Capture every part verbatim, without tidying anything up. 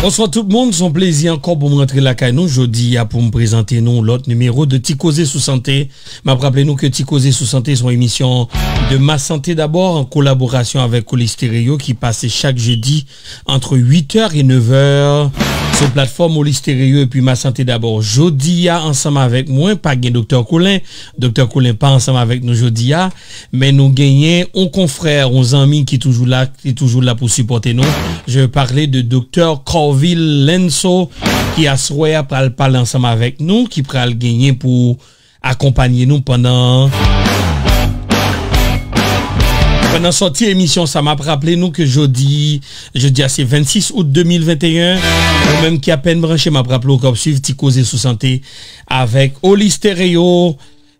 Bonswa tout moun, se yon plezi ankò pou m rantre lakay nou jodi a pou m prezante nou lòt nimewo de Ti Koze sou Sante. M ap raple nou ke Ti Koze sou Sante se yon emisyon de Ma Santé D'abord an kolaborasyon avèk Oli Stereo ki pase chak jedi ant uit è e nèf è sou platfòm Oli Stereo epi Ma Santé D'abord. Jodi a ansanm avèk mwen pa gen Doktè Colin. Doktè Colin pa ansanm avèk nou jodi a. Men nou genyen yon konfrè, yon zanmi ki toujou la, ki toujou la pou sipòte nou. Je veux parler de Doktè Corville Lenso, ki aswè a pral pale ansanm avèk nou, ki pral genyen pou akonpanye nou pandan pandan sòti emisyon sa. M ap raple nou ke jodi, jodi a se vennsis out de mil venteyen. Ou menm ki apèn branche, m ap raple w ke w ap swiv Ti Koze sou Sante avèk Oli Stereo.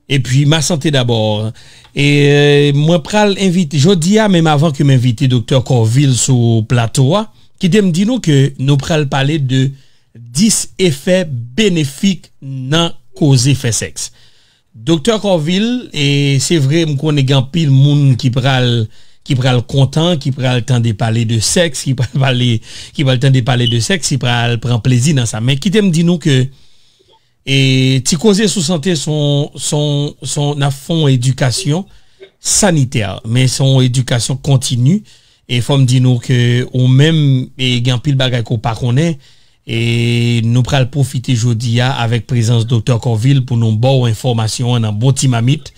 Epi Ma Santé D'abord. E mwen pral envite, jodi a menm avan ke m envite Doktè Corville sou plato a, kite m di nou ke nou pral pale de dis efè benefik nan koze fè sèks. Doktè Corville, e se vre m konnen gen anpil moun ki pral ki pral kontan, ki pral tande pale de sèks, ki pral pale, ki pral tande pale de sèks, ki pral pran plezi nan sa. Men kite m di nou ke E Ti Koze sou Sante se yon, se yon, se yon, n ap fè yon edikasyon sanitè, men se yon edikasyon kontini. E fò m di nou ke ou menm, e gen anpil bagay ke w pa konnen. E nou pral pwofite jodi a avèk prezans Doktè Corville pou nou ba w enfòmasyon an nan bon ti mamit,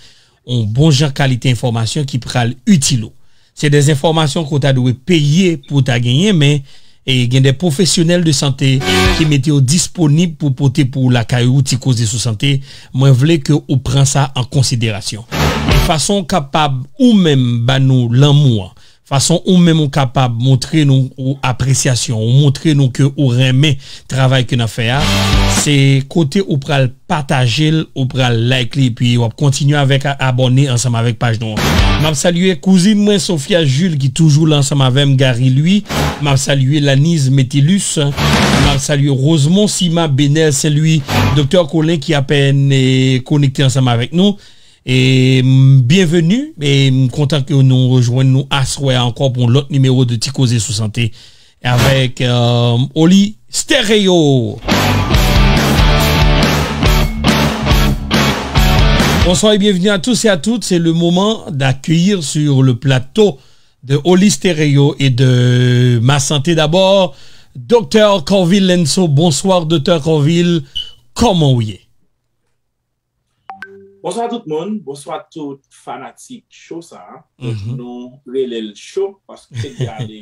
yon bon jan kalite enfòmasyon ki pral itil ou. Se de enfòmasyon ke w ta dwe peye pou w ta genyen, men e gen de pwofesyonèl de sante ki mete yo disponib pou pote pou ou lakay ou Ti Koze sou Sante. Mwen vle ke ou pran sa an konsiderasyon. E fason w kapab ou menm ba nou lanmou an, fason ou menm ou kapab montre nou ou apresyasyon, ou montre nou ke ou renmen travay ke n ap fè a, se kote ou pral pataje l, ou pral like li, epi w ap kontinye avèk a-, abòne ansanm avèk paj nou an. M ap salye kouzin mwen Sophia Jules ki toujou la ansanm avè m, Gary Louis. M ap salye Laniz Metellus. M ap salye Rosemond Sima, Benel Saint Louis, Doktè Colin ki apèn, e, konekte ansanm avèk nou. E, m, byenveni, e m kontan ke nou rejwenn nou aswè a ankò pou yon lòt nimewo de Ti Koze sou Sante avèk, euh, Oli Stereo. Bonsoir et bienvenue à tous et à toutes. C'est le moment d'accueillir sur le plateau de Oli Stereo et de Ma Santé D'abord, Doktè Corville Lenso. Bonsoir, Doktè Corville. Kòman w ye? Bonswa tout moun, bonswa tout fanatik show sa a. Donk, mhm, nou rele l show paske li ale,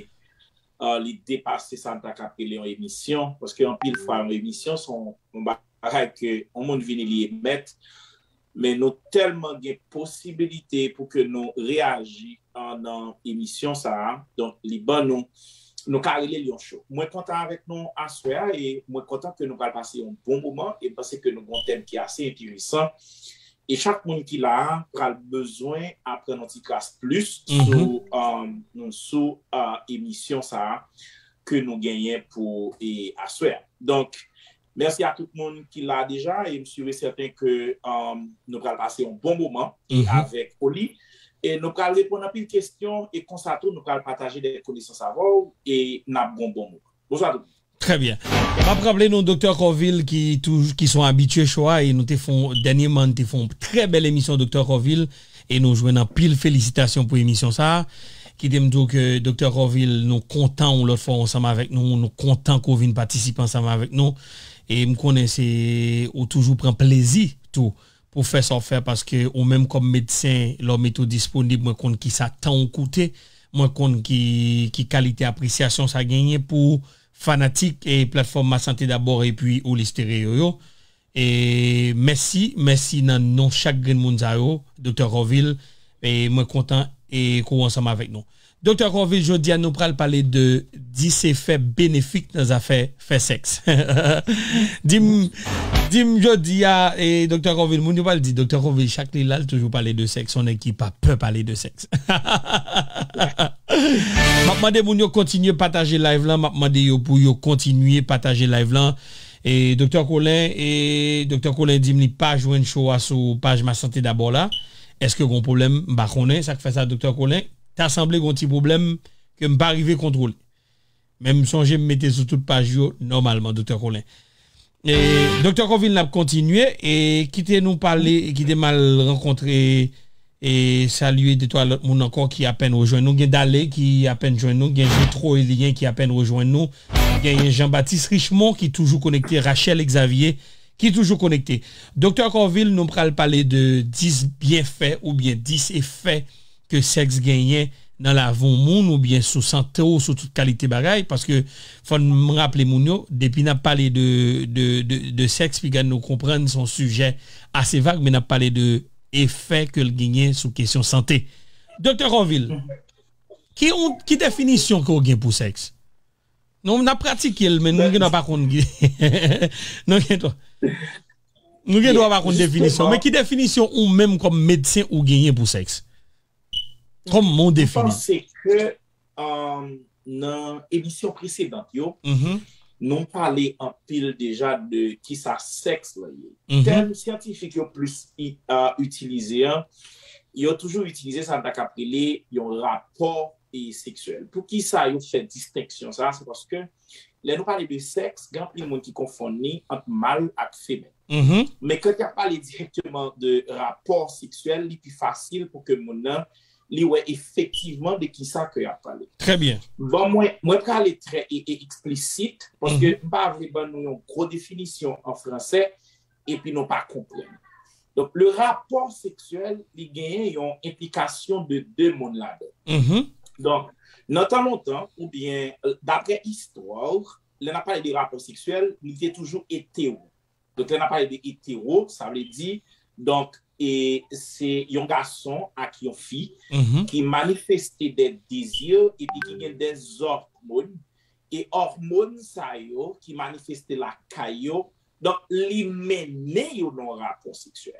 euh, li depase sa n ta ka rele yon emisyon, paske anpil fwa yon emisyon se yon, yon bagay ke yon moun vini li emèt, men nou tèlman gen posibilite pou ke nou reyaji an, nan emisyon sa a. Donk, li ban nou, nou ka rele l yon show. Mwen kontan avèk nou aswè a e mwen kontan ke nou pral pase yon bon moman e m panse ke nou gen yon tèm ki ase enteresan. E chak moun ki la a pral bezwen aprann yon ti kras plis, mhm, sou, um, sou, uh, emisyon sa a ke nou genyen pou, e, aswè a. Donk, mèsi a tout moun ki la deja e m si e sèten ke, um, nou pral pase yon bon moman e, mhm, avèk Oli. E nou pral reponn anpil kesyon e konsa tou nou pral pataje de konesans avè w e n ap gen yon bon moman. Bonswa tout moun. Trè byen. M ap raple nou Doktè Corville ki toujou, ki se yon abitye show a e nou te fè yon, dènyèman nou te fè yon trè bèl emisyon Doktè Corville e nou jwenn anpil felisitasyon pou emisyon sa a. Kite m di w ke Doktè Corville, nou kontan yon lòt fwa ansanm avèk nou, nou kontan ke w vin patisipe ansanm avèk nou. E m konnen se, ou toujou pran plezi tou pou fè sa w fè, paske ou menm kòm medsen, lè w mete w disponib, mwen konn ki sa tan w koute, mwen konn ki, ki kalite apresyasyon sa genyen pou fanatik e platfòm Ma Santé D'abord epi Oli Stereo yo. E mèsi, mèsi nan non chak grenn moun sa yo, Doktè Corville. E mwen kontan e ke w ansanm avèk nou. Doktè Corville, jodi a nou pral pale de dis efè benefik nan zafè fè sèks. Di m, di m jodi a, e, Doktè Corville, moun yo pral di, Doktè Corville, chak li la, l toujou pale de sèks, se yon nèg ki pa pè pale de sèks. M ap mande moun yo kontinye pataje live lan, m ap mande yo pou yo kontinye pataje live lan. E Doktè Colin, e Doktè Colin di m li pa jwenn show a sou paj Ma Santé D'abord la. Èske gen yon pwoblèm? M pa konnen sa k fè sa, Doktè Colin. Ta sanble gen yon ti pwoblèm ke m pa rive kontwole. Men m sonje m mete sou tout paj yo nòmalman, Doktè Colin. E, Doktè Corvil, n ap kontinye e kite nou pale, kite m al rankontre e salye de twa lòt moun ankò ki apèn rejwenn nou. Gen Dale ki apèn jwenn nou, gen Jetro Elien ki apèn rejwenn nou, genyen Jean Baptiste Richemond ki toujou konekte, Rachel Xavier ki toujou konekte. Doktè Corvil, nou pral pale de dis byenfè oubyen dis efè ke sèks genyen nan lavi yon moun oubyen sou sante w, sou tout kalite bagay, paske fò n raple moun yo, depi n ap pale de, de, de, de sèks, piga nou konprann se yon sijè ase vag, men n ap pale de efè ke l genyen sou kesyon sante. Doktè Corvil, ki, yon, ki definisyon ke w gen pou sèks? Nou, n ap pratike l, men nou gen dwa pa konn ki. Nou gen dwa, nou gen dwa pa konn definisyon. Men ki definisyon ou menm kòm medsen ou genyen pou sèks? Kòman w defini? Mwen panse ke, um, nan emisyon presedan yo, nou pale anpil deja de kisa sèks la ye. Tèm syantifik yo plis i- a itilize an, yo toujou itilize sa n ta ka rele yon rapò e seksyèl. Poukisa yo fè distenksyon sa? Se paske lè nou pale de sèks, gen anpil moun ki konfonn li ant mal ak femèl. Men kan y ap pale dirèkteman de rapò seksyèl, li pi fasil pou ke moun nan li wè efektivman de kisa ke y ap pale. Trè byen. Bon, mwen, mwen prale trè e, e eksplisit, paske m pa vle ban nou yon gwo definisyon an fransè, epi nou pa konprann. Donk, le rapò seksyèl, li genyen yon enplikasyon de de moun ladan. Donk, nan tan lontan, oubyen, euh, daprè istwa, lè n ap pale de rapò seksyèl, li te toujou etero. Donk, lè n ap pale de etero, sa vle di, donk, e se yon gason ak yon fi ki manifeste de dezi epi ki gen de òmòn, e òmòn sa yo ki manifeste lakay yo, donk, li mennen yo nan rapò seksyèl.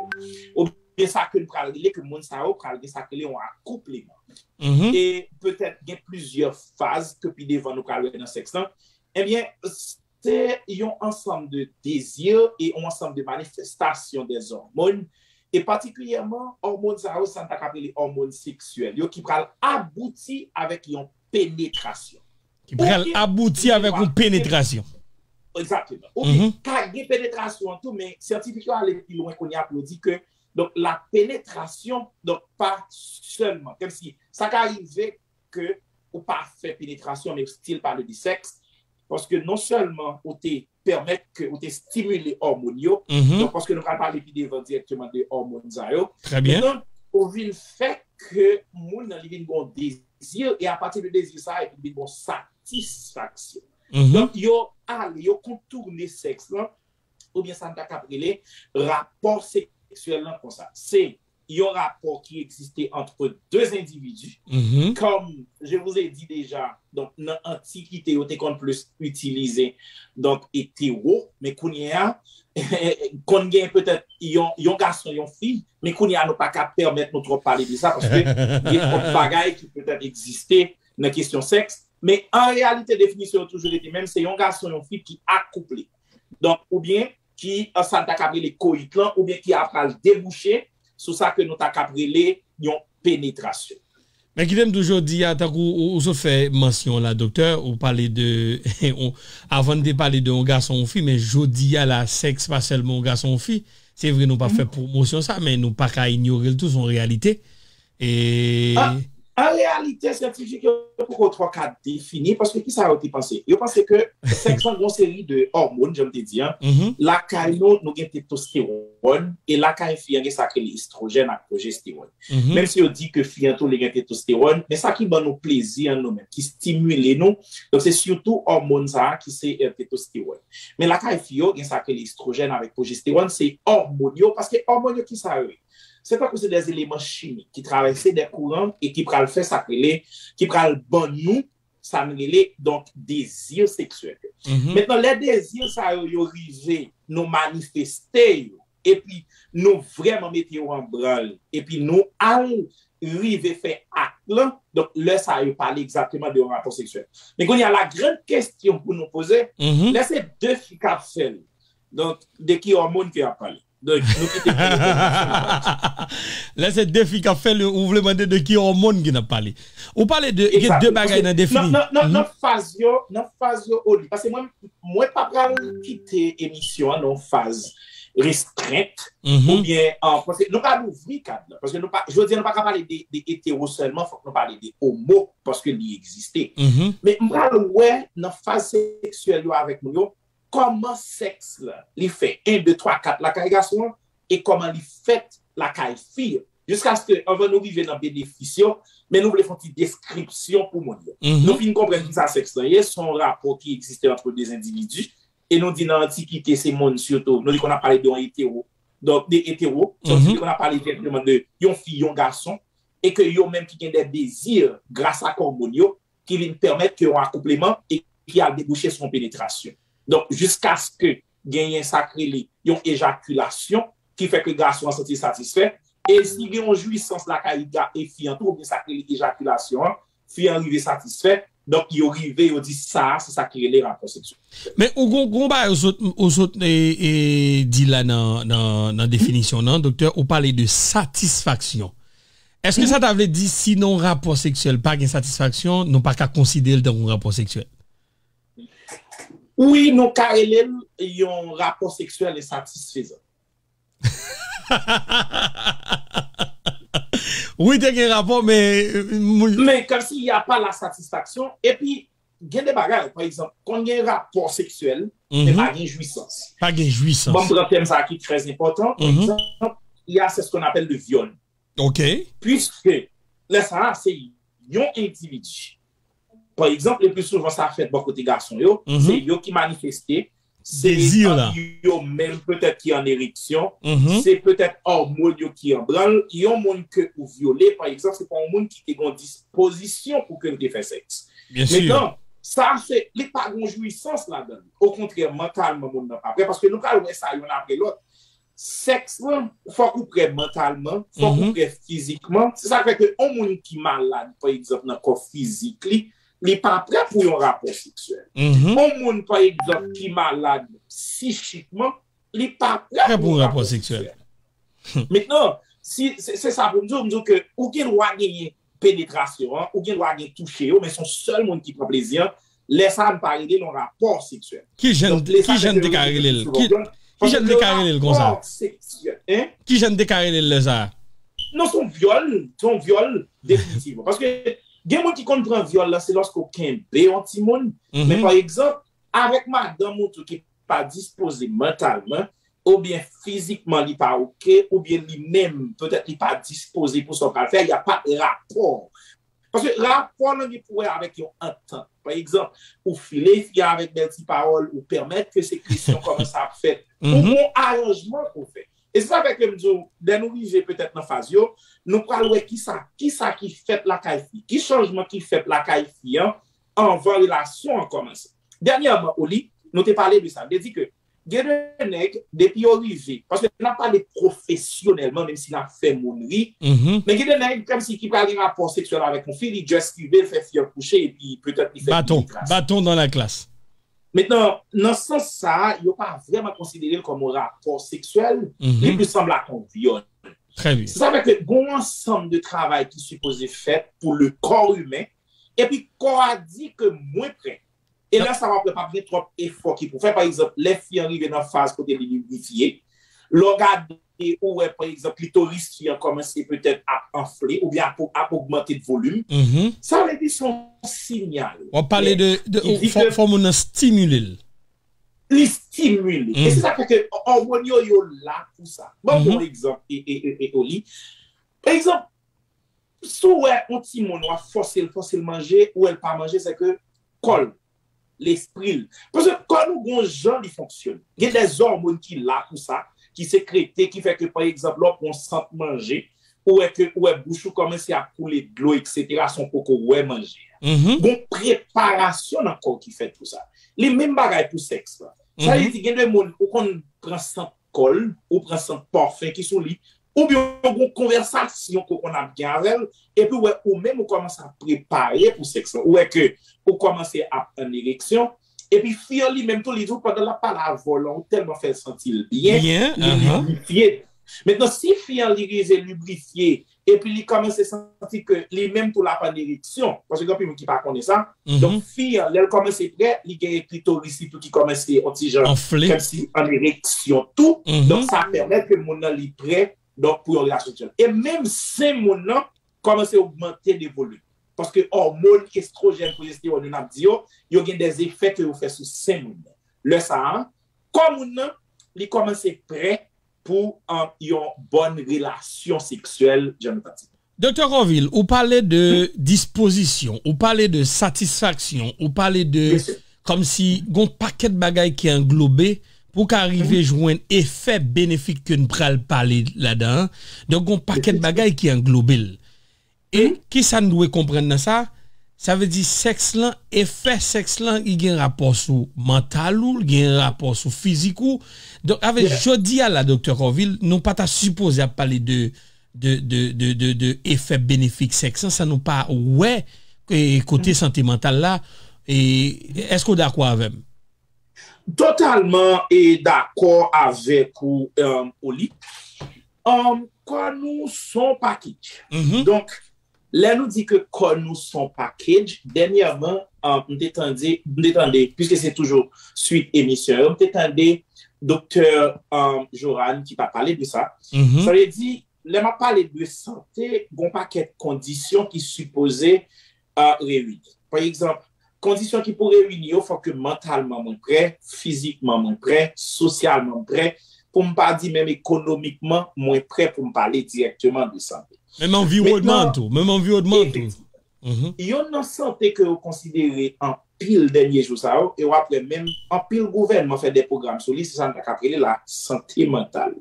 Oubyen sa ke n pral rele, ke moun sa yo pral gen sa ke rele yon akoupleman. E petèt gen plizyè faz ke pi devan nou pral wè nan sèks lan. Ebyen, se yon ansanm de dezi e yon ansanm de manifestasyon de òmòn, e patikilyèman òmòn sa yo, sa n ta ka rele òmòn seksyèl yo, ki pral abouti avèk yon penetrasyon. Ki pral abouti avèk yon penetrasyon. Egzakteman. Oubyen, ka gen penetrasyon an tou, men syantifik yo ale pi lwen kounye a pou yo di ke, donk, la penetrasyon, donk, pa sèlman, kòmsi, sa ka rive ke ou pa fè penetrasyon, men ou still pale de sèks, paske non sèlman ou te pèmèt ke ou te stimile òmòn yo, donk, paske nou pral pale pi devan dirèkteman de òmòn sa yo. Trè byen. Mentnan, ou vin fè ke moun nan li vin gon dezi, e apati de dezi sa, epi vin gon satisfaksyon. Donk, yo ale, yo kontoune sèks lan, oubyen sa n ta ka rele rapò seksyèl lan konsa. Se yon rapò ki egziste ant de endividi. Comme je vous ai dit déjà, donk, nan antikite, yo te konn plis itilize, donk, etero, men kounye a, konn gen petèt yon, yon gason, yon fi, men kounye a, nou pa ka pèmèt nou twòp pale de sa, paske gen twòp bagay ki petèt egziste nan kesyon sèks. Men an reyalite, definisyon yo toujou rete menm, se yon gason, yon fi ki akouple. Donk, oubyen ki, an, sa n ta kab rele koyit lan, oubyen ki apral debouche sou sa ke nou ta kab rele yon penetrasyon. Men kite m di w, jodi a, tankou ou, ou sot fè mansyon la, doktè, ou pale de, ou, avan n te pale de yon gason, yon fi, men jodi a la, sèks pa sèlman yon gason, yon fi. Se vre, nou pa fè pwomosyon sa, men nou pa ka inyore l tou, se yon reyalite. E an, an reyalite, syantifik yo poko twò ka defini, paske kisa yo te panse? Yo panse ke sèks lan gon seri de òmòn, jan m te di an. Lakay nou, nou gen tetostewòn, e lakay fi an gen sa k rele estwojèn ak pwojestewòn. Menm si yo di ke fi an tou li gen tetostewòn, men sa ki ban nou plezi an nou menm, ki stimile nou, donk se sitou òmòn sa a ki se, eh, tetostewòn. Men lakay fi yo, gen sa k rele estwojèn avèk pwojestewòn, se òmòn yo, paske òmòn yo kisa yo ye? Se tankou se de eleman chimik ki travèse de kouran e ki pral fè sa k rele, ki pral ban nou sa n rele, donk, dezi seksyèl yo. Mentnan, lè dezi sa yo, yo rive, nou manifeste yo, epi nou vrèman mete yo an branl, epi nou al rive fè ak lan, donk, lè sa yo pale egzakteman de yon rapò seksyèl. Men kounye a, la grande question pou nou poze, lè se de fi k ap fè l, donk, de ki òmòn ke y ap pale? Donk, nou kite pou nou. Lè se de fi k ap fè l, ou vle mande de ki òmòn ki n ap pale. Ou pale de, gen de bagay nan defini. Nan, nan, nan, nan faz yo, nan faz yo, Oli. Paske mwen, mwen pa pral kite emisyon an nan faz restrent, oubyen, an, paske nou ka louvri kad la. Paske nou pa, jodi a, nou pa ka pale de, de etero sèlman, fòk nou pale de omo, paske li egziste. Men m pral wè nan faz seksyèl yo avèk moun yo, kòman sèks la, li fè en, de, twa, kat lakay gason an, e kòman li fèt lakay fi an. Jiskaske, anvan nou rive nan benefis yo, men nou vle fè yon ti deskripsyon pou moun yo. Nou fin konprann kisa sèks lan ye, se yon rapò ki egziste ant de endividi, e nou di nan antikite, se moun sitou, nou di konn ap pale de yon etero, donk de etero, se yon ti konn ap pale dirèkteman de yon fi, yon gason, e ke yo menm ki gen de dezi gras ak òmòn yo, ki vin pèmèt ke yon akoupleman e ki al debouche sou yon penetrasyon. Donk, jiskaske genyen sa k rele yon ejakilasyon, ki fè ke gason an santi l satisfè, e si gen yon jwisans lakay ga-, e fi an tou, oubyen sa k rele ejakilasyon an, fi an rive satisfè, donk yo rive, yo di sa, se sa ki rele rapò seksyèl. Men ou gon, gon bagay ou sot, ou sot, e, e, di la nan, nan, nan definisyon nan, doktè, ou pale de satisfaksyon. Èske sa ta vle di si nan yon rapò seksyèl pa gen satisfaksyon, nou pa ka konsidere l tankou yon rapò seksyèl? Wi, nou ka rele l yon rapò seksyèl ensatisfezan. Wi, te gen rapò, men, men kòmsi y a pa la satisfaksyon. Epi, gen de bagay, pa egzanp, konn gen rapò seksyèl, men pa gen jwisans. Pa gen jwisans. Bon, m pran tèm sa a ki trè enpòtan. Pa egzanp, il y a, c'est ce qu'on appelle le viol. Ok. Puiske, lè sa a, se yon endividi. Pa egzanp, le pli souvan sa fèt bò kote gason yo, se yo ki manifeste, se yo menm petèt ki an ereksyon, se petèt òmòn yo ki an branl, yon moun ke ou vyole, pa egzanp, se pa yon moun ki te gen dispozisyon pou ke l te fè sèks. Mentnan, sa se, li pa gen jwisans ladan l. Okontrè, mantalman moun nan pa prè, paske nou pral wè sa youn apre lòt. Sèks lan, fòk ou prè mantalman, fòk ou prè fizikman. Se sa k fè ke yon moun ki malad, pa egzanp, nan kò fizik li, li pa prè pou yon rapò seksyèl. Yon moun, pa egzanp, ki malad psichikman, li pa prè pou yon rapò seksyèl. Mentnan, si, se, se sa pou m di w, m di w ke ou gen dwa genyen penetrasyon an, ou gen dwa gen touche yo, men se yon sèl moun ki pran plezi an, lè sa a, n pa rele l yon rapò seksyèl. Ki jan, ki jan n te ka rele l? Ki, ki jan n te ka rele l konsa? Ki jan n te ka rele l lè sa a? Non, se yon vyòl, se yon vyòl, definitivman. Paske gen moun ki konn pran vyòl la, se lòske w kenbe yon timoun, men pa egzanp, avèk madanm ou tou ki pa dispoze mantalman, oubyen fizikman li pa oke, oubyen li menm, petèt li pa dispoze pou sa w pral fè, y a pa rapò. Paske rapò lan gen pou wè avèk yon antant. Pa egzanp, ou file fi a avèk bèl ti pawòl, ou pèmèt ke sekresyon kòmanse ap fèt. Ou gon aranjman pou fè. E se sa fè ke m di w, lè nou rive petèt nan faz yo, nou pral wè kisa, kisa ki fèt lakay fi, ki chanjman ki fèt lakay fi an anvan relasyon an kòmanse. Dènyèman, Oli, nou te pale de sa. M te di ke gen de nèg, depi yo rive, paske n ap pale pwofesyonèlman, menm si n ap fè moun ri, men gen de nèg, kòmsi ki pral gen rapò seksyèl avèk yon fi, li just rive, l fè fi an kouche, epi petèt li fè penetrasyon. Baton dans la classe. Mentnan, nan sans sa a, yo pa vrèman konsidere l kòm yon rapò seksyèl, li plis sanble ak yon vyòl. Se sa fè ke gon ansanm de travay ki sipoze fèt pou le corps humain, epi kò a di ke mwen prè. E lè sa w ap wè p ap gen twòp efò ki pou fè. Pa egzanp, lè fi an rive nan faz kote li librifye, lè w gade ou wè, pa egzanp, klitoris fi an kòmanse petèt ap anfle oubyen ap, ap ogmante de volim, sa vle di se yon siyal. W ap pale de, de, fò, fò moun nan stimile l. Li stimile. E se sa k fè ke òmòn yo, yo la pou sa. Ban m yon egzanp, e, e, e, e, Oli. Pa egzanp, si w wè yon timoun, w ap fòse l, fòse l manje, ou wè l pa manje, se ke kò l, lespri l. Paske kò nou gon jan li fonksyone. Gen de òmòn ki la pou sa, ki sekrete, ki fè ke, pa egzanp, lè w pran yon sant manje, ou wè ke, ou wè bouch ou kòmanse ap koule dlo, etsetera, san w poko wè manje a. Gon preparasyon nan kò w ki fèt pou sa. Li menm bagay pou sèks la. Sa vle di, gen de moun, ou konn pran sant kò l, ou pran sant pafen ki sou li, oubyen w gon konvèsasyon ke w konn ap gen avè l, epi w wè ou menm ou kòmanse ap prepare pou sèks la. Ou wè ke ou kòmanse ap an ereksyon, Epi fi an li menm tou, li di w pandan l ap pale avè w lan, ou tèlman fè l santi l byen, li librifye. Mentnan, si fi an li rive librifye, epi li kòmanse santi ke li menm tou l ap an ereksyon, paske gen anpil moun ki pa konnen sa. Donk, fi an, lè l kòmanse prè, li gen klitoris li tou ki kòmanse yon ti jan, kòmsi an ereksyon tou. Donk, sa pèmèt ke moun nan li prè, donk, pou yon relasyon seksyèl. E menm sen moun nan kòmanse ogmante de volim. Paske òmòn, estwojèn, pwojestewòn, yo n ap di yo, yo gen de efè ke yo fè sou sen moun nan. Lè sa a, kò moun nan, li kòmanse prè pou, um, yon bòn relasyon seksyèl, jan nou ta di. Doktè Corvil, ou pale de dispozisyon, ou pale de satisfaksyon, ou pale de kòmsi gon pakèt bagay ki anglobe pou w ka rive jwenn efè benefik ke n pral pale ladan an. Donk, gon pakèt bagay ki anglobe l. E kisa n dwe konprann nan sa? Sa vle di sèks lan, efè sèks lan, li gen rapò sou mantal ou, li gen rapò sou fizik ou. Donk, avèk jodi a la, Doktè Corvil, nou pa ta sipoze ap pale de, de, de, de, de, de efè benefik sèks lan, san nou pa wè e, kote sante mantal la. E, èske w dakò avè m? Totalman e dakò avèk ou, um, Oli. Um, kò nou son package. Donk, lè nou di ke kò nou son package, dènyèman, um, m te tande, m te tande, piske se toujou swit emisyon yo, m te tande Doktè, um, Johan ki pa pale de sa. Sa vle di, lè m ap pale de sante, gon pakèt kondisyon ki sipoze, uh, reyini. Pa egzanp, kondisyon ki pou reyini yo, fòk ke mantalman mwen prè, fizikman mwen prè, sosyalman mwen prè, pou m pa di menm ekonomikman mwen prè pou m pale dirèkteman de sante. Menm anviwònman tou, menm anviwònman tou. Efektivman. Youn nan sante ke yo konsidere anpil dènye jou sa yo, e w ap wè menm anpil gouvènman fè de pwogram sou li, se sa n ta ka rele la sante mantal.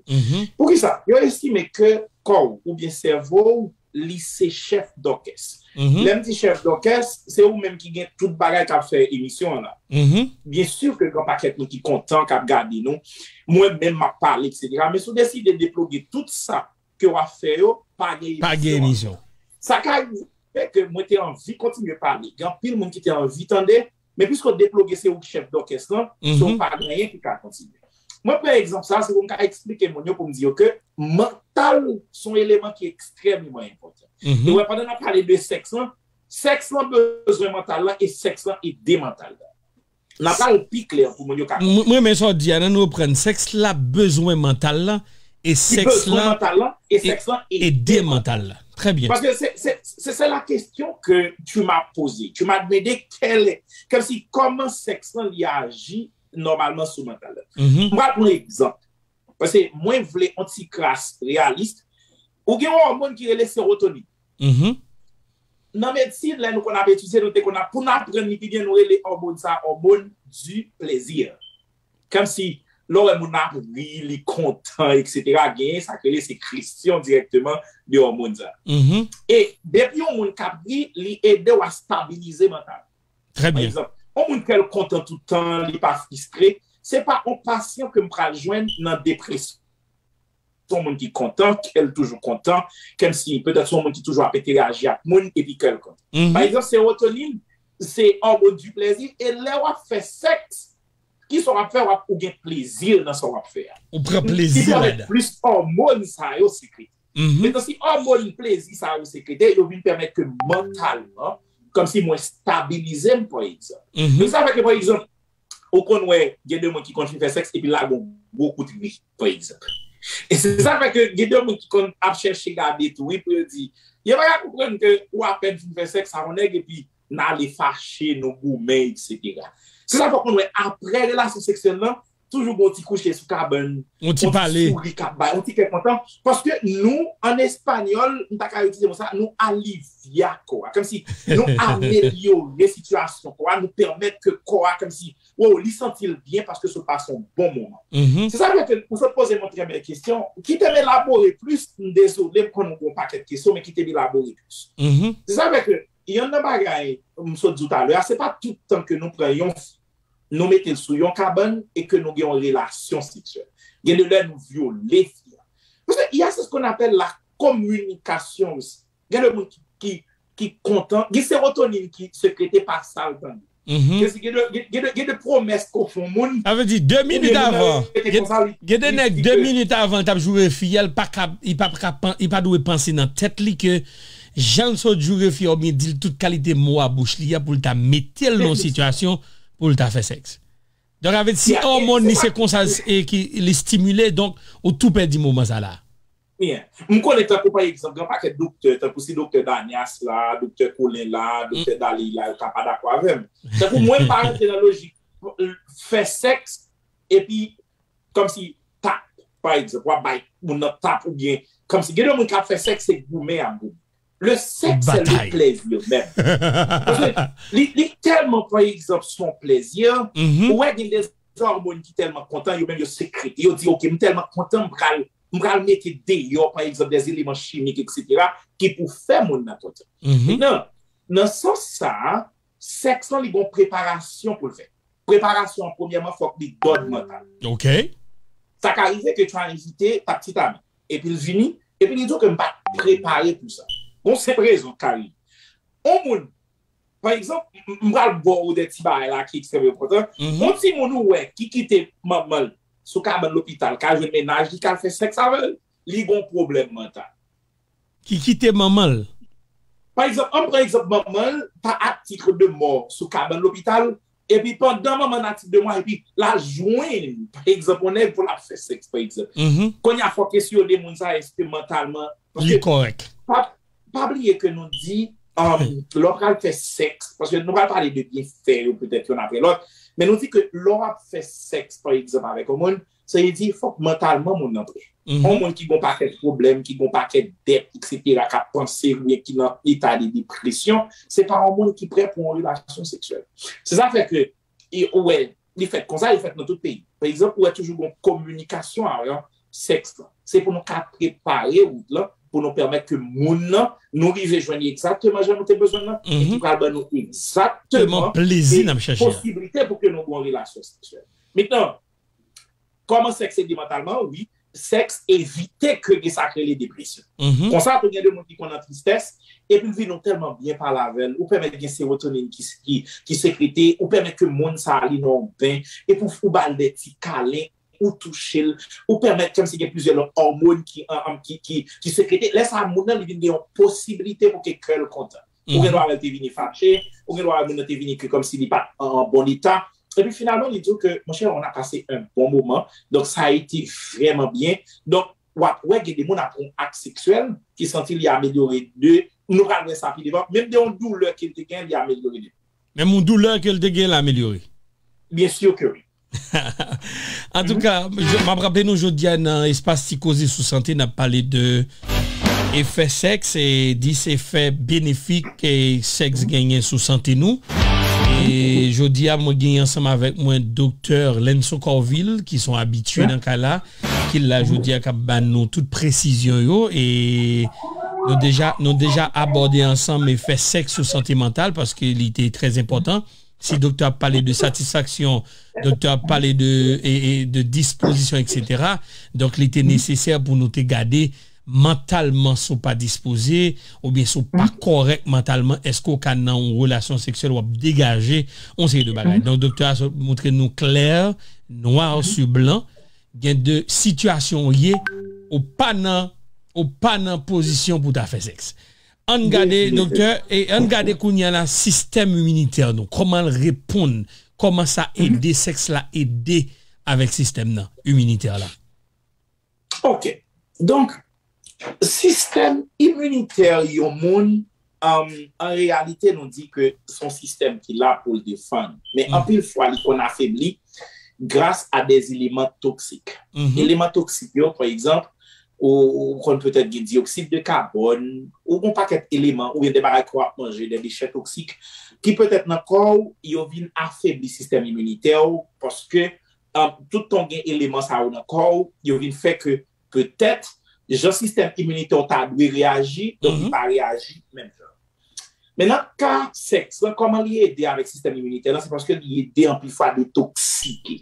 Poukisa? Yo estime ke kò w oubyen sèvo w, li se chèf dòkès. Lè m di chèf dòkès, se ou menm ki gen tout bagay k ap fè emisyon an la. Byen si ke gen pakèt moun ki kontan, k ap gade nou. Mwen menm, m ap pale, etsetera. Men si w deside deploge tout sa ke w ap fè yo, pa gen emisyon. Sa ka rive ke mwen te anvi kontinye pale. Gen anpil moun ki te anvi tande, men piske w deploge se ou k chèf dòkès lan, so pa gen anyen ki ka kontinye. Mwen pran egzanp sa, se pou m ka eksplike moun yo, pou m di yo ke mantal se yon eleman ki ekstrèmeman enpòtan. E wè, pandan n ap pale de sèks lan, sèks lan bezwen mantal lan, e sèks lan ede mantal lan. N ap pale pi klè pou moun yo ka konprann. Mwen renmen sa w di a, nan nou reprann, sèks la bezwen mantal lan, e sèks lan ede mantal lan. Trè byen. Paske se, se, se, c'est la question que tu m'as posée. Tu m'as demandé quel est, kòmsi kòman sèks lan li aji nòmalman sou mantal la. M pral pran egzanp. Paske mwen vle yon ti kras reyalis. Ou gen yon òmòn ki rele serotonin. Nan medsin, lè nou konn ap etidye, nou te konn ap, pou n aprann li pi byen, nou rele òmòn sa, òmòn di plezi. Kòmsi, lè w wè moun nan ap ri, li kontan, etsetera, genyen sa k rele sekrèsyon dirèkteman de òmòn sa. E depi yon moun k ap ri, li ede w a stabilize mantal. Trè byen. Pa egzanp, yon moun kè l kontan tout tan, li pa fristre, se pa yon pasyan ke m pral jwenn nan depresyon. Se yon moun ki kontan, kè l toujou kontan, kòmsi petèt se yon moun ki toujou ap entèyaji ak moun epi kè l kontan. Pa egzanp, serotonin, se òmòn di plezi, e lè w ap fè sèks, ki sa w ap fè? W ap, ou gen plezi nan sa w ap fè a. Ou pran plezi ladan. Plis òmòn sa yo sekrete. Mentnan, si òmòn plezi sa yo sekrete, yo vin pèmèt ke mantalman, kòmsi mwen stabilize m, pa egzanp. Donk, sa fè ke, pa egzanp, ou konn wè, gen de moun ki konn fin fè sèks epi lage yon gwo kout ri, pa egzanp. E se sa fè ke gen de moun ki konn ap chèche gade tou, wi, pou yo di, yo pa ka konprann ke ou apèn fin fè sèks ak yon nèg epi n ale fache, nou goumen, etsetera. Se sa fè w konn wè, apre relasyon seksyèl lan, toujou gon ti kouche sou kabann, yon ti pale, souri k ap bay, yon ti kè kontan. Paske nou, an espanyòl, m ta ka itilize mo sa, nou alivia kò a. Kòmsi nou amelyore sitiyasyon kò a, nou pèmèt ke kò a, kòmsi, wow, li santi l byen paske sot pase yon bon moman. Se sa k fè ke ou sot poze m yon trè bèl kesyon. Kite m elabore plis, m dezole, m konnen w gen yon pakèt kesyon, men kite m elabore plis. Se sa k fè ke, yonn nan bagay m sot di w talè a, se pa tout tan ke nou pran yon fi, nou mete l sou yon kabann e ke nou gen yon relasyon seksyèl. Gen de lè nou vyole fi a. Paske il y a ce qu'on appelle la communication aussi. Gen de moun ki, ki, ki kontan, gen serotonin ki sekrete pa sa l tande. Mhm. Gen, gen de, gen, gen de, gen de pwomès ke w fè yon moun. Sa vle di, de minit avan, gen, gen de nèg, de minit avan, l t ap joure fi a, l pa ka, li pa ka pan-, li pa dwe panse nan tèt li ke jan l sot joure fi a oubyen di l tout kalite mo a bouch li a pou l ta mete l nan yon sitiyasyon pou l ta fè sèks. Donk, sa vle di, si òmòn li se konsa, e ki li stimile, donk, ou tou pèdi moman sa la. Byen. M konnen tankou pa egzanp, gen yon pakèt doktè, tankou si doktè Danias la, doktè Colin la, doktè Dali la, yo ka pa dakò avè m. Tankou mwen, m pa rantre nan lojik fè sèks, epi kòmsi tap, pa egzanp, w ap bay moun nan tap oubyen, kòmsi gen de moun k ap fè sèks, se goumen y ap goumen. Le sexe, c'est le plaisir même. Paske li, li tèlman, pa egzanp, se yon plèzi, ou wè gen de òmòn ki tèlman kontan, yo menm yo sekrete. Yo di, "Ok, m tèlman kontan, m pral, m pral mete deyò, pa egzanp, de eleman chimik, et cetera, ki pou fè moun nan kontan." Mentnan, nan sans sa a, sèks lan, li gon preparasyon pou l fè. Preparasyon an, premyèman, fòk li dòd mantal. Ok. Sa ka rive ke Try envite Tap Ti Tami. Epi l vini, epi li di w ke m pa t prepare pou sa. Gon senp rezon k ka rive. On moun, pa egzanp, m, m pral ba w de ti bagay la ki ekstrèmman enpòtan. Mhm. On timoun ou wè ki kite manman l sou kabann lopital, ka jwenn mennaj li, ka al fè sèks avè l, li gon pwoblèm mantal. Ki kite manman l. Pa egzanp, ann pran egzanp manman l, pa a titre de mò sou kabann lopital, epi pandan manman n a titre de mò, epi l al jwenn, pa egzanp, yon nèg pou l ap fè sèks, pa egzanp. Mhm. Kounye a, fò kesyone moun sa, èske mantalman, paske li kòrèk. Pa, pa bliye ke nou di, um, lè w pral fè sèks, paske nou pral pale de byenfè yo, petèt, yonn apre lòt, men nou di ke lè w ap fè sèks, pa egzanp, avèk yon moun, sa vle di, fòk mantalman moun nan prè. Mhm. Yon moun ki gon pakèt pwoblèm, ki gon pakèt dèt, et cetera, k ap panse oubyen ki nan eta de depresyon, se pa yon moun ki prè pou yon relasyon seksyèl. Se sa fè ke, e, ou wè, li fèt konsa, li fèt nan tout peyi. Pa egzanp, ou wè toujou gon kominikasyon avan sèks lan. Se pou nou ka prepare wout lan, pou nou pèmèt ke moun nan, nou rive jwenn li egzakteman jan nou te bezwen l lan, e ki pral ban nou egzakteman plezi n ap chèche a, posiblite pou ke nou gon relasyon seksyèl. Mentnan, kòman sèks ede mantalman? Wi, sèks evite ke gen sa k rele depresyon. Mhm. Konsa, tou gen de moun ki konn nan tristès, epi l vin ou tèlman byen pale avè l, ou pèmèt gen serotonin ki, ki, ki sekrete, ou pèmèt ke moun sa a li nan yon ben, epi w, ou ba l de ti kalen, ou touche l, ou pèmèt kòmsi gen plizyè lòt òmòn ki, an, an, ki, ki, ki sekrete. Lè sa a, moun nan, li vin gen yon posiblite pou ke kè l kontan. Ou gen dwa wè l te vini fache, ou gen dwa wè moun nan te vini ke kòmsi li pa t an, an bon eta. Epi finalman, li di w ke, monchè, on a passé un bon moment, donc ça a été vraiment bien. Donk, w ap wè gen de moun apre yon ak seksyèl ki santi li amelyore de, nou pral wè sa pi devan, menm de yon doulè ke l te gen, li amelyore de. Menm yon doulè ke l te gen, l amelyore. Byen si ke wi. Antouka, m ap raple nou jodi a nan espas Ti Koze sou Sante, n ap pale de efè sèks e dis efè benefik ke sèks genyen sou sante nou. E jodi a, mwen genyen ansanm avèk mwen Doktè Lenson Corvil, ki se yon abitye nan kay la, ki la jodi a k ap ba nou tout presizyon yo. E nou deja, nou deja abòde ansanm efè sèks sou sante mantal, paske li te trè enpòtan. Si doktè ap pale de satisfaksyon, doktè ap pale de, e, e, de dispozisyon, et cetera. Donk, li te nesesè pou nou te gade mantalman si w pa dispoze, oubyen si w pa kòrèk mantalman, èske w ka nan yon relasyon seksyèl, w ap degaje yon seri de bagay. Donk, doktè a sot montre nou klè, nwa sou blan, gen de sitiyasyon w ye, ou pa nan, ou pa nan pozisyon pou w ta fè sèks. Ann gade, doktè, e ann gade kounye a la, sistèm iminitè nou. Kòman l reponn? Kòman sa ede, sèks la ede avèk sistèm nan, iminitè la? Ok. Donk, sistèm iminitè yon moun, um, an reyalite, nou di ke se yon sistèm ki la pou l defann. Men anpil fwa, li konn afebli gras a de eleman toksik. Eleman toksik yo, pa egzanp, ou, ou konn petèt gen diyoksid de kabòn, ou gen yon pakèt eleman, oubyen de bagay ke w ap manje, de dechè toksik, ki petèt nan kò w, yo vin afebli sistèm iminitè w, paske, um, tout tan w gen eleman sa yo nan kò w, yo vin fè ke petèt, jan sistèm iminitè w ta dwe reyaji, donk li pa reyaji menm jan. Men nan ka sèks lan, kòman li ede avèk sistèm iminitè lan? Se paske li ede anpil fwa detoksike.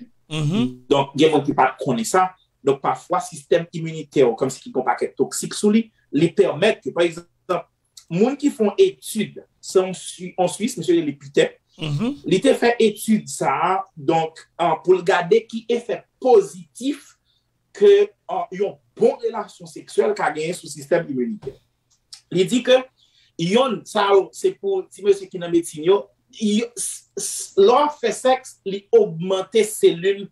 Donk, gen moun ki pa t konnen sa. Donk, pafwa, sistèm iminitè w, kòmsi ki gen yon pakèt toksik sou li, li pèmèt ke, pa egzanp, moun ki fè yon etid, se yon Swi-, yon Swis, misye rele Peter, Li te fè etid sa a, donk, pou l gade ki efè pozitif ke yon bon relasyon seksyèl ka genyen sou sistèm iminitè. Li di ke yonn, sa yo, se pou ti mesye ki nan medsin yo, lè w ap fè sèks, li ogmante selil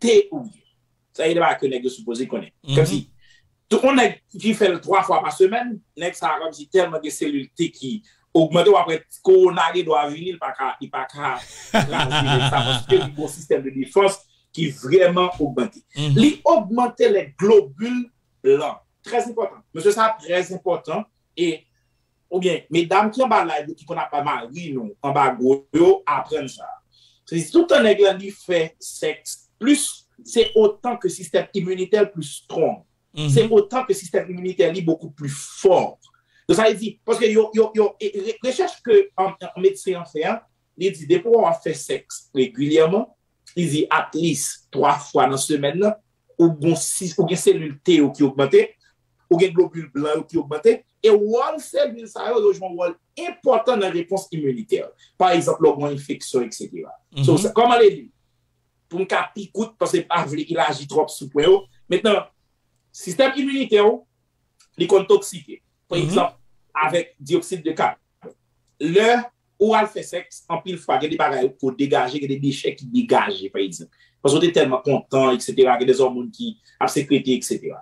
T ou ye. Sa e de bagay ke nèg yo sipoze konnen. Kòmsi, tout yon nèg ki fè l twa fwa pa semèn, nèg sa a kòmsi tèlman gen selil T ki ogmante, w ap wè kowona gen dwa vini, li pa ka, li pa ka kraze nèg sa, paske li gen yon sistèm de defans ki vrèman ogmante. Li ogmante lè globil blan. Trè enpòtan. Mesye sa trè enpòtan. E, oubyen, medam ki anba live yo, ki konn ap bay mari nou anba gwo yo, aprann sa. Se si toutan nèg la li fè sèks plis, se otan ke sistèm iminitè l plis strong. Se otan ke sistèm iminitè li bokou pli fò. Donk, sa vle di, paske yo, yo, yo, e, re- rechèch ke an, an medsen an fè an, li di depi w ap fè sèks regilyèman, li di at least twa fwa nan semèn nan, ou gon sis, ou gen selil T yo ki ogmante, ou gen globil blan yo ki ogmante, e wòl selil sa yo, yo jwe yon wòl enpòtan nan repons iminitè. Pa egzanp, lè w gen yon enfeksyon, etsetera. So, sa- kòman li ye? Pou m ka pi kout, paske m pa vle elaji twòp sou pwen yo. Mentnan, sistèm iminitè w, li konn toksike. Pa egzanp, avèk diyoksid de kabòn. Lè ou al fè sèks, anpil fwa, gen de bagay ke w degaje, gen de dechè ki degaje, pa egzanp. Paske w te tèlman kontan, etsetera, gen de òmòn ki ap sekrete, etsetera.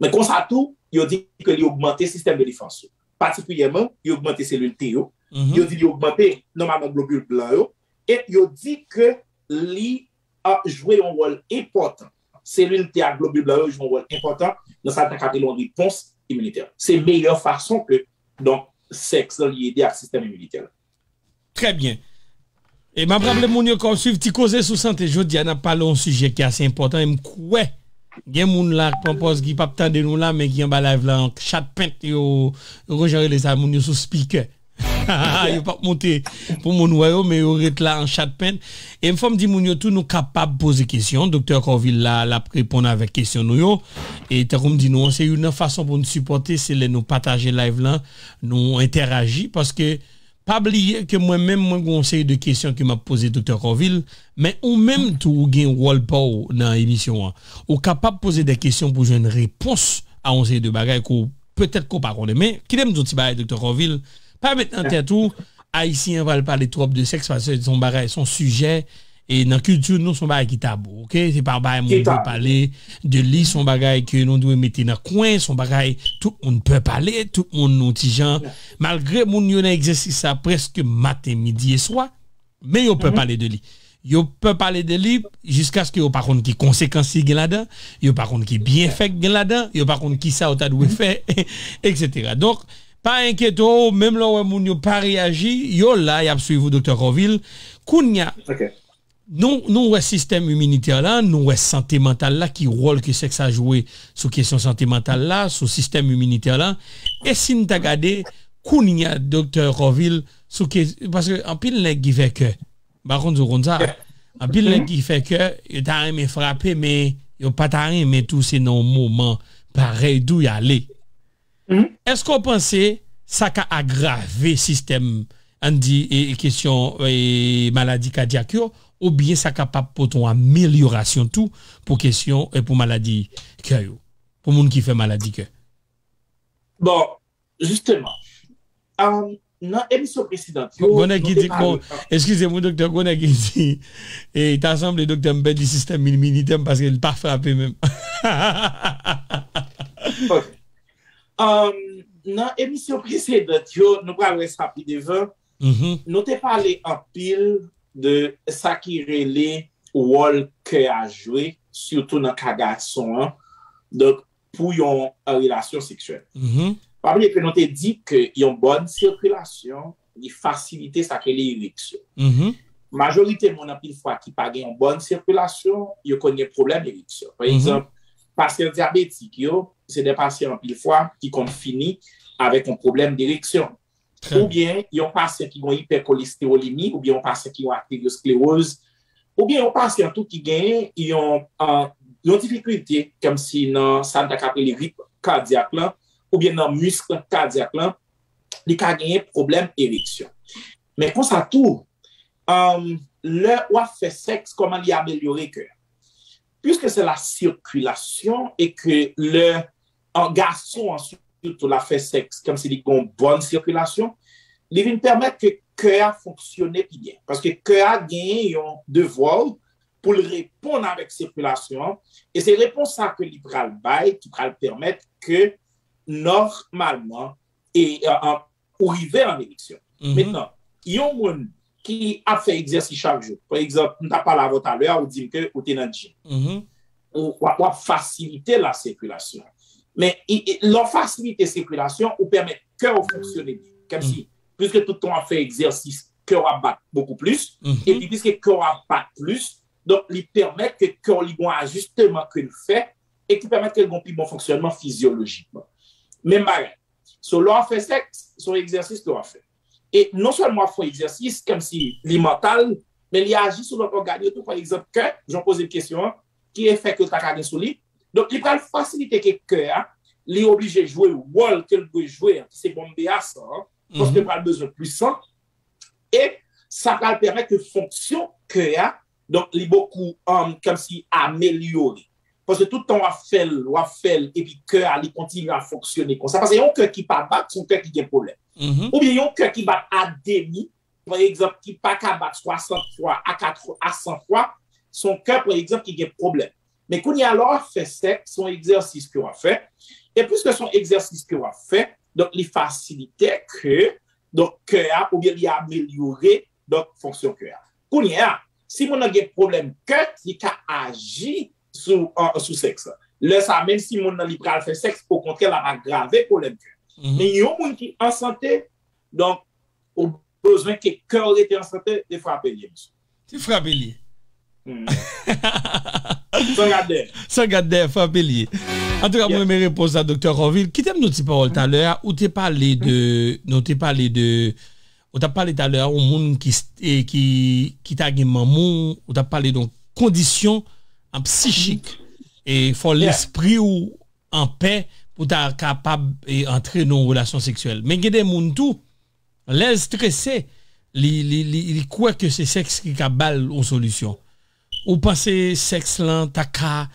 Men konsa tou, yo di ke li ogmante sistèm de defans ou. Patikilyèman, li ogmante selil T yo. Yo di li ogmante nòmalman globil blan yo. E yo di ke li ap jwe yon wòl enpòtan. Selil T ak globil blan yo jwe yon wòl enpòtan nan sa n ta ka rele yon repons iminitè. Se meyè fason ke, donk, sèks lan li ede ak sistèm iminitè la. Trè byen. E m ap raple moun yo ke w ap swiv Ti Koze sou Sante. Jodi a, n ap pale yon sijè ki ase enpòtan e m kwè gen moun la k pran pòz ki p ap tande nou la, men ki anba live la an chat pent, yo, yo konn jan rele sa, moun yo sou speaker. Yo p ap monte pou moun wè yo, men yo ret la an chat pent. E fò m di moun yo tou, nou kapab poze kesyon. Doktè Corvil la, l ap reponn avèk kesyon nou yo. E tankou m di nou an, se youn nan fason pou n sipòte, se lè nou pataje live lan, nou entèraji, paske pa bliye ke mwen menm, mwen gen yon seri de kesyon ke m ap poze Doktè Corvil, men ou menm tou, ou gen wòl pa w nan emisyon an. Ou kapab poze de kesyon pou jwenn repons a yon seri de bagay ke w petèt ke w pa konnen. Men, kite m di w ti bagay, Doktè Corvil, pa met nan tèt ou, Ayisyen an pral pale twòp de sèks, paske se yon bagay, se yon sijè, e nan kilti nou, se yon bagay ki tabou, oke? Se pa yon bagay moun dwe pale de li, se yon bagay ke nou dwe mete nan kwen, se yon bagay tout moun pè pale, tout moun yon ti jan. Malgre moun yo nan egzèsis sa prèske maten, midi e swa, men yo pè pale de li. Yo pè pale de li jiskaske yo pa konn ki konsekans li gen ladan, yo pa konn ki byenfè k gen ladan, yo pa konn kisa yo ta dwe fè, etsetera. Donk, pa enkyete w, menm lè w wè moun yo pa reyaji, yo la, y ap swiv ou, Doktè Corvil. Kounye a, nou, nou wè sistèm iminitè la, nou wè sante mantal la, ki wòl ke sèks la jwe sou kesyon sante mantal la, sou sistèm iminitè la. E si n ta gade, kounye a, Doktè Corvil, sou ke, paske anpil nèg ki fè kè, m pa konn si w konn sa, anpil nèg ki fè kè, yo ta renmen frape, men yo pa ta renmen tou se nan yon moman parèy tou y ale. Èske w panse sa ka agrave sistèm, ann di, e, e kesyon, e, maladi kadyak yo, oubyen sa kapab pote yon amelyorasyon tou pou kesyon, e, pou maladi kè yo, pou moun ki fè maladi kè? Bon, jisteman, um, nan emisyon presedan yo, gon nèg ki di, bon, eskize m, doktè, gon nèg ki di, e, ta sanble doktè m pèdi sistèm iminitè m paske l pa frape menm. Ok. Um, nan emisyon presedan yo, nou pral wè sa pi devan. Nou te pale anpil de sa ki rele wòl kè a jwe, sitou nan ka gason an. Donk, pou yon, uh, relasyon seksyèl. Pa bliye ke nou te di ke yon bòn sikilasyon, li fasilite sa k rele ereksyon. Majorite moun anpil fwa ki pa gen yon bòn sikilasyon, yo konn gen pwoblèm ereksyon. Pa egzanp, pasyan dyabetik yo, se de pasyan anpil fwa ki konn fini avèk yon pwoblèm dereksyon. Oubyen yon pasyan ki gen yon ipèkolestewolemi, oubyen yon pasyan ki gen yon aterosklewoz, oubyen yon pasyan tou ki gen yon, an, yon difikilte, kòmsi nan sa n ta ka rele rit kadyak lan, oubyen nan misk kadyak lan, li ka genyen pwoblèm ereksyon. Men konsa tou, um, lè w ap fè sèks, kòman li amelyore kè a. Puisque c'est la circulation et que le, un garçon ensuite, la fait sexe comme si il y a une bonne circulation, il vient permettre que cœur fonctionne plus bien. Parce que cœur a gagné un devoir pour répondre avec circulation. Et c'est réponse ça que l'ibral bail qui va permettre que normalement, et euh, ou rive an eleksyon. Mentnan, yon moun ki ap fè egzèsis chak jou, pa egzanp, m t ap pale avè w talè a, ou di m ke ou te nan gym. Ou w ap fasilite la sikilasyon. Men lè w fasilite sikilasyon, ou pèmèt kè w fonksyone byen. Kòmsi, piske tout tan w ap fè egzèsis, kè w ap bat bokou plis, epi piske kè w ap bat plis, donk li pèmèt ke kè w li gon ajisteman ke l fè, e ki pèmèt ke l gon pi bon fonksyònman fizyolojikman. Menm bagay. So, lè w ap fè sèks, se yon egzèsis ke w ap fè. E non sèlman w ap fè yon egzèsis, kòmsi li mantal, men li aji sou lòt ògàn yo tou, pa egzanp, kè, jan w poze m kesyon an, ki efè ke l ta ka gen sou li. Donk, li pral fasilite ke kè a, li oblije jwe wòl ke l dwe jwe an, ki se bonbe a san an, paske l pral bezwen plis san, e sa pral pèmèt ke fonksyon kè a, donk, li bokou, um, kòmsi amelyore. Paske tout tan w ap fè l, w ap fè l, epi kè a, li kontinye ap fonksyone konsa. Paske yon kè ki pa bat, se yon kè ki gen pwoblèm. Oubyen yon kè ki bat a demi, pa egzanp, ki pa ka bat swasant fwa a kat, a san fwa, se yon kè, pa egzanp, ki gen pwoblèm. Men kounye a, lè w ap fè sèks, se yon egzèsis ke w ap fè. E piske se yon egzèsis ke w ap fè, donk, li fasilite ke, donk, kè a, oubyen li amelyore, donk, fonksyon kè a. Kounye a, si moun nan gen pwoblèm kè, li ka aji sou, an, sou sèks la. Lè sa, menm si moun nan li pral fè sèks, okontrè, l ap agrave pwoblèm kè. Men yon moun ki an sante, donk, ou bezwen ke kè w rete an sante, e frape l ye, mesye. Se frape l ye. San gad dèyè. San gad dèyè, frape l ye. Antouka, mwen renmen repons la, Doktè Corville. Kite m nou ti pawòl talè a. Ou te pale de, nou te pale de, ou t ap pale talè a, yon moun ki, ki, ki ta gen manman, ou t ap pale de yon kondisyon an psichik. E fò lespri w an pè pou ta kapab antre nan yon relasyon seksyèl. Men gen de moun tou, lè l strese, li, li, li, li kwè ke se sèks ki ka ba l yon solisyon. Ou panse sèks lan ta ka,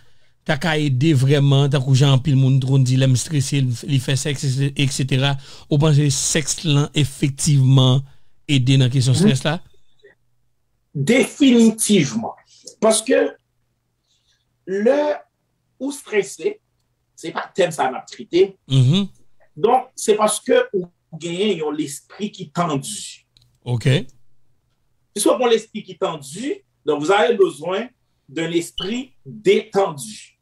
ta ka ede vrèman, tankou jan anpil moun konn di, lè m strese, li fè sèks, etsetera. Ou panse sèks lan efektivman ede nan kesyon strès la? Definitivman. Paske lè ou strese, se pa tèm sa n ap trete. Donk, se paske ou genyen yon lespri ki tandi. Ok. Piske w gen yon lespri ki tandi, donk, vous avez besoin d'un esprit détendu.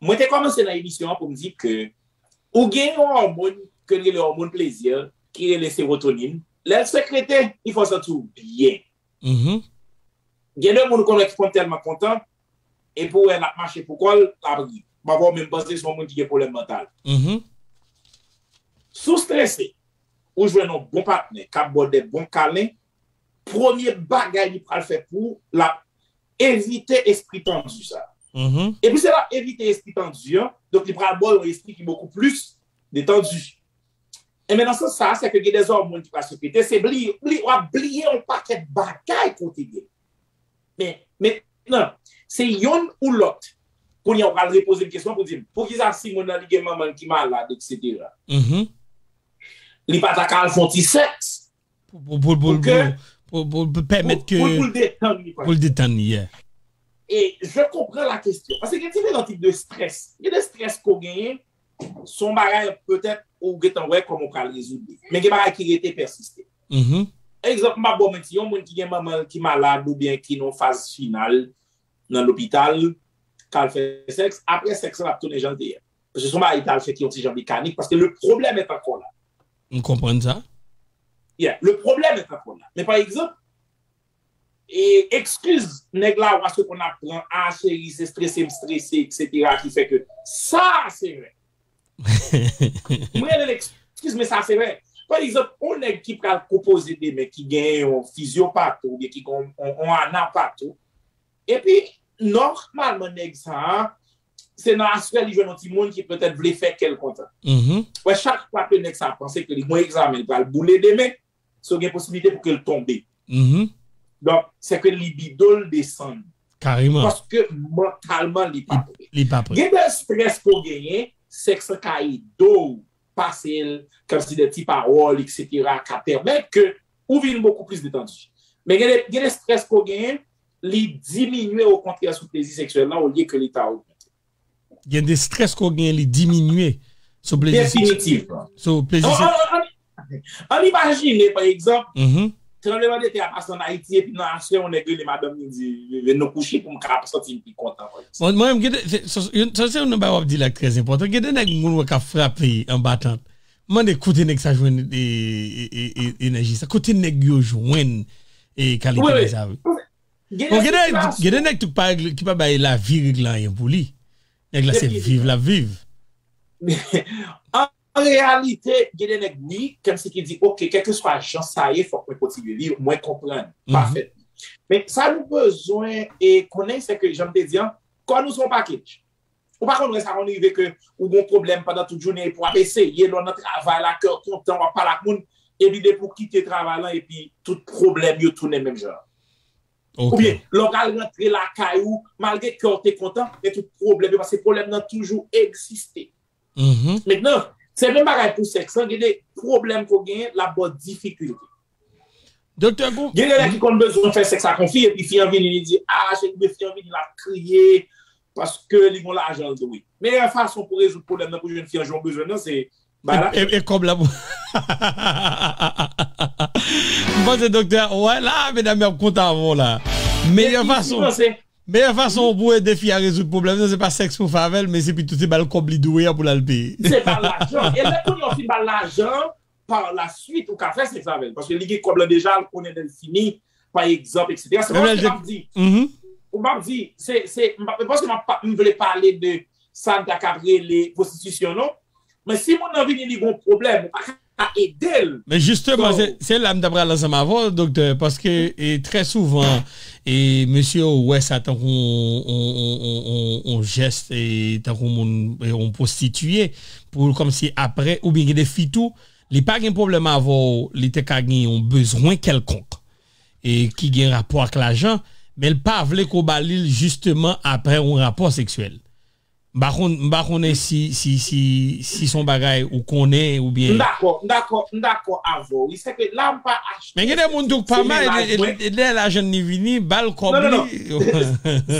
Mwen te kòmanse nan emisyon an pou m di ke ou gen yon òmòn ke rele òmòn plezi, ki rele sewotonin. Lè l sekrete, li fè w santi w byen. Gen de moun ou konn wè ki konn tèlman kontan, epi w wè l ap mache pou kò l, l ap ri. Pafwa ou menm panse se yon moun ki gen pwoblèm mantal. Si w strese, ou jwenn yon bon patnè k ap ba w de bon kalen, premye bagay li pral fè pou ou, l ap evite espri tandi sa. Epi se l ap evite espri tandi an, donk li pral ba w yon espri ki bokou plis detandi. Enben, nan sans sa, se ke gen de òmòn ki pral sekrete, se bliye, bliye, w ap bliye yon pakèt bagay kote gen. Men, mentnan, se yonn ou lòt. Kounye a, w pral repoze m kesyon pou di m, poukisa si moun nan li gen manman l ki malad, etsetera, li pa ta ka al fè yon ti sèks? Pou, pou, pou, pou, pou, pou, pou pèmèt ke pou, pou l detann li, pou l detann li, yeah. E je konpran la kesyon. Paske gen diferan tip de strès. Gen de strès ke w genyen, se yon bagay, petèt, ou gentan wè kòman w pral rezoud li. Men gen bagay ki rete pèsiste. Egzanp, m ap ba w manti, yon moun ki gen manman l ki malad oubyen ki nan faz final nan lopital, k al fè sèks, apre sèks la, l ap tounen jan l te ye. Paske se yon bagay ki al fè ki yon ti jan mekanik, paske le problème est encore là. M konprann sa. Yeah, le problème est encore là. Men pa egzanp, e, ekskiz nèg la, w ap konn ap pran, a, cheri, se strese m strese, etsetera, ki fè ke sa sevè. Mwen rele l ekskiz, men sa sevè. Pa egzanp, yon nèg ki pral konpoze demen, ki gen yon fizyopato, oubyen ki gen yon, yon, yon anapato, epi, nòmalman, nèg sa a, se nan aswè li jwenn yon timoun ki petèt vle fè kè l kontan. Wè, chak fwa ke nèg sa a panse ke li gon egzamen, li pral boule demen, so gen posiblite pou ke l tonbe. Mhm. Donk, se ke libido l desann. Kareman. Paske mantalman, li pa prè. Li pa prè. Gen de strès ke w genyen, sèks lan ka ede w pase l, kòmsi de ti pawòl, et cetera, ka pèmèt ke ou vin bokou plis detandi. Men gen de, gen de strès ke w genyen, li diminye okontrè sou plezi seksyèl lan olye ke li ta ogmante. Gen de strès ke w genyen, li diminye sou plezi seksyèl. Definitivman. Sou plezi An, seksyèl. an, an, an imajine, pa egzanp, Mhm. tranbleman de tè a pase an Ayiti, epi nan aswè, yon nèg rele madanm li di, "Vin nou kouche pou m ka santi m pi kontan." Bon, mwen menm, gen de, se, se, se, se yon bagay w ap di la k trè enpòtan. Gen de nèg moun wè k ap frape anba tant. Mande kote nèg sa jwenn e, e, e, e, enèji sa. Kote nèg yo jwenn e kalite Wi, wi. Nèg sa, wi. Bon, gen de, gen de nèg tou ki pa, ki pa bay lavi regle anyen pou li. Nèg la se viv l ap viv. An, an reyalite, gen de nèg, wi, kòmsi ki di, "Ok, kèlkeswa jan sa ye, fòk mwen kontinye viv, mwen konprann." Mhm. Pafèt. Men sa nou bezwen e konnen, se ke, jan m te di an, kò nou se yon package. Ou pa konn wè sa konn rive ke ou gon pwoblèm pandan tout jounen epi w ap eseye lè w nan travay la, kè w kontan, w ap pale ak moun, epi depi w kite travay lan, epi tout pwoblèm yo tounen menm jan. Ok. Oubyen, lè w pral rantre lakay ou, malgre kè w te kontan, men tout pwoblèm yo, paske pwoblèm nan toujou egziste. Mhm. Mentnan, se menm bagay pou sèks lan, gen de pwoblèm ke w genyen, l ap ba w difikilte. Doktè Gou. Gen de nèg ki konn bezwen fè sèks ak yon fi, epi fi an vini, li di, "Ah, cheri, men fi an vini, l ap kriye, paske li gon lajan l dwe." Meyè fason pou rezoud pwoblèm nan, pou jwenn fi an jan w bezwen nan, se bay la. E, e, e kòb la pou. M panse doktè, wè la, medam yo ap kontan avè w la. Meyè fason, meyè fason pou ede fi a rezoud pwoblèm nan, se pa sèks pou fè avè l, men se pito se ba l kòb li dwe a pou l al peye. Se pa lajan. E lè kounye a w fin ba l lajan, pa la suite, ou ka fè sèks avè l. Paske li gen kòb lan deja, l konnen lè l fini, pa egzanp, et cetera. Se pa sa m ap di. Mhm. Ou m ap di, se, se, m pa, m panse m ap pa, m vle pale de sa n ta ka rele pwostitisyon, non. Men si moun nan vini, li gon pwoblèm, ou pa ka ede l. Men jisteman, So- se, se la m ta pral ansanm avè w, doktè, paske e, trè souvan, e, mesye yo wè sa tankou yon, yon, yon, yon, yon, yon jès, e, tankou moun, e, yon pwostitiye, pou kòmsi apre, oubyen gen de fi tou, li pa gen pwoblèm avè w, li te ka gen yon bezwen kèlkonk, e, ki gen rapò ak lajan, men l pa vle ke w ba li l jisteman apre yon rapò seksyèl. M pa konn, m pa konnen si, si, si, si se yon bagay ou konnen oubyen. M dakò, m dakò, m dakò avè w. Wi, se ke la m pa achte. Men gen de moun tou k pa mal, e, e, e, e lè lajan li vini, ba l kòb Non, non, li.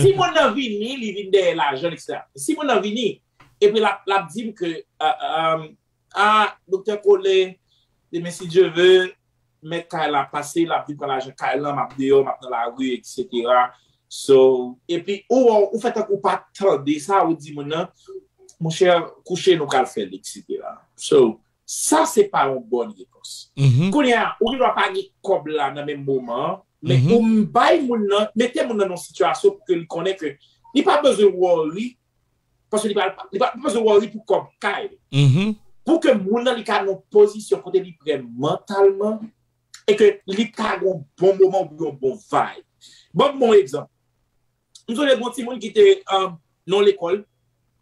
Si moun nan vini, li vin dèyè lajan, et cetera. Si moun nan vini, epi l ap, l ap di m ke, euh, euh, ah, Doktè Kole, demen si Dye ve, mèt kay la pase, l ap vin pran lajan kay lan, m ap deyò, m ap nan lari, et cetera. So, epi ou, ou fè tankou ou pa tande sa, ou di moun nan, monchè, kouche nou pral fè l, et cetera. So, sa se pa yon bòn repons. Mhm. Kounye a, ou gen dwa pa gen kòb la nan menm moman an, men Mhm. ou m bay moun nan, mete moun nan nan yon sitiyasyon pou ke li konnen ke li pa bezwen worry, paske li pa, li pa, li pa bezwen worry pou kòb kay. Mhm. Pou ke moun nan li ka nan yon pozisyon kote li prè mantalman, e ke li ka gen yon bon moman ou yon bon vibe. Ban m yon egzanp. M sonje gen yon timoun ki te, um, nan lekòl,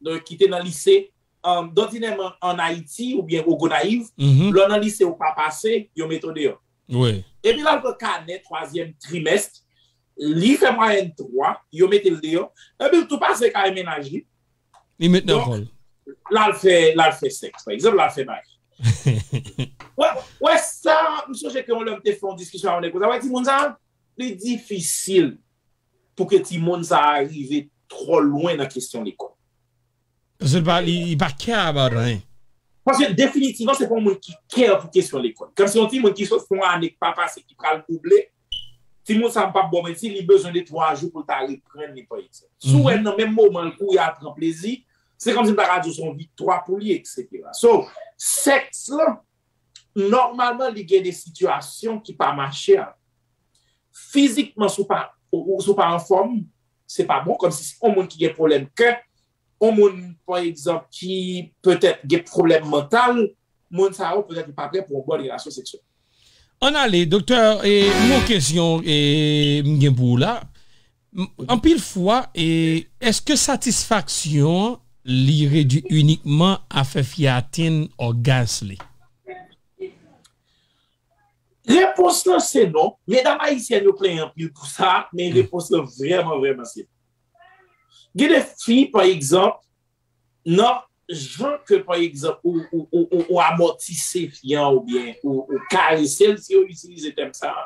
euh, ki te nan lise, um, dòdinèman an Ayiti oubyen o Gonayiv, Mhm. lè w nan lise ou pa pase, yo mete w deyò. Wi. Epi l al pran kanè twazyèm trimès, li fè mwayèn twa, yo mete l deyò, epi l tou pase kay mennaj li. Li met nan Donk, kò l. L al fè, l al fè sèks, pa egzanp, l al fè bagay. Wè, wè sa, m sonje ke yon lè m te fè yon diskisyon avèk yon nèg konsa, wè timoun sa, li difisil pou ke timoun sa a rive twò lwen nan kesyon lekòl. Paske li pa, li, li pa care about anyen. Paske definitivman, se pa yon moun ki care pou kesyon lekòl. Kòmsi yon timoun ki sot fè yon ane k pa pase, ki pral double, timoun sa m p ap ba w manti, li bezwen de twa jou pou l ta reprann li, pa egzanp. Si w wè Mhm. nan menm moman l kouri al pran plezi, se kòmsi m ta ka di w se yon viktwa pou li, et cetera. So, sèks lan, nòmalman, li gen de sitiyasyon ki pa mache avè l. Fizikman, si w pa, ou, ou, si w pa anfòm, se pa bon, kòmsi se yon moun ki gen pwoblèm kè, yon moun, pa egzanp, ki petèt gen pwoblèm mantal, moun sa yo petèt yo pa prè pou yon bòn relasyon seksyèl. Ann ale, doktè, e, yon kesyon e, m gen pou ou la. M- Anpil fwa, e, èske satisfaksyon an li redui inikman a fè fi a atenn ògas li? Repons lan se non. Medam ayisyèn yo plenyen anpil pou sa, men repons lan vrèman, vrèman se non. Gen de fi, pa egzanp, nan jan ke, pa egzanp, ou, ou, ou, ou, ou amòtise fi an oubyen ou, ou karese l, si yo itilize tèm sa a,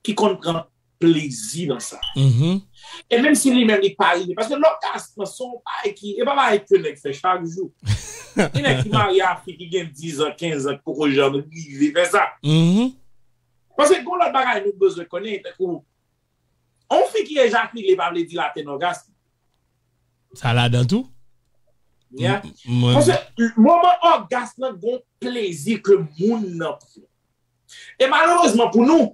ki konn pran plezi nan sa. E menm si li menm li pa rive, paske lògasm nan se yon bagay ki, e pa bagay ke nèg fè chak jou. Gen nèg ki marye a fi ki gen diz an, kenz an, ki poko janm rive fè sa. Paske gen lòt bagay nou bezwen konnen, tankou, yon fi ki ejakile pa vle di l atenn ògasm. Sa ladan tou? Yeah. Paske moman ògasm nan gon plezi ke moun nan pran. E malerezman pou nou,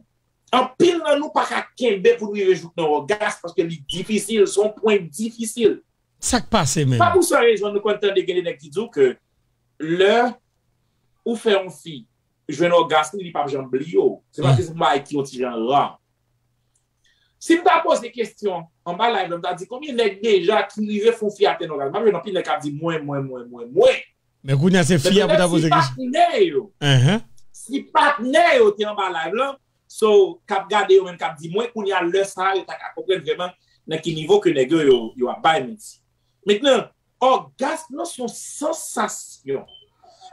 anpil nan nou pa ka kenbe pou nou rive jouk nan ògasm paske li difisil, se yon pwen difisil. Sa k pase menm? Pa pou sa rezon nou konn tande gen de nèg ki di w ke lè ou fè yon fi jwenn ògasm li, li p ap janm bliye w. Se paske se yon bagay ki yon ti jan ra. Si m ta poze kesyon anba live la, m ta di konbyen nèg deja ki rive fè yon fi atenn ògasm? M ap jwenn anpil nèg k ap di mwen, mwen, mwen, mwen, mwen. Men kounye a se fi a pou ta poze kesyon. Si patnè yo, si patnè yo te anba live lan, so, k ap gade yo menm k ap di mwen, kounye a lè sa a, yo ta ka konprann vrèman nan ki nivo ke nèg yo, yo, yo ap bay manti. Mentnan, ògasm nan se yon sansasyon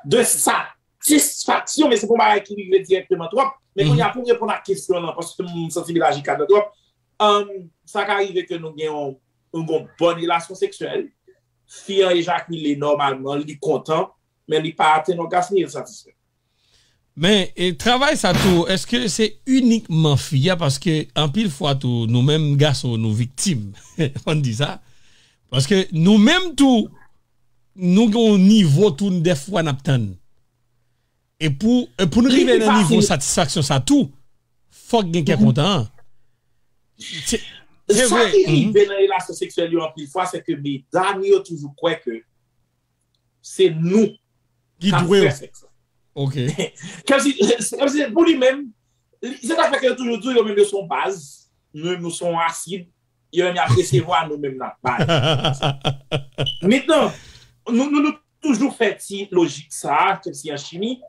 de satisfaksyon, men se pa yon bagay ki rive dirèkteman twòp. Men kounye a pou reponn ak kesyon lan, paske m santi m elaji kad lan twòp, sa ka rive ke nou gen yon, yon bon relasyon seksyèl, fi an ejakile nòmalman, li kontan, men li pa atenn ògasm li, li satisfè. Men e travay sa tou, èske se inikman fi a? Paske anpil fwa tou, nou menm gason, nou viktim. Fò n di sa. Paske nou menm tou, nou gen yon nivo tou, dèfwa n ap tann. E pou, e pou n rive nan nivo satisfaksyon sa tou, fòk gen kè kontan an. Se, se vre. Sa ki rive nan relasyon seksyèl yo anpil fwa, se ke medam yo toujou kwè ke se nou ki dwe fè sèks la. Ok. Kòmsi, kòmsi pou li menm, se sa k fè ke yo toujou di yo menm yo se yon baz, nou menm nou se yon asid, yo menm y ap resevwa, nou menm n ap bay. Mentnan, nou, nou, nou toujou fè ti lojik sa a, kòmsi an chimi,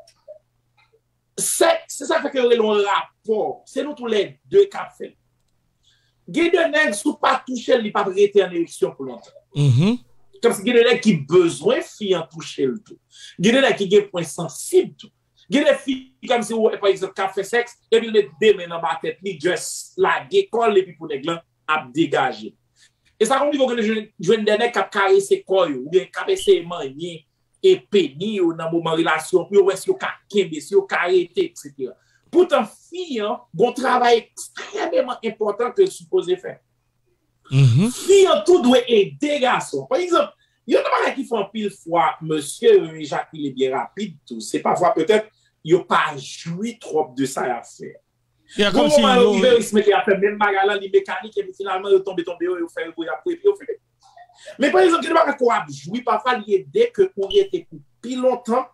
sèks, se sa k fè ke yo rele yon rapò. Se nou toulède k ap fè l. Gen de nèg, si w pa touche l, li p ap rete an ereksyon pou lontan. Kòmsi gen de nèg ki bezwen fi an touche l tou. Gen de nèg ki gen pwen sansib tou. Gen de fi, kòmsi w wè, pa egzanp, k ap fè sèks, epi l met de men anba tèt li, just lage kò l, epi pou nèg lan ap degaje. E sa konn rive w gen jwenn, jwenn de nèg k ap karese kò yo, oubyen k ap eseye manyen e peni yo nan moman relasyon pou yo wè si yo ka kenbe, si yo ka rete, etsetera. Poutan, fi an gon travay ekstrèmeman enpòtan ke l sipoze fè. Fi an tou dwe ede gason. Pa egzanp, youn nan bagay ki fè anpil fwa mesye yo ejakile byen rapid tou, se pafwa petèt yo pa jwi twòp de sa y ap fè. Gon moman yo rive riske mete y ap fè menm bagay lan, li mekanik, epi finalman yo tonbe, tonbe yo, yo fè yo, y ap kouye pye yo file. Men pa egzanp, gen de bagay ke w ap jwi, pafwa li ede ke ou rete pou pi lontan,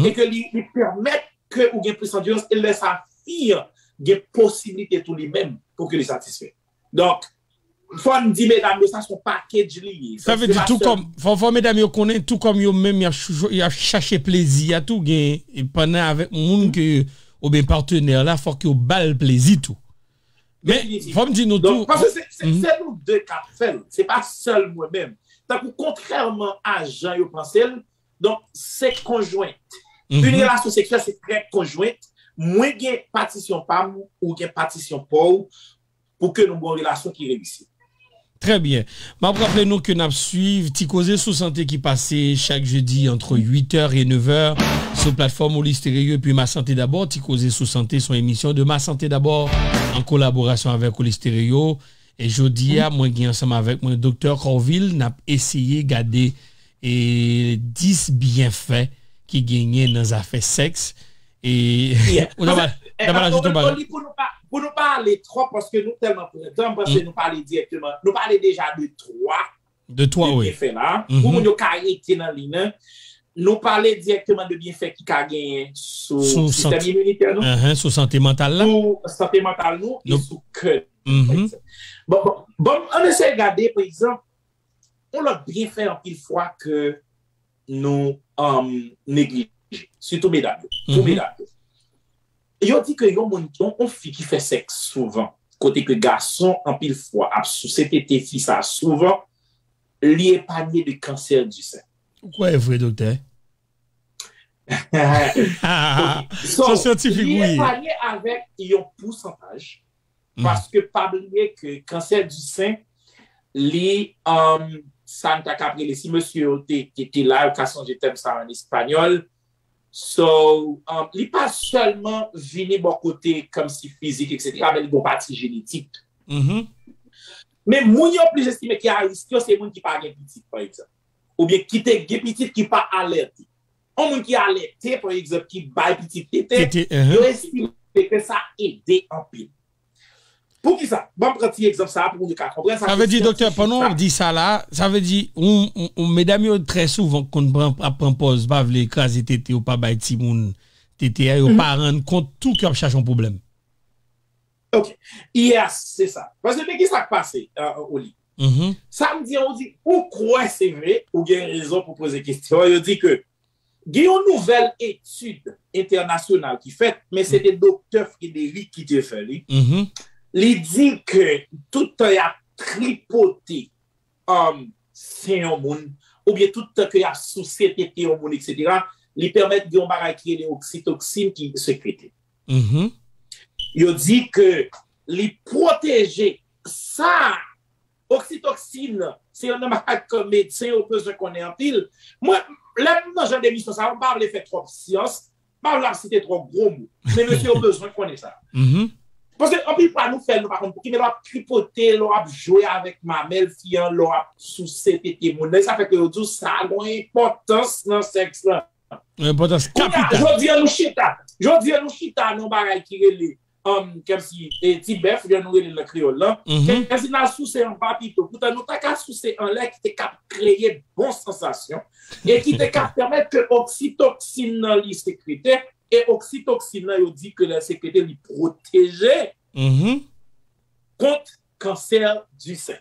e ke li, li pèmèt ke ou gen plis andirans, e lè sa fi an gen posiblite tou li menm pou ke li satisfè. Donk, fò n di medam yo sa se yon package li ye. Sa vle di tou kòm, fò, fò medam yo konnen tou kòm yo menm y ap, y ap chache plezi a tou, gen pandan avèk moun ke oubyen patnè la, fòk yo ba l plezi tou. Men fò m di nou tou. Paske se, se, se nou de k ap fè l. Se pa sèl mwen menm. Tankou kontrèman a jan yo panse l, donk se konjwent. Yon relasyon seksyèl se trè konjwent. Mwen gen patisyon pa m, ou gen patisyon pa w, pou ke nou gen yon relasyon ki reyisi. Trè byen. M ap raple nou ke n ap swiv Ti Koze sou Sante ki pase chak jedi ant uit è e nèf è sou platfòm Oli Stereo epi Ma Sante Dabò. Ti Koze sou Sante se yon emisyon de Ma Sante Dabò an kolaborasyon avèk Oli Stereo. E jodi a, mwen gen ansanm avèk mwen Doktè Corvil, n ap eseye gade e dis byenfè ki genyen nan zafè sèks. E ou nan pale ajoute yon bagay. Pou nou pa, pou nou pa ale twòp, paske nou tèlman pran tan, m panse nou pale dirèkteman. Nou pale deja de twa, de twa, wi, byenfè la. Pou moun yo ka rete nan liy nan, nou pale dirèkteman de byenfè ki ka genyen sou sistèm iminitè nou, sou sante mantal la, sou sante mantal nou e sou kè nou. Bon, bon, bon, ann eseye gade, pa egzanp, yon lòt byenfè anpil fwa ke nou, um, neglije, sitou medam yo, pou medam yo. Yo di ke yon moun, yon, yon fi ki fè sèks souvan, kote ke gason anpil fwa ap souse tete fi sa souvan, li epanye de kansè di sen. Ou kwè e vre, doktè? Ok. So, syantifik li epanye avèk yon pousantaj, paske pa bliye ke kansè di sen, li, um, sa n ta ka rele, si mesye yo te, te, te la, yo ka sonje tèm sa an espanyòl. So, um, li pa sèlman vini bò kote kòmsi fizik, etsetera, men li gon pati jenetik. Men moun yo plis estime ki a risk yo, se moun ki pa gen pitit, pa egzanp. Oubyen ki te gen pitit ki pa alète. Yon moun ki alète, pa egzanp, ki bay pitit tete, yo estime ke sa ede anpil. Poukisa? Ban m pran ti egzanp sa a pou moun yo ka konprann sa. Sa vle di, doktè, pandan w ap di sa la, sa vle di, ou, ou, ou, medam yo trè souvan konn pran, ap pran pòz, pa vle kraze tete, ou pa bay timoun tete a, yo pa rann kont tou ke y ap chache yon pwoblèm. Ok. Yes, se sa. Paske men ki sa k pase, uh, Oli. Sa m di an, ou di, ou kwè se vre, ou gen rezon pou poze kesyon an, yo di ke gen yon nouvèl etid entènasyonal ki fèt, men se te doktè Frederick ki te fè li. Li di ke tout tan y ap tripote, um, sen yon moun, oubyen tout tan ke y ap souse tete yon moun, etsetera, li pèmèt gen yon bagay ki rele oksitoksin ki sekrete. Yo di ke li pwoteje sa. Oksitoksin, se yon nan bagay ke medsen yo bezwen konnen anpil. Mwen, lè m nan jan de emisyon sa, m pa vle fè twòp syans, m pa vle ap site twòp gwo mo. Men mesye yo bezwen konnen sa. Paske anpil fwa nou fè l, nou pa konn pou ki, men lè w ap tripote, lè w ap jwe avèk mamèl fi an, lè w ap souse tete moun nan, sa fè ke yo di w sa gon enpòtans nan sèks lan. Yon enpòtans kapital. Jodi an nou chita. Jodi an nou chita nan bagay ki rele, um, kèmsi, e, ti bèf, jan nou rele l nan kreyòl lan. Kèmsi n al souse anba pito. Poutan nou ta ka souse anlè ki te kab kreye bon sansasyon e ki te kab pèmèt ke oksitoksin nan li sekrete. E oksitoksin nan, yo di ke lè sekrete, li pwoteje kont kansè di sen.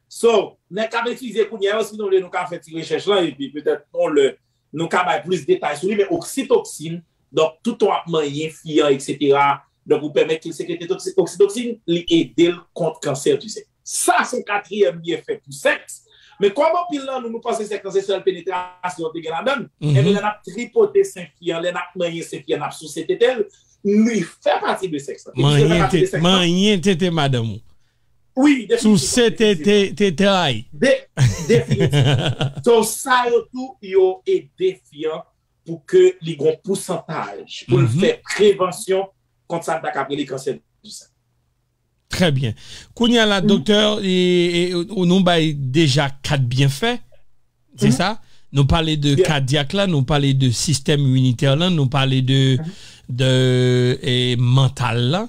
So, nèg k ap etidye kounye a yo, si nou vle, nou ka fè ti rechèch lan, epi petèt yon lè, nou ka bay plis detay sou li, men oksitoksin, donk, tout tan w ap manyen fi an, etsetera, donk, ou pèmèt ke l sekrete oksi-, oksitoksin, li ede l kont kansè di sen. Sa se yon katriyèm byenfè pou sèks. Men kòm anpil nan nou, nou panse sèks lan se sèl penetrasyon te gen ladan l, enben lè n ap tripote sen fi an, lè n ap manyen sen fi an, n ap souse tete l, li fè pati de sèks lan. E li fè pati de sèks lan. Manyen tete madanm ou. Wi, definitivman. Souse tete, tete ay. De-, definitivman. So, sa yo tou, yo ede fi an pou ke li gon pousantaj, pou l fè prevansyon kont sa n ta ka rele kansè di sen. Trè byen. Kounye a la, doktè, e, e, ou nou bay deja kat byenfè, se sa? Nou pale de kadyak la, nou pale de sistèm iminitè lan, nou pale de, de, e, mantal la.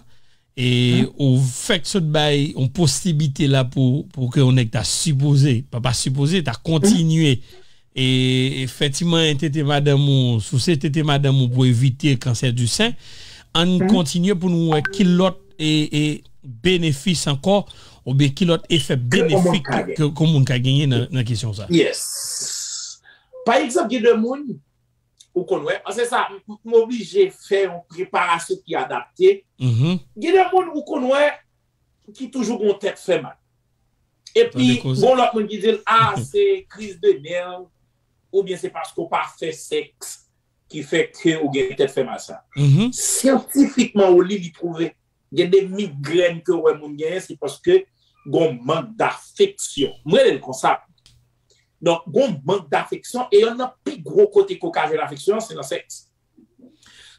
E ou fèk sot bay yon posiblite la pou, pou ke yon nèg ta sipoze, pa, pa sipoze, ta kontinye e, e fè ti manyen tete madanm ou, souse tete madanm ou pou evite kansè di sen, ann kontinye pou nou wè ki lòt e, e benefis ankò, oubyen ki lòt efè benefik ke, ke yon moun ka genyen nan, nan kesyon sa. Yes. Pa egzanp, gen de moun, ou konn wè, paske sa, m, m oblije fè yon preparasyon ki adapte. Gen de moun, ou konn wè, ki toujou gon tèt fè mal. Epi, gon lòt moun ki di l, a, se kriz de nè, oubyen se paske w pa fè sèks ki fè ke ou gen tèt fè mal sa. Syantifikman, ou li, li pwouve, gen de migrèn ke w wè moun genyen, se paske gon mank dafeksyon. M rele l konsa. Donk, gon mank dafeksyon, e yonn nan pi gwo kote ke w ka jwenn afeksyon an, se nan sèks.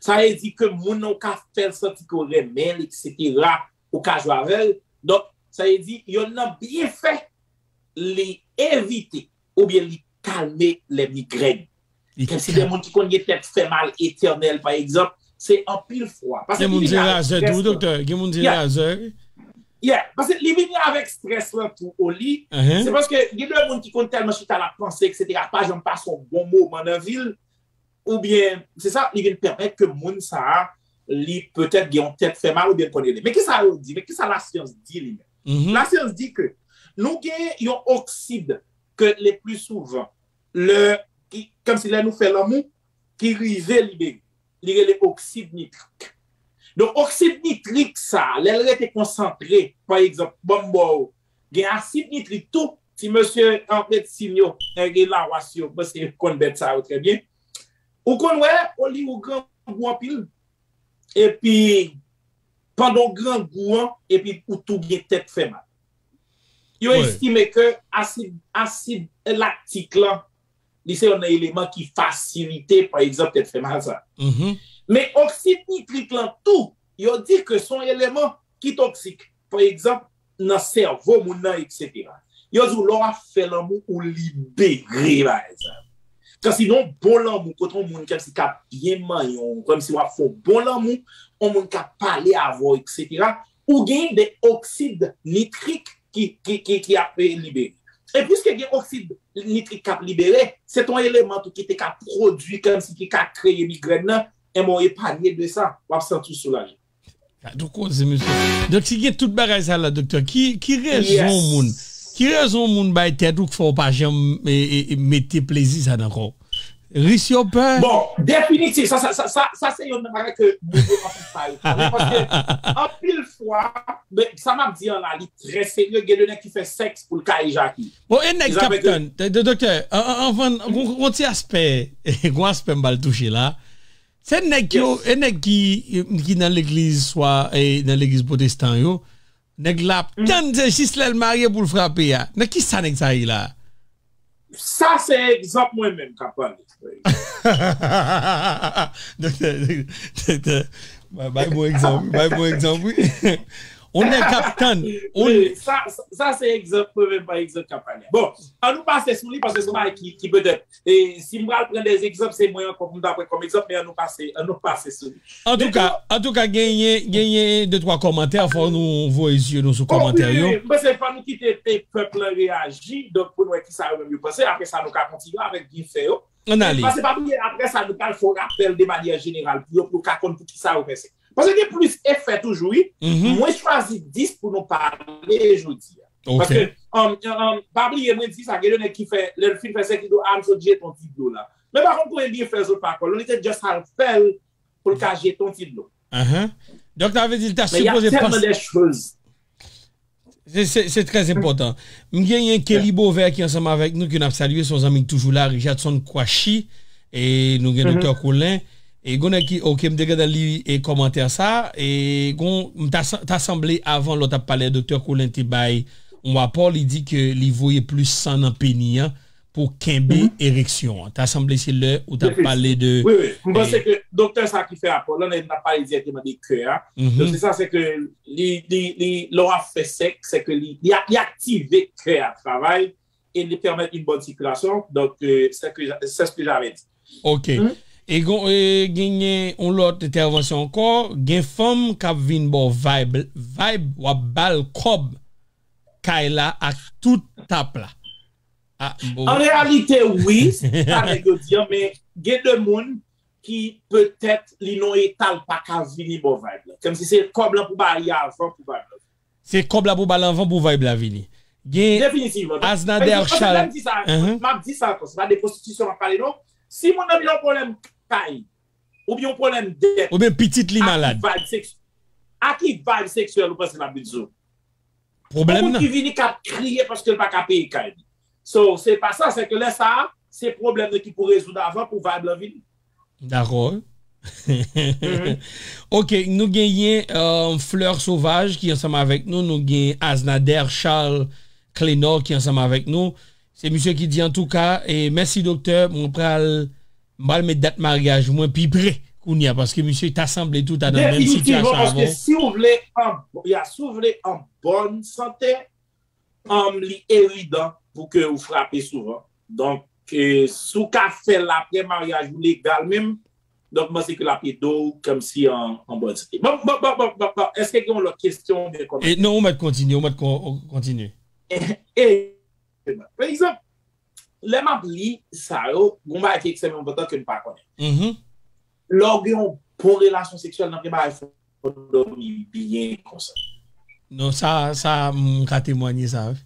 Sa vle di ke moun nan ou ka fè l santi ke w renmen l, etsetera, ou ka jwe avè l. Donk, sa vle di, yonn nan byenfè, li evite oubyen li kalme lè migrèn. Kòmsi de moun ki konn gen tèt fè mal etènèl, pa egzanp, se anpil fwa. Gen moun di razè tou, doktè. Gen moun di razè. Yeah, paske li vini avèk strès lan tou, Oli. Se paske gen de moun ki konn tèlman chita l ap panse, etsetera, pa janm pase yon bon moman nan vi l, oubyen, se sa, li vin pèmèt ke moun sa a, li petèt gen yon tèt fè mal oubyen l konn rele. Men kisa yo di? Men kisa lasyans di li menm? Lasyans di ke nou gen yon oksid ke le pli souvan, lè, ki, kòmsi lè nou fè lanmou, ki rive libere. Li rele oksid nitrik. Donk, oksid nitrik sa, lè l rete konsantre, pa egzanp, ban m ba w, gen asid nitrik tou, ti mesye an medsin yo, gen lawas yo, mwen se konn bèt sa yo trè byen. Ou konn wè, oli ou grangou anpil, epi pandan w grangou an, epi ou tou gen tèt fè mal. Yo estime ke asid, asid laktik lan, li se yon nan eleman ki fasilite, pa egzanp, tèt fè mal sa. Men oksid nitrik lan tou, yo di ke se yon eleman ki toksik. Pa egzanp, nan sèvo moun nan, etsetera. Yo di w lè w ap fè lanmou, ou libere bagay sa. Kansi nan yon bon lanmou, kote yon moun kèmsi k ap byen manyen w, kèmsi w ap fè yon bon lanmou, yon moun k ap pale avè w, etsetera, ou gen de oksid nitrik ki, ki, ki, ki ap libere. E piske gen oksid nitrik k ap libere, se ton eleman tou ki te ka pwodui kèmsi ki ka kreye migrèn nan, enben w epanye de sa, w ap santi w soulaje. Gad yon koze, mesye. Donk, si gen tout bagay sa la, doktè, ki, ki rezon moun, ki rezon moun bay tèt ou k fè w pa janm e, e, e mete plezi sa nan kò w? Ris yo pè? Bon, definitif, sa, sa, sa, sa, sa se yon nan bagay ke moun yo anpil pa yo konnen, paske anpil fwa, men, sa m ap di an la, li trè serye, gen de nèg ki fè sèks pou l ka ejaki. Bon, e nèg k ap tann, doktè, anvan, gon ti aspè, gon aspè m pral touche la. Se nèg yo, e nèg ki, ki nan legliz, swa e nan legliz pwotestan yo, nèg la ap tann se jis lè l marye pou l frape a. Nan kisa nèg sa ye la? Sa se egzanp mwen menm k ap pale. Doktè, doktè, bay bon egzanp, bay bon egzanp, wi. On nèg k ap tann. Wi, sa, sa se egzanp mwen menm, pa egzanp, k ap pale. Bon, ann nou pase sou li, paske se yon bagay ki, ki petèt, e si m pral pran de egzanp, se mwen ankò pou m ta pran kòm egzanp, men ann nou pase, ann nou pase sou li. Antouka, antouka, genyen, genyen de twa kòmantè, fò nou voye zye nou sou kòmantè yo. Wi, wi, m panse fò nou kite pèp lan reyaji, donk pou n wè kisa yo menm yo panse, apre sa nou ka kontinye avèk byenfè yo. Ann ale. Paske pa bliye, apre sa, nou pral fè yon rapèl de manyè jeneral pou yo, pou yo ka konn poukisa yo fè sa. Paske gen plis efè toujou, wi. Mwen chwazi dis pou nou pale jodi a. Paske, um, um, pa bliye, mwen di sa, gen de nèg ki fè, lè l fin fè sèk, li di, "Ah, m sot jete yon ti dlo la." Men pa konn konbyen byenfè sot pa kò l. Li te just al fè l pou l ka jete yon ti dlo. Donk, sa vle di, l ta sipoze panse. Se, se, se trè enpòtan. M genyen Kelly Beauvais ki ansanm avèk nou, ke n ap salye, se yon zanmi k toujou la, Richardson Kwashi, e nou gen Doktè Colin. E gon nèg ki, oke, m te gentan li e kòmantè sa, e gon, m ta, ta sanble avan lòt ap pale, Doktè Colin te bay yon rapò, li di ke li voye plis san nan peni an, pou kenbe ereksyon an. Ta sanble se lè ou t ap pale de. Wi, wi. M panse ke doktè sa ki fè rapò lan, n ap pale dirèkteman de kè a. Donk, se sa, se ke li, li, li, lè w ap fè sèks, se ke li, li, li aktive kè a travay e li pèmèt une bonne circulation. Donc, euh, c'est que, c'est ce que j'avais dit. Ok. E gon, e genyen yon lòt entèvansyon ankò, gen fanm k ap vin ba w vibe, vibe w ap ba l kòb kay la ak tout tap la. Ah, bon. An reyalite, wi, se sa nèg yo di an, men gen de moun ki petèt li nan eta l pa ka vini ba w vibe la. Kòmsi se kòb la pou ba li avan pou vibe la. Se kòb la pou ba l avan pou vibe la vini. Gen Definitivman. Aznader Charles. M ap di sa, m ap di sa ankò, se pa de pwostitisyon m ap pale non. Si moun nan gen yon pwoblèm kay, oubyen yon pwoblèm dèt, oubyen pitit li malad. A ki vibe seksyèl ou panse l ap vin sou? Pwoblèm nan. Yon moun ki vini k ap kriye paske l pa ka peye kay li. So, se pa sa, se ke lè sa a, se pwoblèm nan ki pou rezoud avan pou vibe lan vini. Dakò. Ok, nou genyen, euh, Fleur Sauvage ki ansanm avèk nou, nou gen Aznader Charles Clénor ki ansanm avèk nou. Se misye ki di, antouka, e mèsi doktè, mwen pral, mwen pral met dat maryaj mwen pi pre kounye a, paske misye ta sanble tou ta nan menm sitiyasyon avè w. Definitivman, paske si w vle an, ya, si w vle an bòn sante, um, li evidan pou ke ou frape souvan. Donk, eh, si w ka fè l apre maryaj ou legal menm, donk, m panse ke l ap ede w kòmsi an, an bòn sante. Bon, bon, bon, bon, bon, bon. Èske gen yon lòt kesyon oubyen kòmantè? E, non, ou mèt kontinye, ou mèt kon-, kontinye. E, e, pa egzanp, lè m ap li sa yo, gon bagay ki ekstrèmman enpòtan ke n pa konnen. Lè w gen yon bon relasyon seksyèl, nan gen bagay fò w dòmi byen konsa. Non, sa, sa, m ka temwanye sa, wi.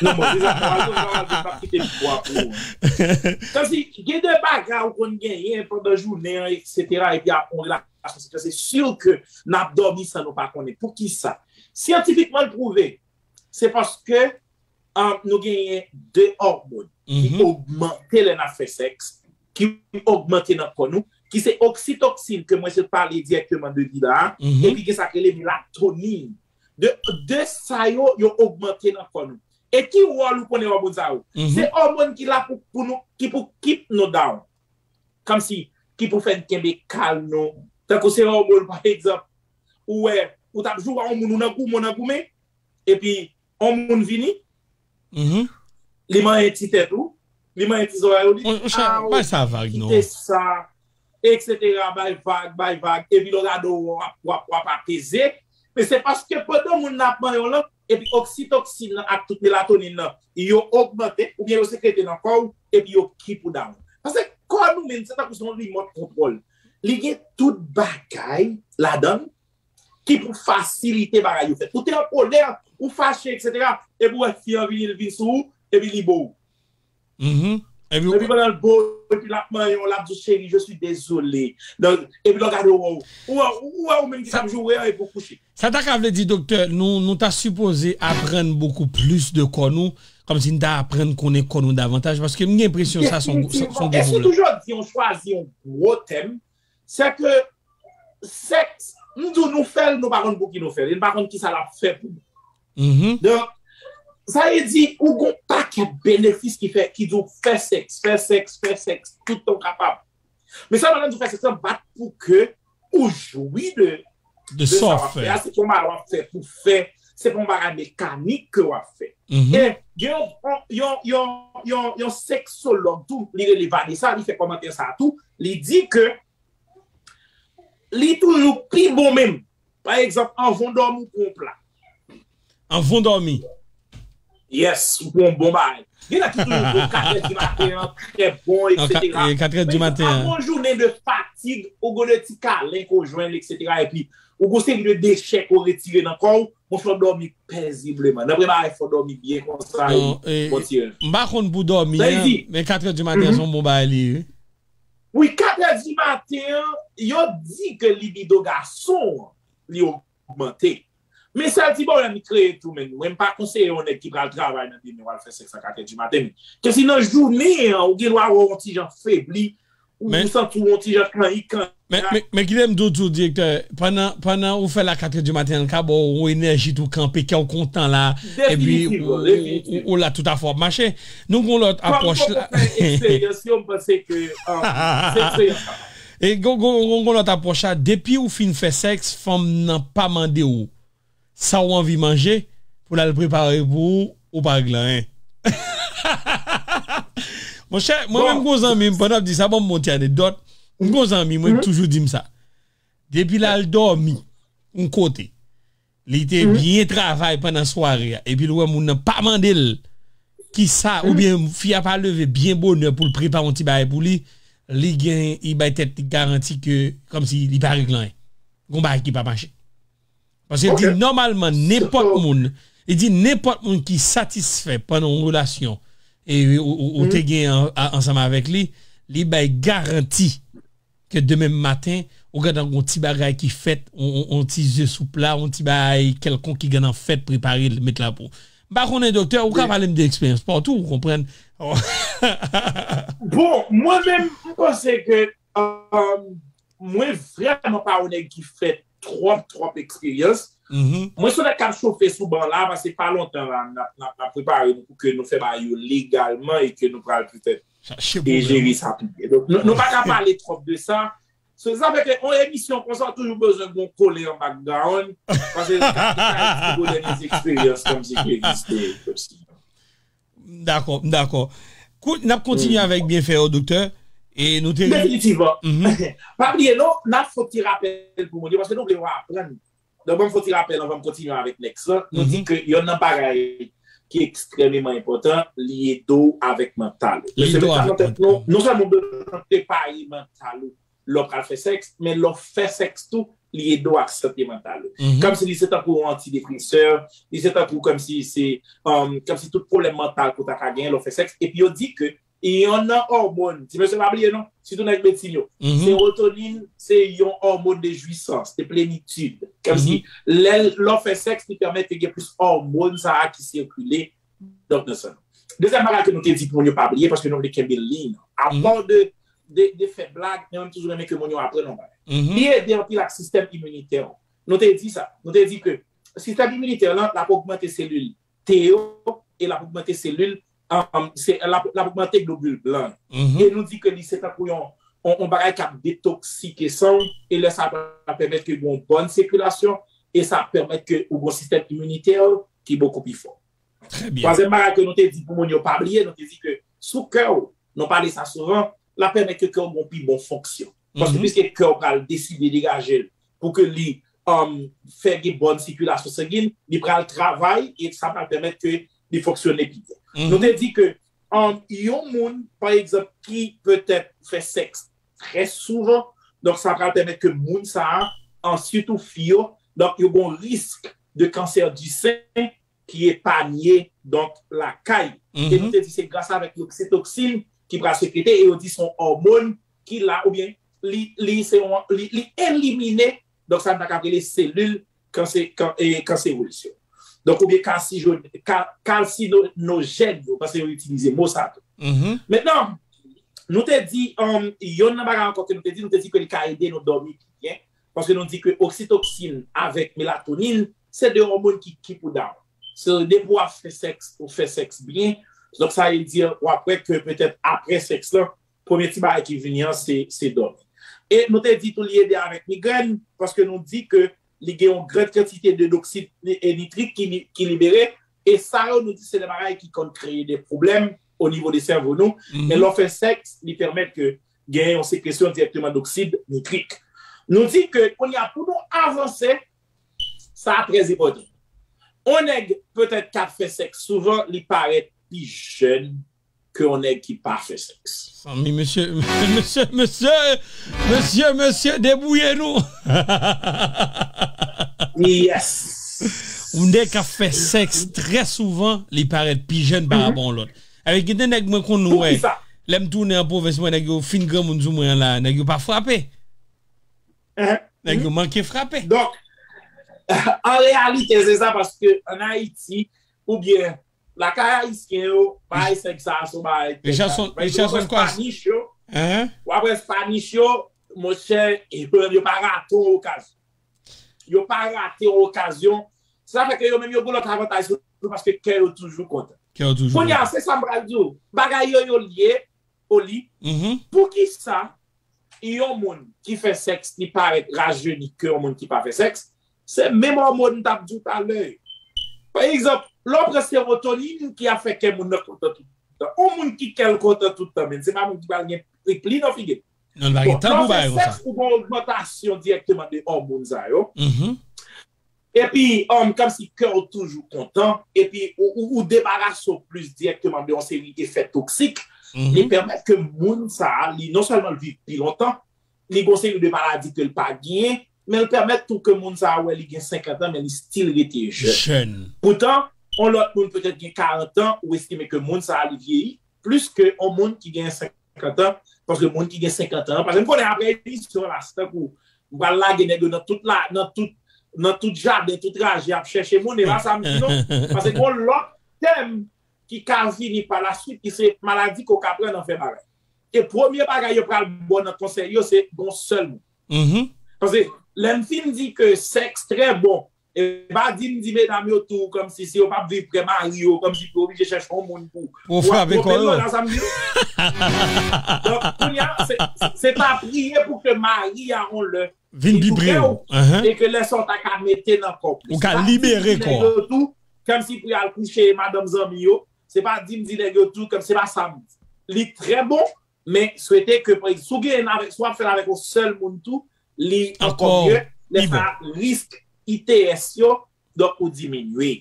Non, bon, se sa, m pral, m pral, m pral kite mikwo a pou ou. Kòmsi, gen de bagay ou konn genyen pandan jounen an, etsetera, epi apre yon relasyon relasyon seksyèl, se si ke n ap dòmi san nou pa konnen. Poukisa? Syantifikman, l pwouve, se paske um, nou genyen de òmòn ki ogmante lè n ap fè sèks, ki ogmante nan kò nou, ki se oksitoksin ke mwen sot pale dirèkteman de li la, epi gen sa k rele melatonin. De, de sa yo, yo ogmante nan kò nou. E ki wòl ou konnen òmòn sa yo? Se òmòn ki la pou, pou nou, ki pou keep nou down. Kòmsi, ki pou fè n kenbe kalm nou. Tankou se òmòn, pa egzanp, ou wè, ou t ap jwe yon moun, ou nan goumen, ou nan goumen, epi yon moun vini, li manyen ti tèt ou, li manyen ti zòrèy ou, li di, aw, kite sa, eksetera, bay vag, bay vag, epi lè w gade w ap, w ap, w ap apeze, men se paske pandan moun nan ap manyen w lan, epi oksitoksin nan ak tout melatonin nan, yo ogmante, oubyen yo sekrete nan kò w, epi yo keep ou down. Paske kò nou menm, se tankou se yon limòt kontwòl. Li gen tout bagay ladan l, ki pou fasilite bagay yo fèt. Ou te an kolè, ou fache, eksetera, epi w wè fi an vini, l vin sou ou, epi li bo w. Epi pandan l bo w, epi l ap manyen w, l ap di w, cheri, je suis désolé. Donk, epi lè w gade w, ou wè, ou wè ou menm ki t ap joure an, epi w kouche. Sa ta ka vle di, doktè, nou, nou ta sipoze aprann bokou plis de kò nou, kòmsi n ta aprann konnen kò nou davantaj, paske m gen enpresyon sa se yon, se, se yon gwo pwoblèm. E sitou jodi, on chwazi yon gwo tèm, se ke sèks, m di w nou fè l, nou pa konn pou ki nou fè l, e n pa konn ki sa l ap fè pou nou. Donk, sa vle di, ou gon pakèt benefis ki fè, ki di w fè sèks, fè sèks, fè sèks, tout tan w kapab. Men sa m ap di w fè sèks lan, bat pou ke ou jwi de, de sa w ap fè a, se pa yon bagay w ap fè pou fè, se pa yon bagay mekanik ke w ap fè. E gen yon, yon, yon, yon, yon seksològ tou, li rele Vanessa, li fè kòmantè sa tou, li di ke li toujou pi bon menm. Pa egzanp, anvan w dòmi, ou pran yon pla. Anvan w dòmi. Yes, ou pran yon bon bagay. Gen nèg ki toujou di w katrè di maten an, trè bon, eksetera. Katrè di maten an. Anvan yon jounen de fatig, ou gon de ti kalen ke w jwenn, eksetera. Epi, ou gon seri de dechè ke w retire nan kò w, monchè, w dòmi pezibleman. Nan premye bagay, fò w dòmi byen konsa, e, bon ti. M pa konn pou dòmi an, men katrè di maten an se yon bon bagay li ye, wi. Wi, katrè di maten an, yo di ke libido gason an, li ogmante. Men sèl ti pwoblèm li kreye tou, men mwen m pa konseye yon nèg ki pral travay nan demen, w al fè sèks a katrè di maten. Men ke si nan jounen an, ou gen dwa wè w yon ti jan febli, ou santi w yon ti jan kanyi, kanyi. Men, men, men kite m di w tou, direktè, pandan, pandan ou fè l a katrè di maten an, l ka ba w yon enèji tou kanpe, kè w kontan la, epi ou, ou, ou, ou la tout afè w ap mache. Nou gon lòt apwòch la. Kòm m poko fè eksperyans yo, m panse ke, um, se eksperyans la. E gon, gon, gon, gon lòt apwòch la, depi ou fin fè sèks, fanm nan pa mande w sa w anvi manje, pou l al prepare pou ou, ou pa regle anyen. Monchè, mwen menm gon zanmi m, pandan w ap di sa, ban m yon ti anekdòt. M gon zanmi mwen ki toujou di m sa. Depi l al dòmi yon kote, li te byen travay pandan sware a, epi l wè moun nan pa mande l kisa, oubyen fi a pa leve byen bonè pou l prepare yon ti bagay pou li, li gen, li bay tèt li garanti ke, kòmsi li pa regle anyen. Gon bagay ki pa mache. Paske l di nòmalman, nenpòt moun, li di nenpòt moun ki satisfè pandan yon relasyon, e, ou, ou, ou te gen an, a, ansanm avèk li, li bay garanti ke demen maten, ou gentan gon ti bagay ki fèt, on, on, on ti ze sou pla, on ti bagay kèlkonk ki gentan fèt, prepare l, met la pou. M pa konnen, doktè, ou ka pale m de eksperyans pa w tou, ou konprann. Bon, mwen menm, m panse ke, um, mwen vrèman pa yon nèg ki fè twòp, twòp eksperyans. Mwen se yon nèg k ap chofe sou ban la, paske pa lontan la, n ap, n ap, n ap prepare nou pou ke nou fè bagay yo legalman e ke nou pral petèt e jere sa pi byen. Donk, nou, nou pa ka pale twòp de sa. Se sa fè ke yon emisyon konsa, ou toujou bezwen gon kole an background, paske sa, sa eksplike dènye eksperyans kòmsi ki egziste, kòmsi. M dakò, m dakò. Kout, n ap kontinye avèk byenfè yo, doktè. E nou te... Definitivman. Pa bliye non, n ap fè yon ti rapèl pou moun yo, paske nou vle yo aprann. Donk, ban m fè yon ti rapèl anvan m kontinye avèk nèks lan. Nou di ke yonn nan bagay ki ekstrèmeman enpòtan, li ede w avèk mantal ou. Li ede w avèk mantal ou. Non sèlman w bezwen prepare mantal ou lè w pral fè sèks, men lè w fè sèks tou, li ede w ak sante mantal ou. Kòmsi li se tankou yon antidepresè, li se tankou kòmsi se, um, kòmsi tout pwoblèm mantal ke w ta ka genyen lè w fè sèks. Epi yo di ke Yon nan òmòn, ti mesye pa bliye non, sitou nèg medsin yo. Sewotonin se yon òmòn de jwisans, de plenitid. Kòmsi lè lè w fè sèks, li pèmèt ke gen plis òmòn sa a ki sikile donk nan san nou. Dezyèm bagay ke nou te di pou moun yo pa bliye, paske nou vle kenbe liy nan. Apa de, de, de fè blag, men mwen toujou renmen ke moun yo aprann yon bagay. Li ede anpil ak sistèm iminitè w. Nou te di sa. Nou te di ke sistèm iminitè w lan, l ap ogmante selil T yo e l ap ogmante selil, um, se, l ap, l ap ogmante globil blan yo. E nou di ke li se tankou yon, yon, yon bagay k ap detoksike san w, e lè sa a pèmèt ke gen yon bòn sikilasyon, e sa ap pèmèt ke ou gen yon sistèm iminitè ki bokou pi fò. Twazèm bagay ke nou te di pou moun yo pa bliye, nou te di ke sou kè w, nou pale sa souvan, l ap pèmèt ke kè w gen yon pi bon fonksyon. Paske piske kè w pral deside degaje l pou ke li, um, fè gen bòn sikilasyon sangin, li pral travay e sa pral pèmèt ke li fonksyone pi byen. Nou te di ke, um, yon moun, pa egzanp, ki petèt fè sèks trè souvan, donk sa pral pèmèt ke moun sa a, an, sitou fi yo, donk yo gen yon risk de kansè di sen ki epanye, donk, lakay. E nou te di se gras avèk oksitoksin ki pral sekrete, e yo di se yon òmòn ki la, oubyen li, li, se yon, li, li elimine, donk, sa n ta ka rele selil kanse-, kan-, e, kanseroz yo. Donk, oubyen kalsino-, ka-, kalsinojèn yo, paske yo itilize mo sa tou. Mentnan, nou te di, um, yonn nan bagay ankò ke nou te di, nou te di ke li ka ede nou dòmi pi byen, paske nou di ke oksitoksin avèk melatonin, se de òmòn ki keep ou down. So, depi w ap fè sèks, ou fè sèks byen, donk sa vle di, w ap wè ke petèt apre sèks lan, premye ti bagay ki vini an, se, se dòmi. E nou te di tou li ede avèk migrèn, paske nou di ke li gen yon gran kantite de doksid ni-, e nitrik ki li-, ki libere, e sa yo nou di se de bagay ki konn kreye de pwoblèm o nivo de sèvo nou, men lè w fè sèks, li pèmèt ke gen yon sekresyon dirèkteman doksid nitrik. Nou di ke kounye a pou nou avanse, sa trè enpòtan. On nèg petèt k ap fè sèks souvan, li parèt pi jèn ke yon nèg ki pa fè sèks. Zanmi, mesye, mesye, mesye, mesye, mesye, debouye nou. Yes. Yon nèg k ap fè sèks trè souvan, li parèt pi jèn pa rapò yon lòt. Avèk gen de nèg mwen konn wè, lè m tounen an pwovens mwen, nèg yo fin granmoun sou mwen an la, nèg yo pa frape. Nèg yo manke frape. Donk, an reyalite, se sa, paske ann Ayiti, oubyen lakay ayisyen yo, bagay sèks sa a se yon bagay trè tabou. Richardson, Richardson Kwas. Spanish yo, w ap wè Spanish yo, monchè, yo, yo pa rate yon okazyon. Yo pa rate yon okazyon. Sa fè ke yo menm yo gen lòt avantaj sou nou paske kè yo toujou kontan. Kè yo toujou kontan. Kounye a, se sa m pral di w. Bagay yo, yo lye, Oli. Poukisa yon moun ki fè sèks, li parèt rajeni ke yon moun ki pa fè sèks, se menm òmòn m t ap di w talè yo. Pa egzanp, lè w pran sewotonin ki ap fè kè moun nan kontan tout tan. Yon moun ki kè l kontan tout tan, men se pa moun ki pral gen pli nan figi l. Non, l pa gen tan pou bagay konsa. Bon, lè w fè sèks, ou gen yon ogmantasyon dirèkteman de òmòn sa yo. Epi, um, kòmsi kè w toujou kontan, epi ou, ou, ou debarase w plis dirèkteman de yon seri efè toksik, li pèmèt ke moun sa a, li non sèlman l viv pi lontan, li gen yon seri de maladi ke l pa genyen, men l pèmèt tou ke moun sa a wè li gen senkant an, men li still rete jèn. Jèn. Poutan, yon lòt moun petèt gen karant an, ou estime ke moun sa a li vyeyi plis ke yon moun ki gen senkant an, paske moun ki gen senkant an, paske m konnen apre emisyon la, se tankou m pral lage nèg yo nan tout la, nan tout, nan tout jaden, tout raje ap chèche moun, e pa sa m di non. Paske gen yon lòt tèm ki ka vini pa la swit, ki se maladi ke w ka pran nan fè bagay. E premye bagay yo pral ba w nan konsèy yo, se gon sèl moun. Paske lè m fin di ke sèks trè bon, e pa di m di medam yo tou kòmsi si yo p ap viv prè mari yo, kòmsi pou yo oblije chèche yon moun pou, pou frape kò yo. Donk, kounye a, se, se pa priye pou ke mari a yon lè vin pi pre w, e ke lè sa w ta ka mete nan kò w plis. Ou ka libere kò a. Kòmsi pou y al kouche madanm zanmi yo, se pa di m di nèg yo tou, kòm se pa sa m di. Li trè bon, men swete ke, pa egzanp, si w genyen avèk, si w ap fè l avèk yon sèl moun tou, li ankò mye, lè sa a, risk I T S yo, donk ou diminye.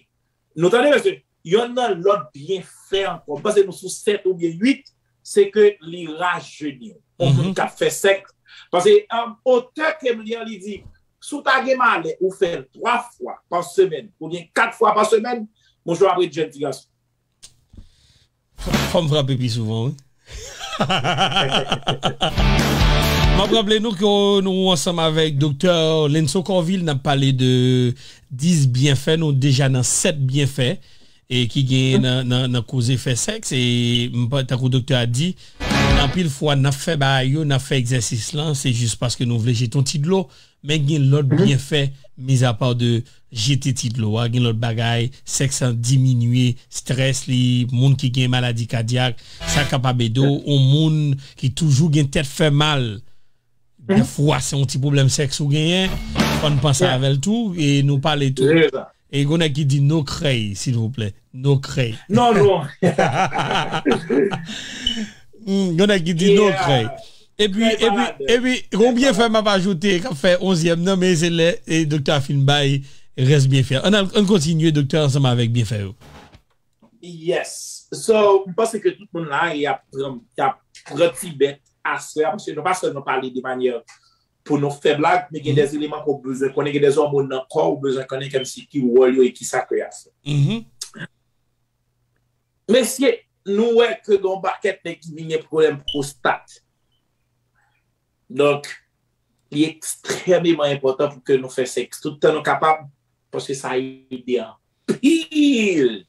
Nou tande, mesye? Yonn nan lòt byenfè ankò. M panse nou sou sèt oubyen uit, se ke li rajeni w. Yon moun k ap fè sèks. Paske, um, otè ke m li an, li di, si w ta gen malè, ou fè l twa fwa pa semèn, oubyen kat fwa pa semèn, monchè, w ap ret jèn ti gason. Fò m frape pi souvan, wi. M ap raple nou ke nou ansanm avèk Doktè Lenso Corvil, n ap pale de dis byenfè, nou deja nan sèt byenfè e ki gen nan, nan, nan koze fè sèks. E m pa, tankou doktè a di, anpil fwa n ap fè bagay yo, n ap fè egzèsis lan, se jis paske nou vle jete yon ti dlo, men gen lòt byenfè, mizapa de jete ti dlo a, gen lòt bagay, sèks lan diminye strès li, moun ki gen maladi kadyak, sa kapab ede w, yon moun ki toujou gen tèt fè mal. Dèfwa, se yon ti pwoblèm sèks ou genyen, fò n panse avè l tou, e nou pale tou. E gon nèg ki di no krèy, silvouplè. No krèy. Non, non. Hmm, gon nèg ki di no krèy. Epi, epi, epi, gon byenfè m ap ajoute, k ap fè onzyèm nan, men se lè e doktè a fin bay rès byenfè. Ann al, ann kontinye, doktè, ansanm avèk byenfè yo. Yes. So, m panse ke tout moun la, y ap pran, y ap pran ti bèt aswè a, paske nou pa sèlman pale de manyè pou nou fè blag, men gen de eleman ke w bezwen konnen, gen de òmòn nan kò w bezwen konnen kòmsi ki wòl yo e kisa ke y ap fè. Mesye, nou wè ke gen yon pakèt nèg ki vin gen pwoblèm pwostat. Donk, li ekstrèmeman enpòtan pou ke nou fè sèks tout tan nou kapab, paske sa ede anpil.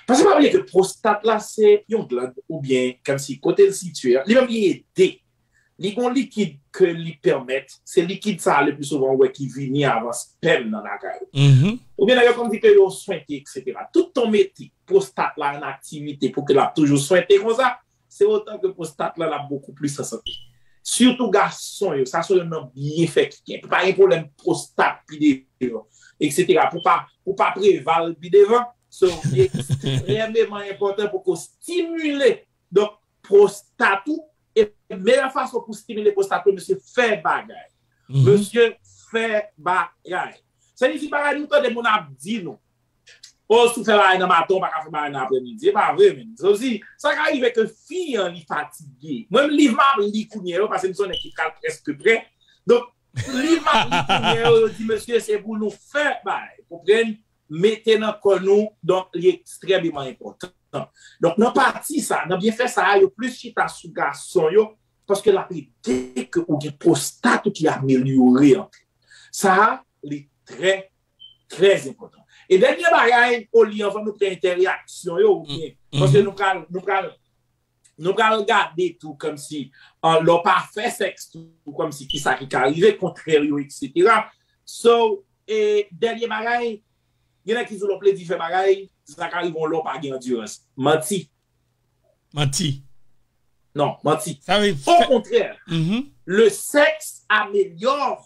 Paske pa bliye ke pwostat la se yon gland oubyen kòmsi kote l sitiye a, li menm li ede. Li gon likid ke li pèmèt, se likid sa a le pli souvan ou wè ki vini avan spèm nan lakay ou. Oubyen nèg yo konn di ke yo swente, etsetera. Tout tan w mete pwostat la an aktivite pou ke l ap toujou swente konsa, se otan ke pwostat la, l ap bokou plis an sante. Sitou gason yo, sa se youn nan byenfè ki gen. Pou pa gen pwoblèm pwostat pi devan, etsetera. Pou pa, pou pa Preval pi devan. So, li ekstrèmeman enpòtan pou ke w stimile, donk, pwostat ou. E meyè fason pou stimile pwostat ou, mesye, fè bagay. Mesye, fè bagay. Sa vle di bagay nou tande moun ap di nou. O, si w fè bagay nan maten, ou pa ka fè bagay nan aprèmidi. E pa vre, menm. Sa vle di, sa ka rive ke fi an li fatige. Mwen, liv m ap li kounye a yo, paske m se yon nèg ki pral prèske prè. Donk, liv m ap li kounye a yo, yo di, mesye, se pou nou fè bagay. Konprann? Mete nan kò nou, donk, li ekstrèmeman enpòtan. Donk, nan pati sa, nan byenfè sa a, yo plis chita sou gason yo, paske l ap ede ke ou gen pwostat ou ki amelyore anpil. Sa a, li trè, trè enpòtan. E dènye bagay, Oli, anvan nou pran entèreaksyon yo, oubyen, paske nou pral, nou pral, nou pral gade tou kòmsi, an, lè w pa fè sèks tou, kòmsi kisa ki ka rive, kontrè yo, etsetera. So, e dènye bagay, gen nèg ki di w lè w pledi fè bagay, sa ka rive yon lè w pa gen andirans. Manti. Manti. Non, manti. Sa vle fè... Okontrè, le sèks amelyò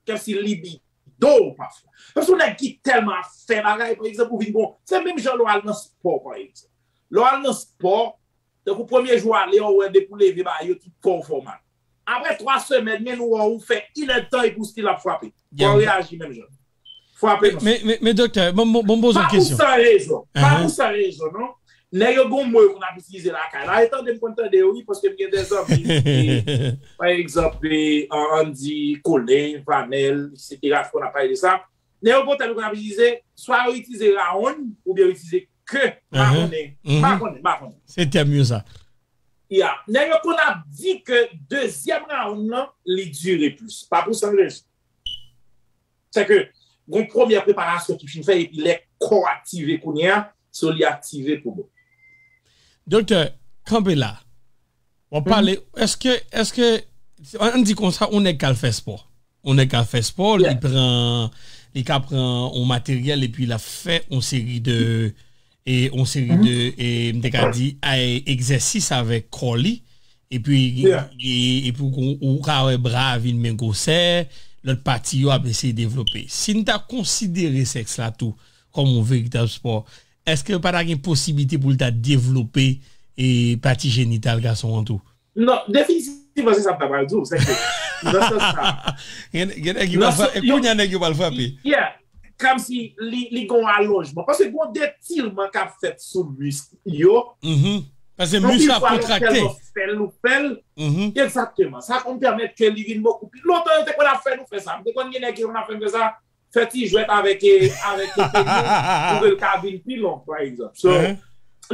kòmsi libido w pafwa. Paske yon nèg ki tèlman ap fè bagay, pa egzanp, ou vin bon. Se menm jan lè w al nan spò, pa egzanp. Lè w al nan spò, tankou premye jou w ale a, ou wè depi w leve bagay yo, tout kò w fè w mal. Apre twa semèn, men nou wè w fè inèdtan epi w still ap frape. Kò w reyaji menm jan. Frape nan... Men, men, men, doktè, bon, bon, bon, poze yon kesyon. Pa pou san rezon. Pa pou san rezon, non. Nèg yo gon mo yo konn ap itilize lakay la. E tande m konn tande yo, wi, paske m gen de zanmi ki, pa egzanp, e, an, ann di, Kolen, Vanèl, etsetera, konn ap pale de sa. Nèg yo gon tèm yo konn ap itilize, swa yo itilize rawonn, oubyen yo itilize ke, pa konnen, pa konnen, pa konnen. Se tèm yo sa. Ya, nèg yo konn ap di ke dezyèm rawonn nan, li dire plis. Pa pou san rezon. Se ke, gon premyè preparasyon ki fin fè, epi lè kò aktive kounye a, so li aktive pou bon. Doktè, kanpe la. W ap pale, èske, èske, ann di konsa, yon nèg k al fè spò. Yon nèg k al fè spò, li pran, li ka pran yon materyèl, epi l ap fè yon seri de, e, yon seri de, e, m te ka di, e, egzèsis avèk kò li, epi, e, epi ou, ou ka wè bra a vin men gwosè, lòt pati yo ap eseye devlope. Si n ta konsidere sèks la tou kòm yon veritab spò, èske pa ta gen posiblite pou l ta devlope, e, pati jenital gason an tou? Non, definitivman, se sa m ta pral di w, se ke, nan sans sa, gen, gen nèg ki pral frape, kounye a nèg yo pral frape. Yeah, kòmsi li, li gon alonjman. Paske gon detilman k ap fèt sou misk yo. Paske misk la kontrakte. Anpil fwa, lè w tèlman fè l, ou fè l. Egzakteman. Sa konn pèmèt ke li vin bokou pi. Lontan, yo te konn ap fè nou fè sa. M te konn gen nèg ki konn ap fè m fè sa. Fè ti jwèt avèk, e, avèk, e, peni pou ke l ka vin pi long, pa egzanp. So,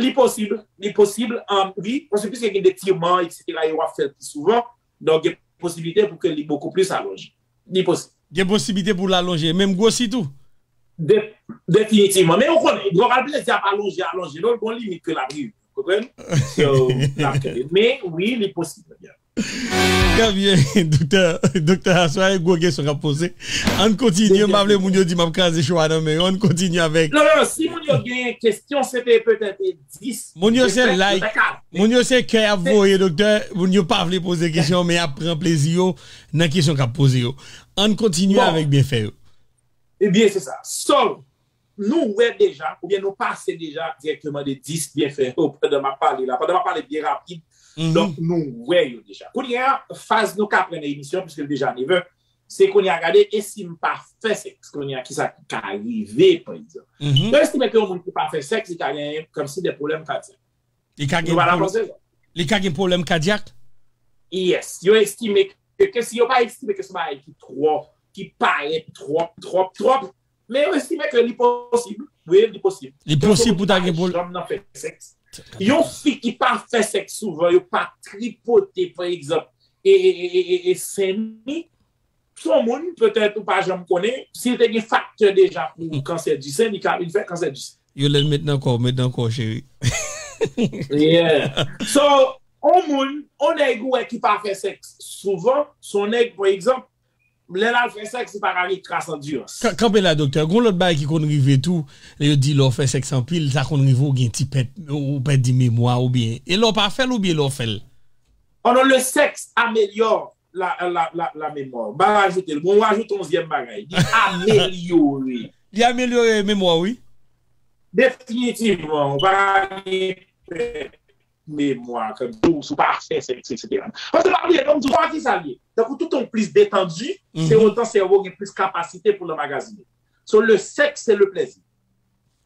Li posib, li posib, um, wi, paske piske gen detirman, et cetera, yo ap fè l pi souvan, donk gen posiblite pou ke li bokou plis alonje. Li posib. Gen posiblite pou l alonje, menm gwosi tou. De, definitivman. Men ou konnen, dwa al plezi ap alonje, alonje, donk gon limit ke l ap rive. Konprann? So, l ap kenbe. Men wi, li posib. Trè byen, doktè, doktè, aswè, gwo kesyon k ap poze. Ann kontinye, m pa vle moun yo di m ap kraze cho a nan men yo. Ann kontinye avèk. Non, non, non, si moun yo gen kesyon, se te petèt dis. Moun yo se like, moun yo se kè y ap voye, doktè. Moun yo pa vle poze kesyon, men y ap pran plezi yo nan kesyon k ap poze yo. Ann kontinye avèk byenfè yo. Ebyen, se sa. So, nou wè deja, oubyen nou pase deja dirèkteman de dis byenfè yo pandan m ap pale la. Pandan m ap pale byen rapid, donk nou wè yo deja. Kounye a, faz nou ka pran nan emisyon, piske l deja nevè, se kounye a gade, e si m pa fè sèks, kounye a, kisa ki ka rive, pa egzanp. Yo estime ke yon moun ki pa fè sèks, li ka genyen kòmsi de pwoblèm kadyak. Li ka gen pwoblèm, li ka gen pwoblèm kadyak? Yes. Yo estime ke, ke si yo pa estime ke se yon bagay ki twò, ki parèt twòp, twòp, twòp, men yo estime ke li posib. Wi, li posib. Li posib pou ta gen pwoblèm. Janm nan fè sèks. Yon fi ki pa fè sèks souvan, yo pa tripote, pa egzanp, e, e, e, e, e, e sen li, se yon moun, petèt ou pa janm konnen, si l te gen faktè deja pou kansè di sen, li ka vin fè kansè di sen. Yo lè l met nan kò, met nan kò, cheri. Yeah. So, on moun, on nèg ou wè ki pa fè sèks souvan, se yon nèg, pa egzanp, lè l al fè sèks, li pa ka gen kras andirans. Ka-, kanpe la, doktè. Gon lòt bagay ki konn rive tou, lè yo di lè w fè sèks anpil, sa konn rive w gen ti pèt, ou pèdi memwa oubyen. E lè w pa fè l oubyen lè w fè l? Oh non, le sexe améliore la, la, la, la mémoire. M pa rajoute l. Bon, ou ajoute onzyèm bagay. Li amelyore. Li amelyore memwa w, wi. Definitivman. Ou pa gen pèt memwa, kòm si w, si w pa fè sèks, et cetera. Paske pa bliye, non, m di w, ki sa l ye? Tankou tout on plis detandi, se otan sèvo gen plis kapasite pou l anmagazinen. So, le sexe, c'est le plaisir.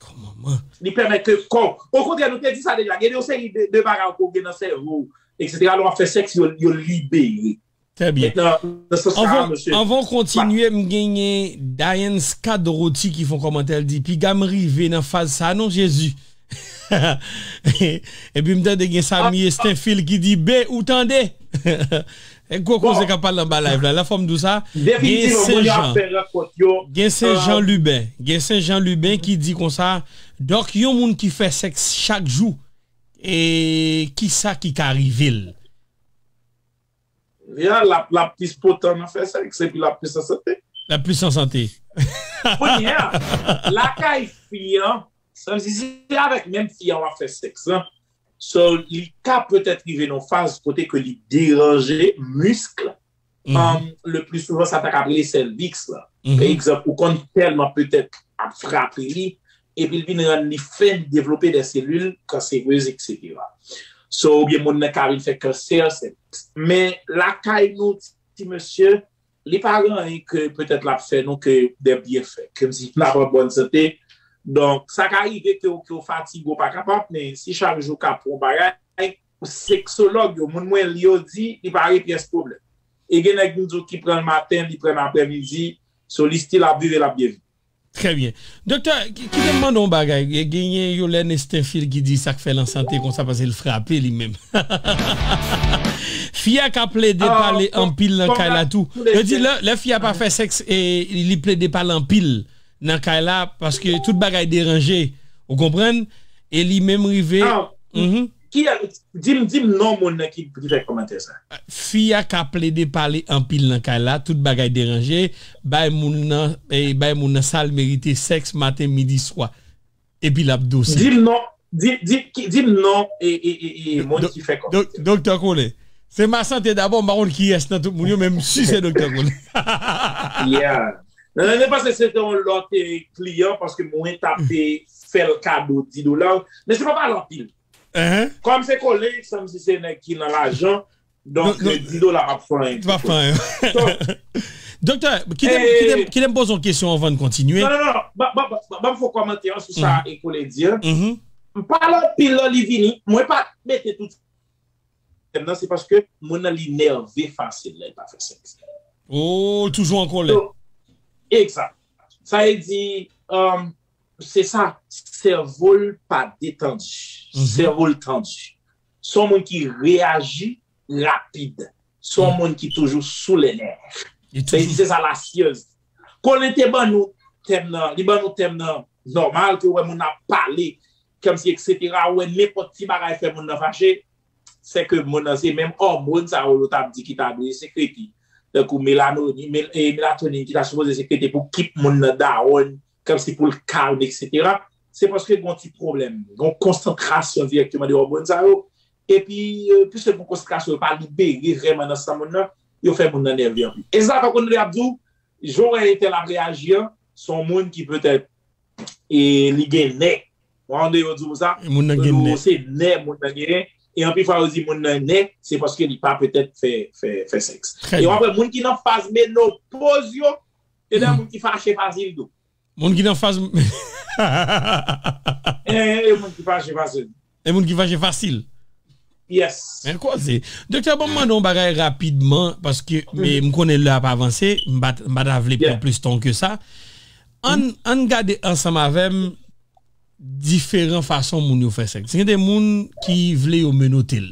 Kòman, man? Li pèmèt ke kò, okontrè, nou te di sa deja, gen yon seri de, de bagay ke w gen nan sèvo w, et cetera, lè w ap fè sèks, yo, yo libere. Trè byen. Anvan, anvan w kontinye, m genyen Diane Scott Roti ki fè yon kòmantè, l di, piga m rive nan faz sa non, Jezi. Epi m tande gen Samy Estenfil ki di, be, ou tande? E gwo koze k ap pale anba live la. La fò m di w sa, gen Senjan. Gen Senjan Liben. Gen Senjan Liben ki di konsa, donk, yon moun ki fè sèks chak jou, e kisa ki ka rive l? Ya, l ap, l ap plis potan nan fè sèks, epi l ap plis an sante. L ap plis an sante. Kounye a, lakay fi an, sa vle di, se avèk menm fi an w ap fè sèks lan. So, li ka petèt rive nan faz kote ke li deranje misk, um, le pli souvan, sa ta ka rele sèviks la. Pa egzanp, ou konn tèlman petèt ap frape li, epi l vin rann li fen, devlope de selil kanserez, et cetera. So, oubyen moun nan ka vin fè kansè sèks. Men lakay nou, ti mesye, li pa gen anyen ke petèt l ap fè nou ke de byenfè. Kòmsi n ap an bòn sante. Donk, sa ka rive ke, ke w fatige, w pa kapab, men si chak jou w ka pran yon bagay, seksològ yo, moun mwen li yo di, li pa gen pyès pwoblèm. E gen nèg m di w ki pran l maten, li pran l aprèmidi, so li still ap viv, l ap byen viv. Trè byen. Doktè, ki-, kite m mande yon bagay. Genyen Yolène Estenfil ki di sa k fè l an sante konsa paske l frape li menm. Fi a ka plede pale anpil nan kay la tou. Yo di lè, lè fi a pa fè sèks, e li plede pale anpil nan kay la paske tout bagay deranje. Ou konprann? E li menm rive. Mhm. Ki, di m, di m non moun nan ki, ki fè kòmantè sa. Fi a ka plede pale anpil nan kay la, tout bagay deranje, bay moun nan, eh, bay moun nan sa l merite, sèks maten, midi, swa. Epi l ap dou sèk. Di m non, di, di, ki, di m non, e, e, e, e, moun ki fè kòmantè. Doktè Colin, se ma santé d'abord, m pa konn kiyès nan tout moun yo, men m si se Doktè Colin. Yeah. Non, non, non, paske se te yon lòt, eh, kliyan, paske mwen t ap, eh, fè l kado dis dola, men se pa pale anpil. Kòm se Colin, sanm si se nèg ki nan lajan, donk, dis dola p ap fè anyen. P ap fè anyen. Doktè, kite m, kite m, kite m poze yon kesyon anvan n kontinye. Non, non, non, non. Ban, ban, ban, ban m fè yon kòmantè sou sa e Colin di a. M pale anpil lè li vini, mwen pa mete tout tèm nan, se paske moun nan li nève fasil lè l pa fè sèks. Oh, toujou an kòlè. So, egzak. Sa vle di, um, se sa, sèvo l pa detandi. Sèvo l tandi. Se yon moun ki reyaji rapid. Se yon moun ki toujou sou lè nèv. Li toujou se sa lasyèz. Konnen te ban nou tèm nan, li ban nou tèm nan nòmal ke wè moun ap pale, kòmsi, etsetera, ou wè nenpòt ti bagay fè moun nan fache, se ke moun nan se menm òmòn sa yo, yo t ap di ki ta dwe sekrete. Tankou melanoni, mel, e, melatonin ki ta sipoze sekrete pou kip moun nan dawòn, kòmsi pou l kalme, etsetera. Se paske gen yon ti pwoblèm, gen yon konsantrasyon dirèkteman de òmòn sa yo. Epi, e, piske gen yon konsantrasyon, yo pa libere vrèman nan san moun nan, yo fè moun nan nève anpil. E sa fè konnen y ap di w, jan w wè entèl ap reyaji an, se yon moun ki petèt e li gen nè. Ou konprann yo di w sa? Moun nan gen nè. Se nè moun nan genyen. E anpil fwa yo di moun nan nè, se paske li pa petèt fè, fè, fè sèks. E w ap wè moun ki nan faz menopoz yo, se de moun ki fache fasil tou. Moun ki nan faz E, e moun ki fache fasil. E moun ki fache fasil. Yes. Men koze. Doktè, bon, m mande yon bagay rapidman, paske m konnen lè ap avanse, m pa t, m pa ta vle pran plis tan ke sa. Ann, ann gade ansanm avè m diferan fason moun yo fè sèks. Gen de moun ki vle yo menote l.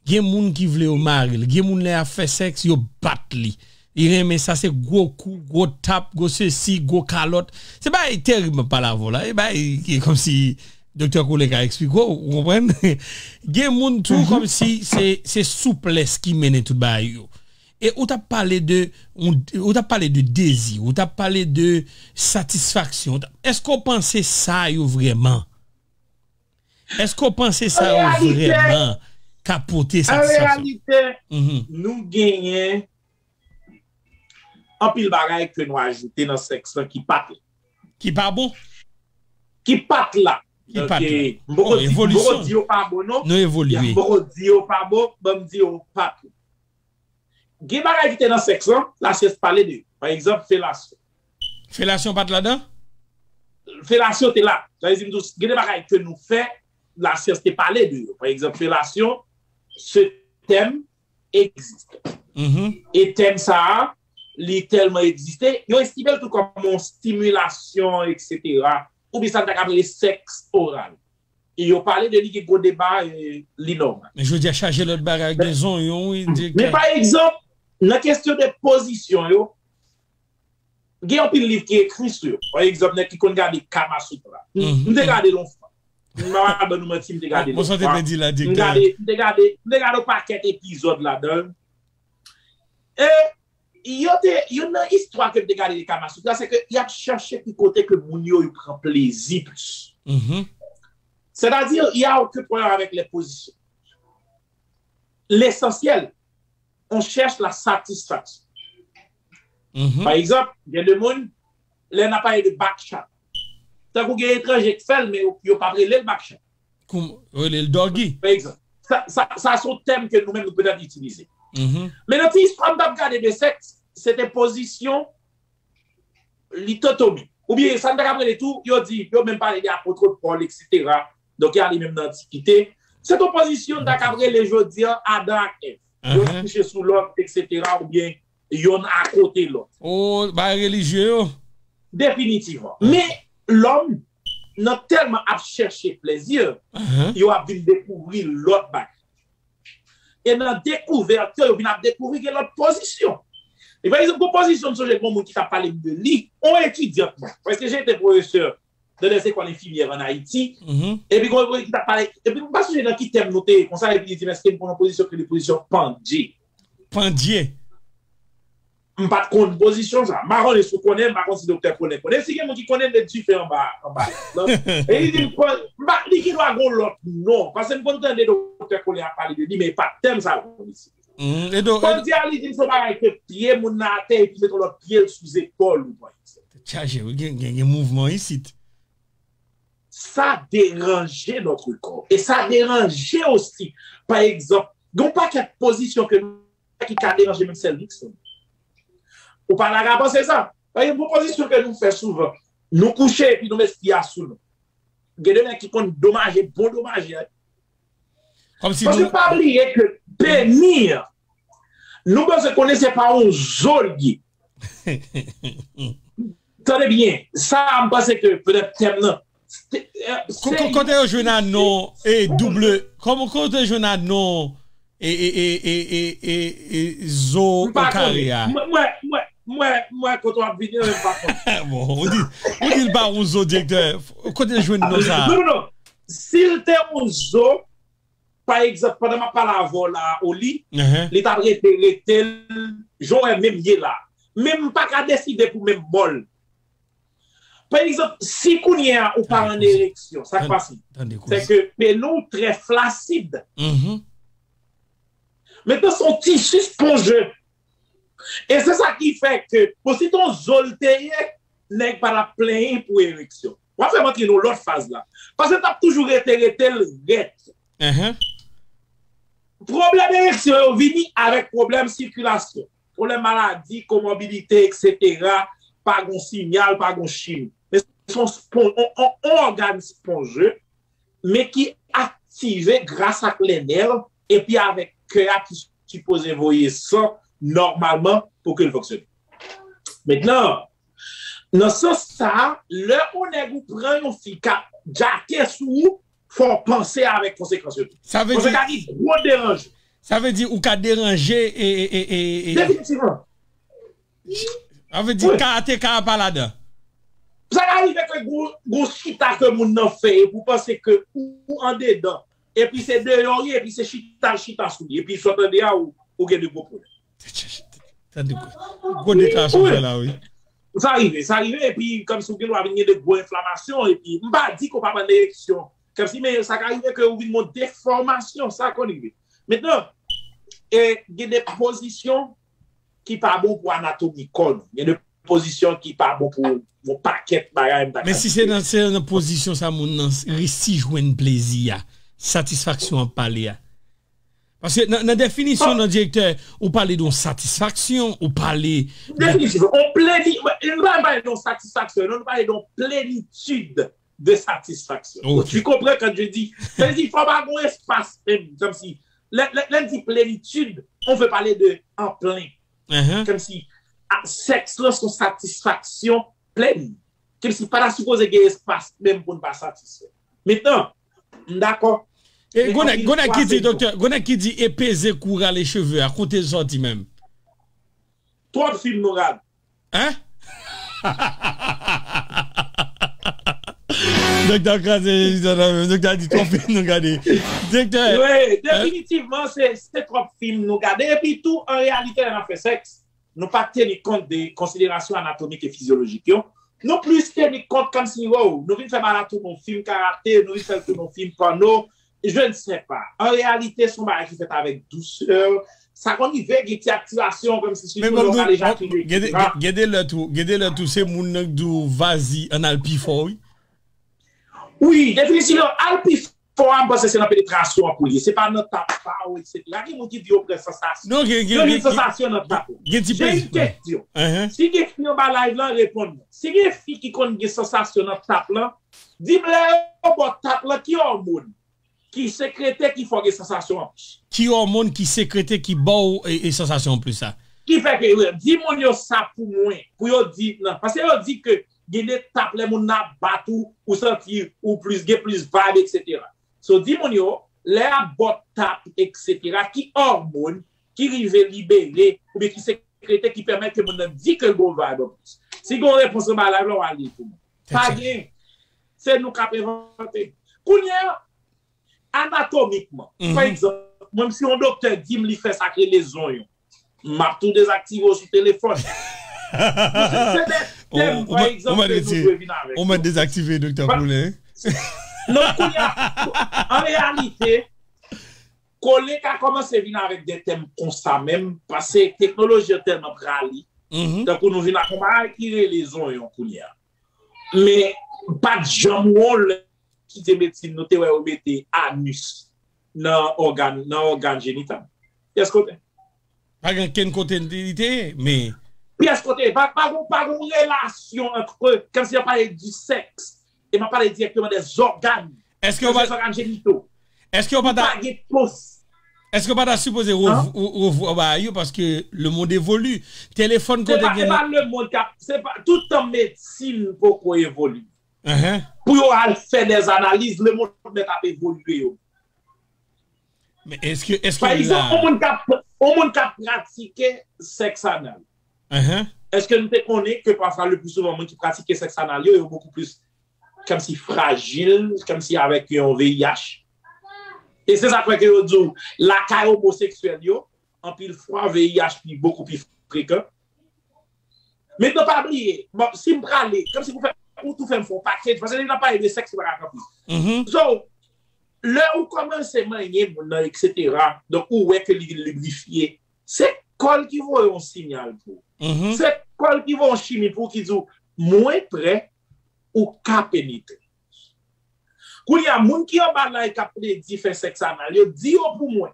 Gen moun ki vle yo mare l. Gen moun lè y ap fè sèks, yo bat li. Li renmen sa, se gwo kou, gwo tap, gwo sesi, gwo kalòt. Se bagay terib m ap pale avè w la. E bagay ki kòmsi Doktè Colin ka eksplike w, ou konprann? Gen moun tou kòmsi se, se souplès ki mennen tout bagay yo. E ou t ap pale de, ou t ap pale de dezi, ou t ap pale de satisfaksyon. Èske w panse sa yo vrèman? Èske w panse sa yo vrèman ka pote satisfaksyon? An reyalite, nou genyen anpil bagay ke nou ajoute nan sèks lan ki pa t la. Ki pa bon? Ki pa t la. Ki pa t la. M poko di, m poko di yo pa bon, non. Nou evolye. M poko di yo pa bon, ban m di yo pa t la. Gen bagay ki te nan sèks lan, lasyans pale de yo. Pa egzanp, felasyon. Felasyon pa t ladan? Felasyon te la. Sa vle di, m di w, gen de bagay ke nou fè, lasyans te pale de yo. Pa egzanp, felasyon, se tèm egziste. E tèm sa a, li tèlman egziste, yo estime l tou kòm yon stimilasyon, etsetera. Oubyen sa n ta ka rele sèks oral. E yo pale de li, gen gwo deba, e, li nòmal. Men jodi a chaje lòt bagay, gen zonyon, wi, men pa egzanp, nan kesyon de pozisyon yo, gen anpil liv ki ekri sou yo. Pa egzanp, nèg ki konn gade Kama Sutra. M, m te gade l yon fwa. M pa pral ban nou manti, m te gade l yon fwa. M gade, m te gade, m te gade yon pakèt epizòd ladan l. E yo te, youn nan istwa ke m te gade de Kama Sutra, se ke y ap chèche ki kote ke moun yo, yo pran plezi plis. Sètadi, y a okenn pwoblèm avèk lè pozisyon. Lesansyèl, on chèche la satisfaction. Pa egzanp, gen de moun, lè n ap pale de back chat, tankou gen etranje k fè l, men yo, yo p ap rele l back chat. Yo rele l doggy. Pa egzanp, sa, sa, sa se yon tèm ke nou menm nou petèt itilize. Men nan ti istwa m t ap gade de sèks, se te pozisyon litotomi. Oubyen, sa n ta ka rele tou, yo di, yo menm pale de apot Pòl, etsetera. Donk, y ale menm nan Antikite. Se yon pozisyon n ta ka rele jodi a Adan ak Èv. Yo kouche sou lòt, etsetera, oubyen yonn akote lòt. O, bagay relijye yo. Definitivman. Men, lòm, nan tèlman ap chèche plezi, yo ap vin dekouvri lòt bagay. E nan dekouvèt yo, yo vin ap dekouvri gen lòt pozisyon. E pa egzanp, gon pozisyon, m sonje gon moun ki t ap pale m de li, on etidyant mwen, prèske j'étais professeur dans des écoles infirmières en Haïti, epi gon moun ki t ap pale, epi m pa sonje nan ki tèm nou te ye konsa, epi li di m, èske m konn yon pozisyon ki rele pozisyon pandye? Pandye. M pa t konn pozisyon sa. M pa konnen si w konnen, m pa konn si Doktè Colin konnen. Si gen moun ki konnen, met dife anba, anba live lan. E li di m, m pa, li gen dwa gen yon lòt non. Paske m konn tande Doktè Colin ap pale de li, men e pa t tèm sa yo konn isit. Pandye a, li di m se yon bagay ke pye moun nan atè, epi mete yon lòt pye l sou zepòl ou, pa egzanp. Tèt chaje, wi, gen, gen, gen mouvman isit. Sa deranje notre corps. E sa deranje osi, pa egzanp, gen yon pakèt pozisyon ke nou ki ka deranje menm sèviks nou. Ou pa ta ka panse sa. Pa egzanp, yon pozisyon ke nou fè souvan, nou kouche epi nou met fia sou nou. Gen de nèg ki konn domaje, bon domaje, wi. Paske pa bliye ke peni an, nou bezwen konnen se pa yon zo l ye. Tande byen, sa a, m panse ke petèt tèm nan, Kote yo jwenn a non e double, kòman kote yo jwenn a non e e e e e e e zo okare a? Mwen mwen mwen mwen kote w ap vini an, m pa konn. Bon, ou di ou di l pa yon zo direktè. Kote l jwenn non sa? Non non. Si l te yon zo, pa egzanp, pandan m ap pale avè w la, Oli, li t ap rete rete l jan w wè menm ye la. Men m pa ka deside pou menm mò l. Pa egzanp, si kounye a ou pa an ereksyon, sa k pase? Se ke peni w trè flasid. Mentnan se yon tisi sponje. E se sa ki fè ke, bon, si t on zo l te ye, nèg pa t ap plenyen pou ereksyon. W ap fè m antre nan yon lòt faz la. Paske l t ap toujou rete rete l rèd. Pwoblèm ereksyon yo vini avèk pwoblèm sikilasyon, pwoblèm maladi, komòbidite, eksetera. Pa gon siyal, pa gon chim. Men se yon spon, on, on, on ògàn sponje, men ki aktive gras ak lè nèv epi avèk kè a ki sipoze voye san nòmalman pou ke l fonksyone. Mentnan, nan sans sa a, lè yon nèg ou pran yon fi k ap djake sou ou, fò w panse avèk konsekans yo tou. Sa vle di, sa ka gen gwo deranje. Sa vle di ou ka deranje e e e e e. Definitivman. Sa vle di karateka a pa ladan. Sa ka rive ke gwo gwo chita ke moun nan fè epi w panse ke ou andedan. Epi se deyò w ye, epi se chita l chita sou li. Epi sa w tande a, ou, ou gen de gwo pwoblèm. Tande gwo deklarasyon fè la, wi. Sa rive, sa rive, epi kòmsi ou gen dwa vin gen de gwo enflamasyon, epi m pa di ke w p ap pran ereksyon. Kòmsi, men sa ka rive ke ou vin gen yon defòmasyon, sa konn rive. Mentnan, e, gen de pozisyon ki pa bon pou anatomi kò nou. Gen de pozisyon ki pa bon pou yon pakèt bagay m ta ka site. Men si se nan, se nan pozisyon sa moun nan resi jwenn plezi a, satisfaksyon ap pale a. Paske nan, nan definisyon nan direktè, ou pale de yon satisfaksyon, ou pale de... Definitivman, on pleni, nou pa pale de yon satisfaksyon, non, nou pale de yon plenitid de satisfaction. Ok. Tu comprends quand je dis, sa vle di fò pa gon espas menm, kòmsi lè, lè, lè n di plenitid, on veut parler de an plen. Kòmsi, a, sèks lan se yon satisfaksyon plèn. Kòmsi pa ta sipoze gen espas menm pou n pa satisfè. Mentnan, m dakò. E gon nèg, gon nèg ki di, doktè, gon nèg ki di e peze kou rale cheve a, kote l sòti menm? Twòp fim nou rate. Hein? Doktè ap kraze emisyon nan menm. Doktè a di twòp fim nou gade. Direktè. Wi, definitivman, se, se twòp fim nou gade. Epi tou, an reyalite, lè n ap fè sèks, nou pa teni kont de konsiderasyon anatomik e fizyolojik yo. Nou plis teni kont kòmsi, wow, nou vin fè Bala tounen yon fim karate, nou vin fè l tounen yon fim pòno, je ne sais pas. An reyalite, se yon bagay ki fèt avèk dousè. Sa konn rive gen ti aktivasyon, kòmsi sitou lè w pale ejakile, etsetera. Gen de lè tou, gen de lè tou, se moun nan k di w, vazi, ann al pi fò, wi. Wi, definitivman, al pi fò a, m panse se nan penetrasyon an pou l ye. Se pa nan tap pa w, etsetera. Gen moun ki di yo pran sansasyon. Non, gen, gen, yo jwenn sansasyon nan tap la. J'ai une question. Si gen fi anba live lan, reponn mwen. Si gen fi ki konn gen sansasyon nan tap lan, di m lè yo ba w tap lan, ki òmòn ki sekrete ki fè w gen sansasyon anplis. Ki òmòn ki sekrete ki ba w, e, e sansasyon anplis sa? Ki fè ke, wi, di moun yo sa pou mwen, pou yo di, nan, paske yo di ke gen de tap lè moun nan ap bat ou, ou santi ou plis, gen plis vibe, etsetera. So, di moun yo, lè y ap ba w tap, etsetera, ki òmòn ki rive libere, oubyen ki sekrete ki pèmèt ke moun nan di ke l gen yon vibe anplis. Si gen yon repons anba live la, w a li l pou mwen. Pa gen. Se nou k ap envante. Kounye a, anatomikman, pa egzanp, mwen, si yon doktè di m li fè sa k rele zonyon, m ap tou dezaktive w sou telefòn. Se de tèm, pa egzanp, ke nou dwe vin avèk yo. Ou mèt dezaktive doktè Poulain. Non, kounye a, an reyalite, Colin ka kòmanse vin avèk de tèm konsa menm, paske teknoloji an tèlman prale, tankou nou vin ak yon bagay ki rele zonyon kounye a. Men, pa t janm wè yon lè kite medsin, nou te wè yo mete anus nan ògàn, nan ògàn jenital. Pyès kote? Pa gen kenn kote li te ye, men. Pyès kote? Pa, pa gon, pa gon relasyon ant, kòmsi y ap pale di sèks, e m ap pale dirèkteman dè zògàn. Èske yo pa, zògàn jenito. Èske yo pa ta, pa gen pos. Èske yo pa ta sipoze rev-, re-, revwa bagay yo, paske le monde évolue. Telefòn kote gen. Se pa, se pa le monde k ap, se pa, tout tan medsin poko evolye. Pou yo al fè dè analiz, lemonn mèt ap evolye yo. Men èske, èske Pa egzanp, yon moun k ap, yon moun k ap pratike sèks anal. Èske nou te konnen ke pafwa, le pli souvan, moun ki pratike sèks anal yo, yo bokou plis kòmsi frajil, kòmsi avèk yon V I H? E se sa k fè ke yo di w, lakay omoseksyèl yo, anpil fwa, V I H pi, bokou pi frekan. Mentnan, pa bliye, bon, si m prale, kòmsi pou fè, pou tou fè m fè yon package, paske lè n ap pale de sèks, se pa ka kanpe. So, lè ou kòmanse manyen moun nan, et cetera, donk ou wè ke li vin librifye, se kò l ki voye yon siyal pou ou. Se kò l ki voye yon chimi pou ou ki di w, mwen prè, ou ka penetre. Kounye a, moun ki anba la e k ap plede fè sèks anal, yo di yo pou mwen,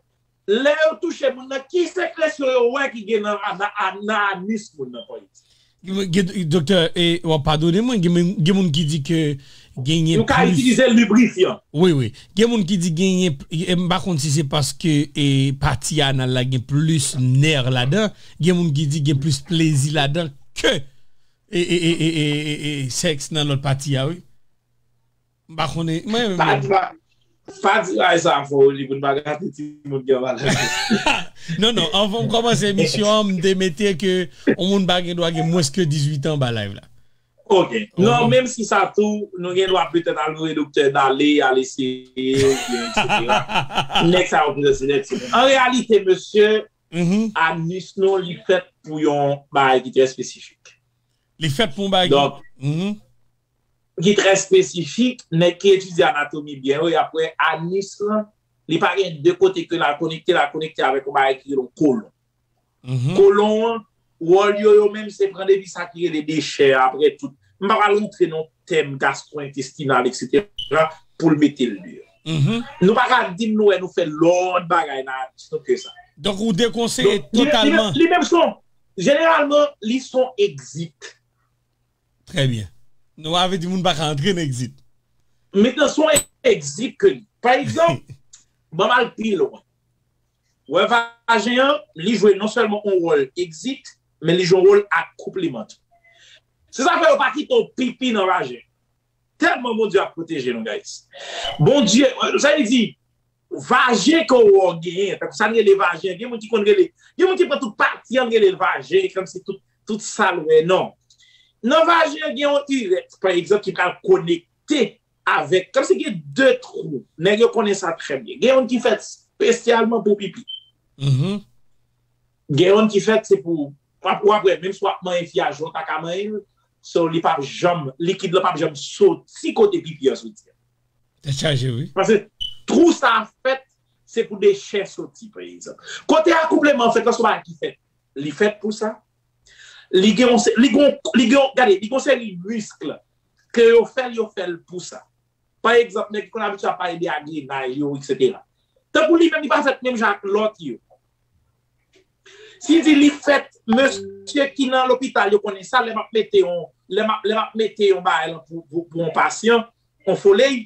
lè yo touche moun nan, ki sekresyon yo wè ki gen nan, nan, nan anis moun nan, pa egzanp? Gen, gen, doktè, e, w ap padone mwen, gen, moun- gen moun ki di ke genyen Nou ka plis itilize librifyan. Wi, wi. Gen moun ki di genyen, e, m pa konn si se paske, e, pati anal la gen plis nè ladan, gen moun ki di gen plis plezi ladan ke, e, e, e, e, e, e, e, sèks nan lòt pati a, wi. M pa konnen, mwen menm Pa, pa, pa di bagay sa fò, li pou n pa gate timoun ki anba la. Non, non, anvan m kòmanse emisyon an, m te mete ke yon moun pa gen dwa gen mwens ke dizuit an anba live la. Ok. Non, menm si sa tou, nou gen dwa petèt al voye doktè Dale, al eseye, oubyen et cetera. Nèg sa yo poze se nèg se. An reyalite, mesye, anis nou, li fèt pou yon bagay ki trè espesifik. Li fèt pou yon bagay ki Donk, ki trè espesifik, nèg ki etidye anatomi byen yo, y ap wè anis lan, li pa gen de kote ke l al konekte, l al konekte avèk yon bagay ki rele yon kolon. Kolon an, wòl yo, yo menm, se pran depi sa ki rele dechè, apre tout. M pa pral rantre nan tèm gastro-entestinal, et cetera, pou l mete l deyò. Nou pa ka di m nou wè nou fè lòt bagay nan anis nou ke sa. Donk, ou dekonseye Donk, li, li, totalman. Li menm son, jeneralman, li son egzit. Trè byen. Nou pa vle di moun pa ka antre nan egzit. Mentnan, son egzit ke li. Pa egzanp, ban m al pi lwen. Ou wè vajen an, li jwe non sèlman yon wòl egzit, men li jwe yon wòl akoupleman tou. Se sa fè yo pa kite w pipi nan vajen. Tèlman Bondye ap pwoteje nou, guys. Bondye, sa vle di, vajen ke w genyen, tankou sa n rele vajen, gen moun ki konn rele, gen moun ki pran tout pati an rele l vajen, kòmsi tout, tout sa l wè, non. Nan vajen an, gen yon irèt, pa egzanp, ki pral konekte avèk, kòmsi gen de twou, nèg yo konnen sa trè byen. Gen youn ki fèt espesyalman pou pipi. Gen youn ki fèt se pou, w ap, w ap wè, menm si w ap manyen fiyaj, ou pa ka manyen l, so li p ap janm, likid lan p ap janm soti kote pipi an soti an. Tèt chaje, wi. Paske twou sa a fèt, se pou dechè soti, pa egzanp. Kote akoupleman an fèt la, se yon bagay ki fèt. Li fèt pou sa. Li gen yon se-, li gen yon, li gen yon, gade, li gen yon seri misk ke yo fè l, yo fè l pou sa. Pa egzanp, nèg ki konn abitye ap pale de agrenay yo, et cetera. Tankou li menm, li pa fèt menm jan ak lòt yo. Si di li fèt, mesye ki nan lopital, yo konnen sa, lè m ap mete yon, lè m ap, lè m ap mete yon bagay lan pou, pou, pou yon pasyan, yon foley,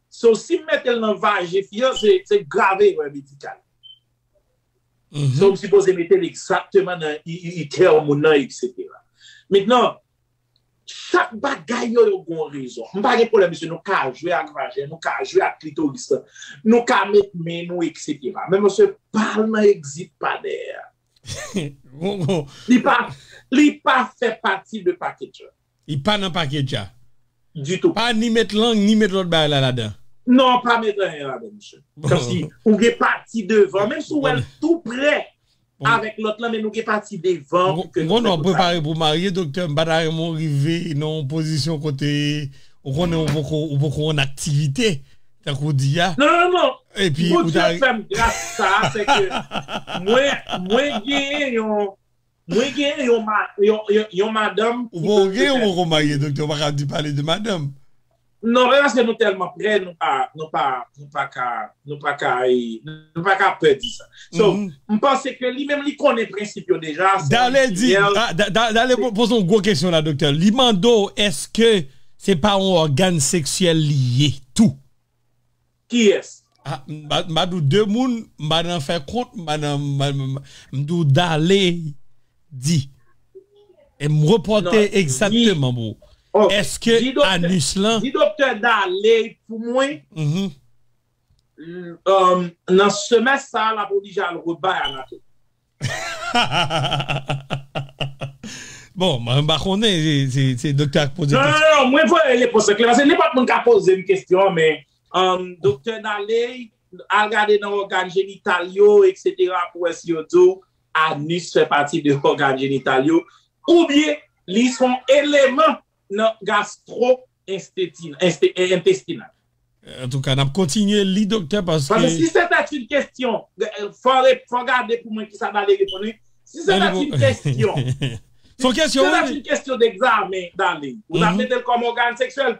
so, si m mete l nan vajen fi an, se, se grave erè medikal. So, m sipoze mete l egzakteman nan i-, i-, itè moun nan, et cetera. Mentnan, chak bagay yo, yo gen yon rezon. M pa gen pwoblèm, mesye, nou ka jwe ak vajen, nou ka jwe ak klitoris lan, nou ka met men nou, et cetera. Men, mesye, pa al nan egzit pa dèyè a. Bon, bon. Li pa, li pa fè pati de package la. Li pa nan package la. Ditou. Pa ni met lang, ni met lòt bagay la ladan. Non, pa met anyen ladan, mesye. Bon. Kòmsi ou gen pati devan, menm si w wè l tou prè avèk lòt lan, men nou gen pati devan pou ke nou fè tout sa. Ou konnen w ap prepare pou w marye, doktè, m pa ta renmen w rive nan yon pozisyon kote ou konnen ou poko, ou poko an aktivite, tankou w di a. Non, non, non, non. Epi ou ta Bondye fè m gras sa, se ke mwen, mwen genyen yon, mwen genyen yon ma-, yon, yon, yon madanm ki poko gen, ou poko marye, doktè, ou pa ka di pale de madanm. Non, men paske nou tèlman prè, nou pa, nou pa, nou pa ka, nou pa ka, nou pa ka pè di sa. So, m panse ke li menm, li konnen prensip yo deja, se Dale di, a, Da-, Da-, Dale po-, poze yon gwo kesyon la, doktè. Li mande w, èske se pa yon ògàn seksyèl li ye tou? Kiyès? A, m pa, m pa di w de moun, m pa nan fè kont, m pa nan, m pa, m, m, m di w Dale di. E m repòte egzakteman pou ou. Oh, èske di doktè, anis lan di doktè Daley pou mwen, mhm. L- um, nan semès sa a, l ap oblije al rebay anatomi. Bon, mwen pa konnen, se- se se doktè a k poze Non, non, kesyon. Non, non, mwen voye repons an klè. Paske nenpòt moun ka poze m kesyon an, men um, doktè Daley, al gade nan ògàn jenital yo, et cetera, pou wè si yo di w anis fè pati de ògàn jenital yo, oubyen li se yon eleman nan gastro-intestinal. Antouka, n ap kontinye li, doktè, paske. Paske si se te yon kesyon, fò, fò gade pou mwen kisa Daley reponn li. Si se te yon kesyon. Se yon kesyon, wi. Si se te yon kesyon d'egzamen, Daley, ou t ap mete l kòm ògàn seksyèl?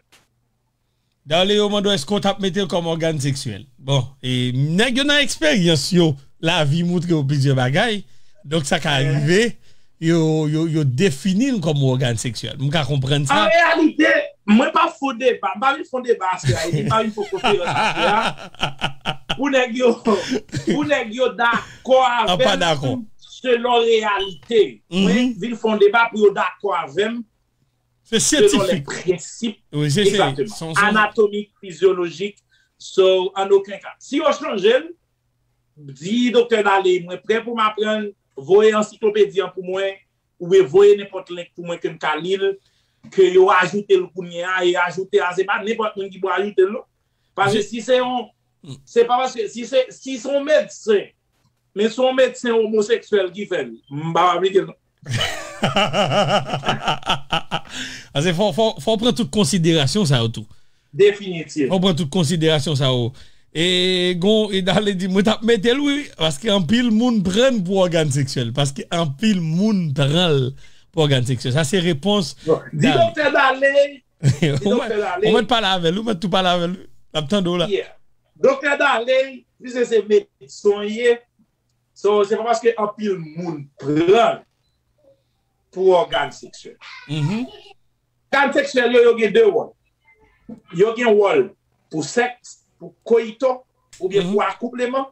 Daley, yo mande w èske w t ap mete l kòm ògàn seksyèl. Bon, e nèg yo nan eksperyans yo, lavi moutre yo plizyè bagay. Donk, sa ka rive, yo, yo, yo defini l kòm yon ògàn seksyèl. M ka konprann sa. An reyalite, mwen pa fon deba, m pa vin fon deba aswè a, epi m pa vin fon konferans aswè a. Pou nèg yo, pou nèg yo dakò avè m selon reyalite. Mwen vin fon deba pou yo dakò avè m Se syantifik. Wi, se se. Egzakteman. Anatomik, fizyolojik, so, an okenn ka. Si yo chanje l, di doktè Daley, mwen prè pou m aprann, voye ansiklopedi an pou mwen, oubyen voye nenpòt link pou mwen ke m ka li l, ke yo ajoute l kounye a, e ajoute a, se pa nenpòt moun ki pou ajoute l, non. Paske si se yon, se pa paske, si se, si se yon medsen, men se yon medsen omoseksyèl ki fè l, m pa aplike l, non. Paske fò, fò, fò w pran tout konsiderasyon sa yo tou. Definitivman. Fò w pran tout konsiderasyon sa yo. E gon, e Daley di, mwen t ap mete l wi, paske anpil moun pran l pou ògàn seksyèl. Paske anpil moun pran l pou ògàn seksyèl. Sa se repons Daley. Di doktè Daley, di doktè Daley. Ou mèt pale avè l, ou mèt tou pale avè l. L ap tande w la. Doktè Daley, piske se medsen w ye, so, se pa paske anpil moun pran l pou ògàn seksyèl. Ògàn seksyèl yo, yo gen de wòl. Yo gen wòl pou sèks, pou koyito, oubyen pou akoupleman.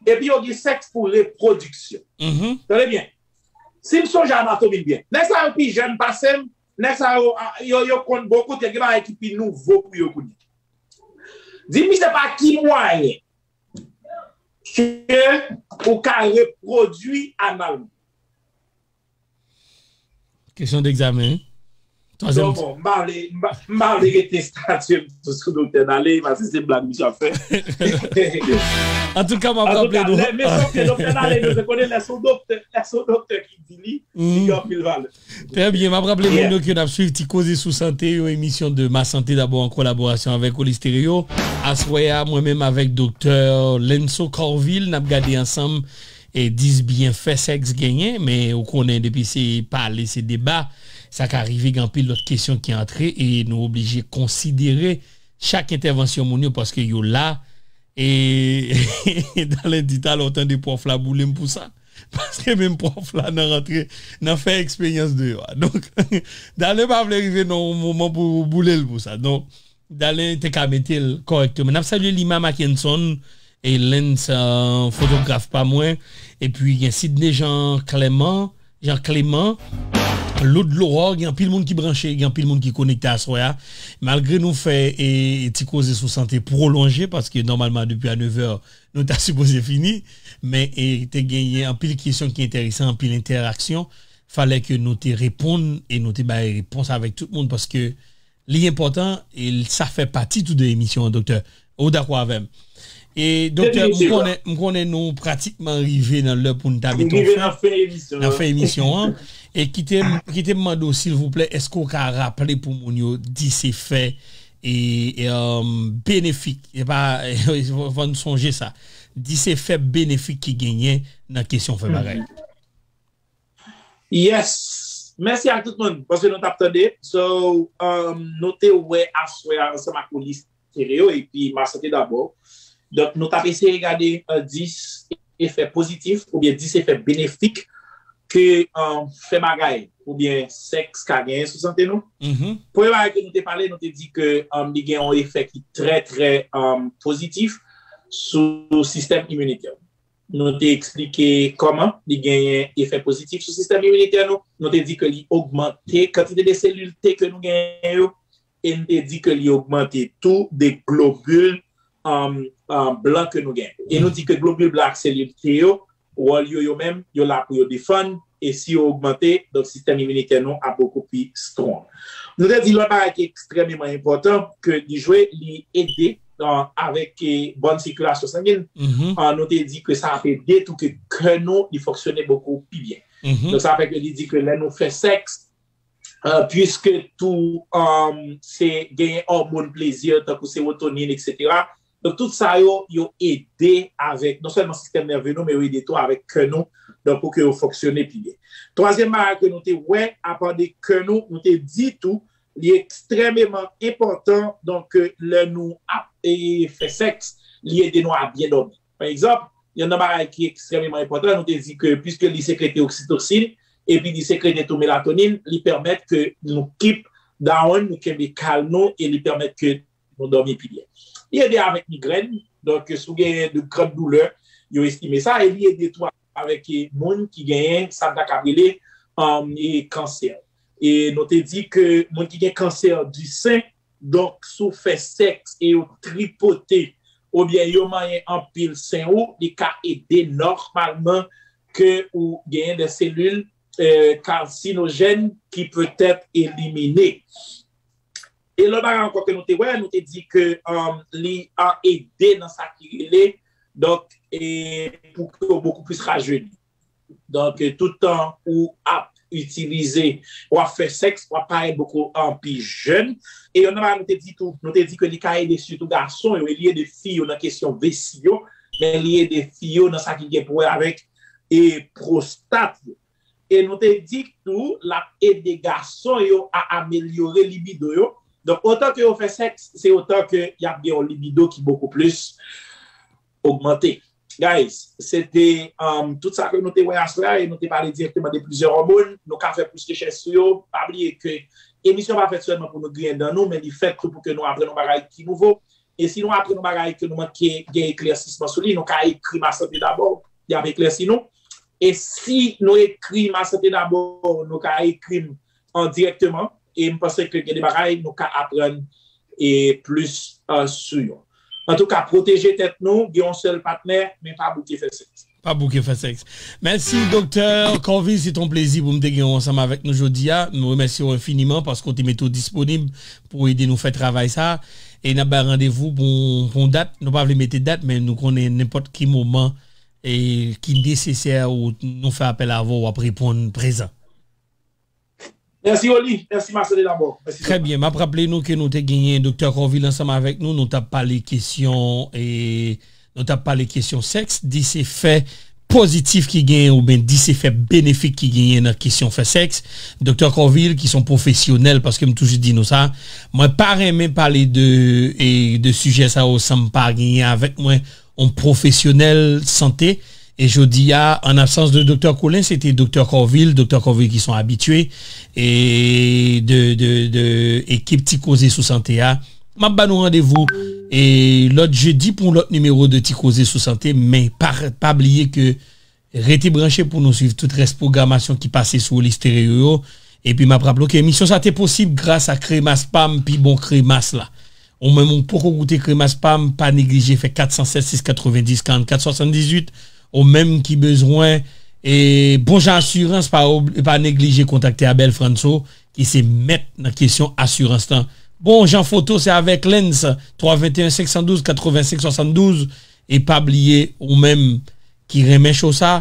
Epi yo gen sèks pou repwodiksyon. Tande byen. Si m sonje anatomi m byen. Nèg sa yo pi jèn pase m, nèg sa yo, yo, yo konn bon kote, gen bagay ki pi nouvo pou yo kounye a. Di m misye pa ki mwayen ke ou ka repwodui analman. Kesyon d'egzamen. Twazyèm. Bon, bon, m pa vle, m pa, m pa vle rete estati m sou, sou doktè Daley, paske se blag misye ap fè. Antouka, m ap raple nou. Antouka, lè, men sòf ke doktè Daley, nou se konnen lè se yon doktè, lè se yon doktè ki di li, li gen anpil valè. Trè byen, m ap raple moun yo ke n ap swiv Ti Koze sou Sante, yon emisyon de Ma Santé D'abord an kolaborasyon avèk Oli Stereo. Aswè a, mwen menm avèk Doktè Lenso Corville, n ap gade ansanm e dis byenfè sèks genyen, men ou konnen depi se pale, se deba, sa ka rive gen anpil lòt kesyon ki antre e nou oblije konsidere chak entèvansyon moun yo paske yo la. E Daley di talè w tande pwòf la boule m pou sa. Paske menm pwòf la nan rantre, nan fè eksperyans deyò a. Donk, Daley pa vle rive nan yon moman pou boule l pou sa. Donk, Daley te ka mete l kòrèkteman. N ap salye Lima Mackenson e Lens, fotograf pa mwen. Epi gen Sidney Jean Clément, Jean Clément, Loud Laurent, gen anpil moun ki branche, gen anpil moun ki konekte aswè a. Malgre nou fè e, e ti koze sou sante pwolonje, paske nòmalman depi a nevè, nou ta sipoze fini, men e, te genyen anpil kesyon ki enteresan, anpil entèraksyon. Falè ke nou te reponn e nou te bay repons avèk tout moun, paske li enpòtan e sa fè pati tou de emisyon an, doktè. Ou dakò avè m? E doktè, m konnen, m konnen nou pratikman rive nan lè pou n ta mete w fè nan fen emisyon an. E kite m, kite m mande w, silvouplè, èske w ka raple pou moun yo dis efè e, e, um, benefik? E pa, fò n sonje sa. Dis efè benefik ki genyen nan kesyon fè bagay. Yes. Mèsi ak tout moun paske nou t ap tande. So, um, nou te wè aswè a ansanm ak Oli Stereo epi Ma Santé D'abord. Donk, nou t ap eseye gade uh, dis efè pozitif oubyen dis efè benefik ke um, fè bagay oubyen sèks ka genyen sou sante nou. Premye bagay ke nou te pale, nou te di ke um, li gen yon efè ki trè, trè um, pozitif sou sistèm iminitè. nou te eksplike kòman li genyen efè pozitif sou sistèm iminitè nou. Nou te di ke li ogmante kantite de selil T ke nou genyen yo, e nou te di ke li ogmante tou de globil, um, um, blan ke nou genyen. E nou di ke globil blan ak selil T yo, wòl yo yo menm, yo la pou yo defann, e si yo ogmante, donk sistèm iminitè nou ap bokou pi strong. Nou te di lòt bagay ki ekstrèmeman enpòtan ke li jwe, li ede, uh, avèk, eh, bòn sikilasyon sangin. Uh, nou te di ke sa ap ede tou ke kè nou li fonksyone bokou pi byen. Donk sa fè ke li di ke lè nou fè sèks, uh, puiske tou, um, se genyen òmòn plezi, tankou sewotonin, etsetera. Donk tout sa yo, yo ede avèk non sèlman sistèm nève nou, men yo ede tou avèk kè nou, donk pou ke yo fonksyone pi byen. Twazyèm bagay ke nou te wè, apa de kè nou, nou te di tou, li ekstrèmeman enpòtan, donk, eh, lè nou ap, eh, fè sèks, li ede nou a byen dòmi. Pa egzanp, yonn nan bagay ki ekstrèmeman enpòtan, nou te di ke piske li sekrete oksitosin, epi li sekrete tou melatonin, li pèmèt ke nou keep down, nou kenbe kalm nou, e li pèmèt ke nou dòmi pi byen. Li ede avèk migrèn, donk si w genyen de gran doulè, yo estime sa, e li ede tou avèk, eh, moun ki genyen sa n ta ka rele, um, eh, kansè. E nou te di ke moun ki gen kansè di sen, donk si w fè sèks e yo tripote, oubyen yo manyen anpil sen ou, li ka ede nòmalman ke ou genyen de selil, eh, karsinojèn ki petèt elimine. E lòt bagay ankò ke nou te wè, nou te di ke, um, li an ede nan sa ki rele, donk, e pou ke w bokou plis rajeni. Donk, eh, tout tan ou ap itilize, w ap fè sèks, w ap parèt bokou an pi jèn. E yonn nan bagay nou te di tou, nou te di ke li ka ede sitou gason yo, e li ede fi yo nan kesyon vesi yo, men li ede fi yo nan sa ki gen pou wè avèk, e, pwostat yo. E nou te di tou, l ap ede gason yo a amelyore libido yo. Donk, otan ke yo fè sèks, se otan ke y ap gen yon libido ki bokou plis ogmante. Guys, se te, um, tout sa ke nou te wè aswè a, e nou te pale dirèkteman de plizyè òmòn. Nou ka fè plis rechèch sou yo. Pa bliye ke emisyon pa fèt sèlman pou nou griyen dan nou, men li fèt tou pou ke nou aprann yon bagay ki nouvo. E si nou aprann yon bagay ke nou manke gen eklèsisman sou li, nou ka ekri m a Sante Dabò, y ap eklèsi nou. E si nou ekri m a Sante Dabò, nou ka ekri m an dirèkteman. E m panse ke gen de bagay nou ka aprann e plis, uh, sou yo. Antouka, pwoteje tèt nou, gen yon sèl patnè, men pa bouke fè sèks. Pa bouke fè sèks. Mèsi, Doktè Corvil. Se te yon plezi pou m te gen w ansanm avèk nou jodi a. Nou remèsye w enfiniman paske w te mete w disponib pou ede nou fè travay sa. E n ap bay randevou pou, pou yon dat. Nou pa vle mete dat, men nou konnen nenpòt ki moman e ki nesesè ou nou fè apèl avè w, w ap reponn prezan. Mèsi, Oli. Mèsi, Marcel Labor. Mèsi, Trè byen. M ap raple nou ke nou te genyen Doktè Corvil ansanm avèk nou. Nou t ap pale kesyon, e, nou t ap pale kesyon sèks, dis efè pozitif ki genyen oubyen dis efè benefik ki genyen nan kesyon fè sèks. Doktè Corvil, ki se yon pwofesyonèl, paske m toujou di nou sa, mwen pa renmen pale de, e, de sijè sa yo san m pa genyen avèk mwen yon pwofesyonèl sante. E jodi a, an absans de Doktè Colin, se te Doktè Corvil, Doktè Corvil ki se yon abitye e de, de, de ekip Ti Koze sou Sante a. M ap ba nou randevou e lòt jedi pou yon lòt nimewo de Ti Koze sou Sante, men pa, pa bliye ke rete branche pou nou swiv tout rès pwogramasyon ki pase sou Oli Stereo yo. Epi m ap raple w ke emisyon sa te posib gras a kremas pa m, pi bon kremas la. Ou menm ou poko goute kremas pa m, pa neglije fè kat san sèt sis katrevendis karannkat swasanndizuit. Ou menm ki bezwen e bon jan asirans, pa ob-, pa neglije kontakte Abel Franco, ki se mèt nan kesyon asirans lan. Bon jan foto, se avèk Lens, twa venteyen senk san douz katrevensenk swasanndouz. E pa bliye, ou menm ki renmen show sa,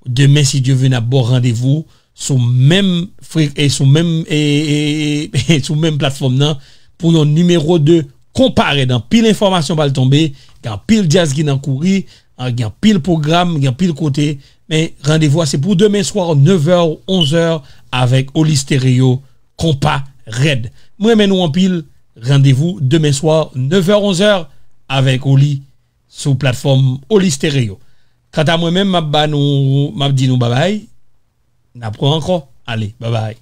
demen, si Dye vle, n ap ba w randevou sou menm fre-, e sou menm, e, e, e, sou menm platfòm nan pou yon nimewo de Konpa Rèd. Anpil enfòmasyon pral tonbe, gen anpil djaz ki nan kouri, an, gen anpil pwogram, gen anpil kote. Men randevou a se pou demen swa, nevè, onzè, avèk Oli Stereo, Konpa Rèd. Mwen renmen nou anpil. Randevou demen swa, nevè, onzè, avèk Oli sou platfòm Oli Stereo. Kanta mwen menm, m ap ba nou, m ap di nou babay. N ap wè ankò. Ale, babay.